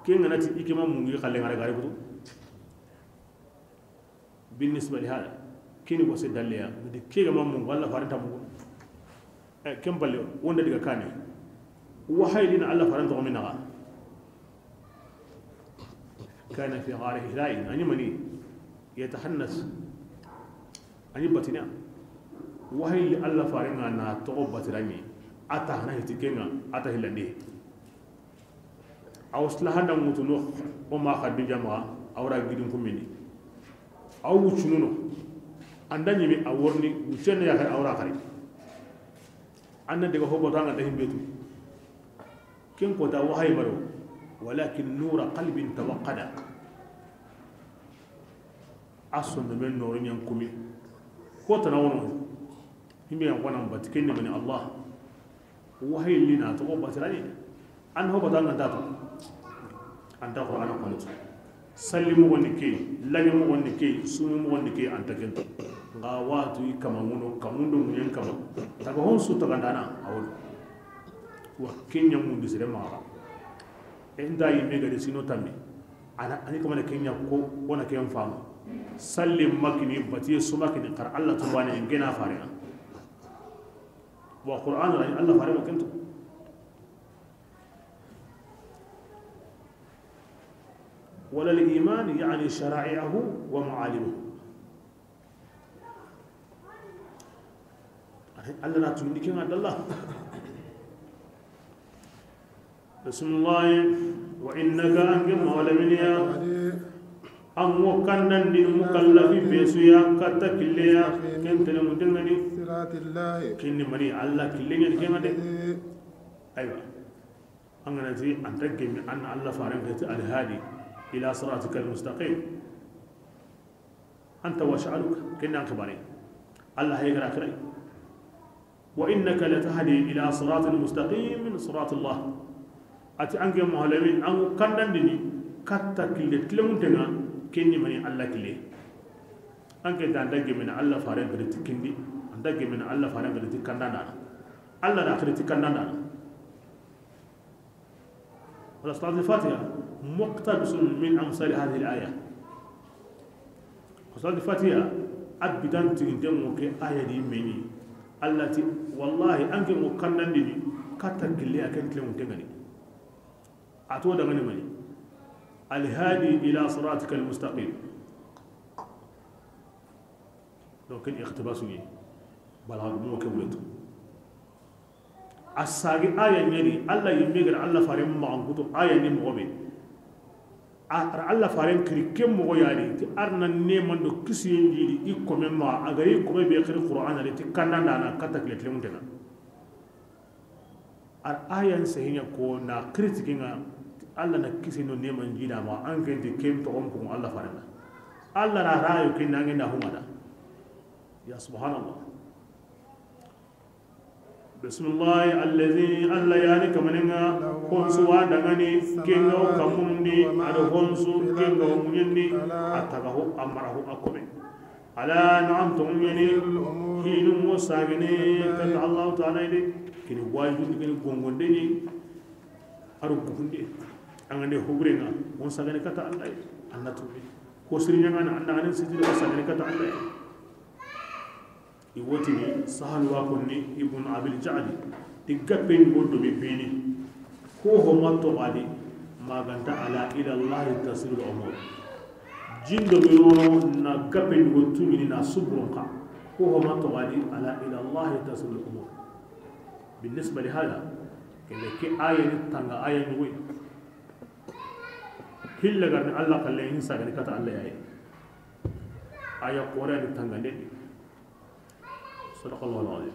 Ke ngana ti ikima mungi xalle ngare gare kutu. Binisba li hada, kini ko se dalliya, di ke ga mamu, walla farin tamu. E, ken palle, wonda diga kane. Wahayi lina Allah farin to mina. Kana fi ghari Hirain, ani mani, yatahannas. Ani batina. Wahayi li Allah farin na to batirani. Ata hana hitikenga, ata hilande. Aw silahanda ŋutuno, o ma Xadija maxa, a wara gidin kumini. Aw wuccununo, anda ɲimi a worni, wuccen yaxare a wara xari. Anna daga hobo tanga da himbetu. Ken kota wahayi baro, walakin nura qalbin tawaqqada. A sondomen noro ɲan kumi. Ko tana wono. Himbe yan kona bati kende mani Allah. Wahayi lina to ko batirani. An ho bata nganta to. Anta Qur'ana kono to. Salli mo woni ke, lage mo woni ke, sumu mo woni ke, anta kento. Nga watu i kama muno, kamundo munyen kama. Taga hon su taga ndana, awol. Wa kenya mundi sire maxa. Enda yi mega de sino tammi. Ana, ani kamana kenya ko, wona ken fama. Salli makini, batiye su makini, kar Allah tubane, ngena farena. Wa Qur'an ra, Allah fare mo kento. Wala al-iman, yani shara'i'ahu wa ma'alimuhu. Allah na tundi ken adalla. Bismillah. Wa innaka, anke malaminiya. An wo kandandi mukallafi besuya katta killeya, ken tele mutengani. Kinni mani Allah killengani kengade. Aywa. An gana ti an ta gemi an Allah faren kati alhadi ila siratika almustaqim. Anta wa sha'anuka, ken an xibare. Allah hay gara kirai. Wa innaka latahdi ila siratin mustaqimin, siratallah. Ati anke muhalamin, an kandandini, katta kille tilemuntenga, kenni mani Allah kille. Anke da anda gemena Allah faren gari ti kindi, anda gemena Allah faren gari ti kandandana. Allah da gari ti kandandana. Wala salatul Fatiha, muqtabasun min amsali hadhihi al-aya. Salatul Fatiha, abidan tiginte mo ke aya di meni. Allah ti, wallahi, anke mo kandandini, katta kille a ken tilemunte ngani. A to dangani mani. Alhadi ila siratika almustaqim. Donc, ken iqtibasu ni. Bala mo ke wuletu. A sagi aya ɲani, Allah yimme gara Allah faren maxan kutu aya ni moxo be. A ra Allah faren kiri ke moxo yani, ti arna neman do kisiyen jidi, i kome ma, a gari kome be kiri Qur'an ali, ti kandandana, katta kille tilemuntenga. Ar ayan sehinya ko na kiri tikinga, ti Allah na kisiyen do neman jida ma, an ken ti ken toxon ko Allah faren. Allah ra rayo ken nange na humada. Ya subhanallah. Bismillahi allazi, Allah yani kamaninga, honsu wa dangani, kenga o kamundi, ado honsu, kenga o munyindi, a tagaho, a maraho, a kome. Ala na'am, to munyani, hinu mo sagene, kata Allah Ta'ala ide, kini wajun, kini gongondeni, aro gukunde, angande hubrenga, on sagene kata Allah, annatu. Ko sirinyanga na, anda ganin sitiri, on sagene kata Allah. I wotini Sahal wa konni Ibn Abil Ja'di, ti gappe ni go domi beni. Ko ho ma toxadi, maganta ala ila Allah tasirul umur. Jindo mi rono na gappe ni go tumini na subron ka. Ko ho ma toxadi ala ila Allah tasirul umur. Binisba li hada, kele ke aya ni tanga aya ni wi. Hilla garni Allah kalle insa gani kata Allah yayi. Aya Qur'an tangande. صدق الله العظيم.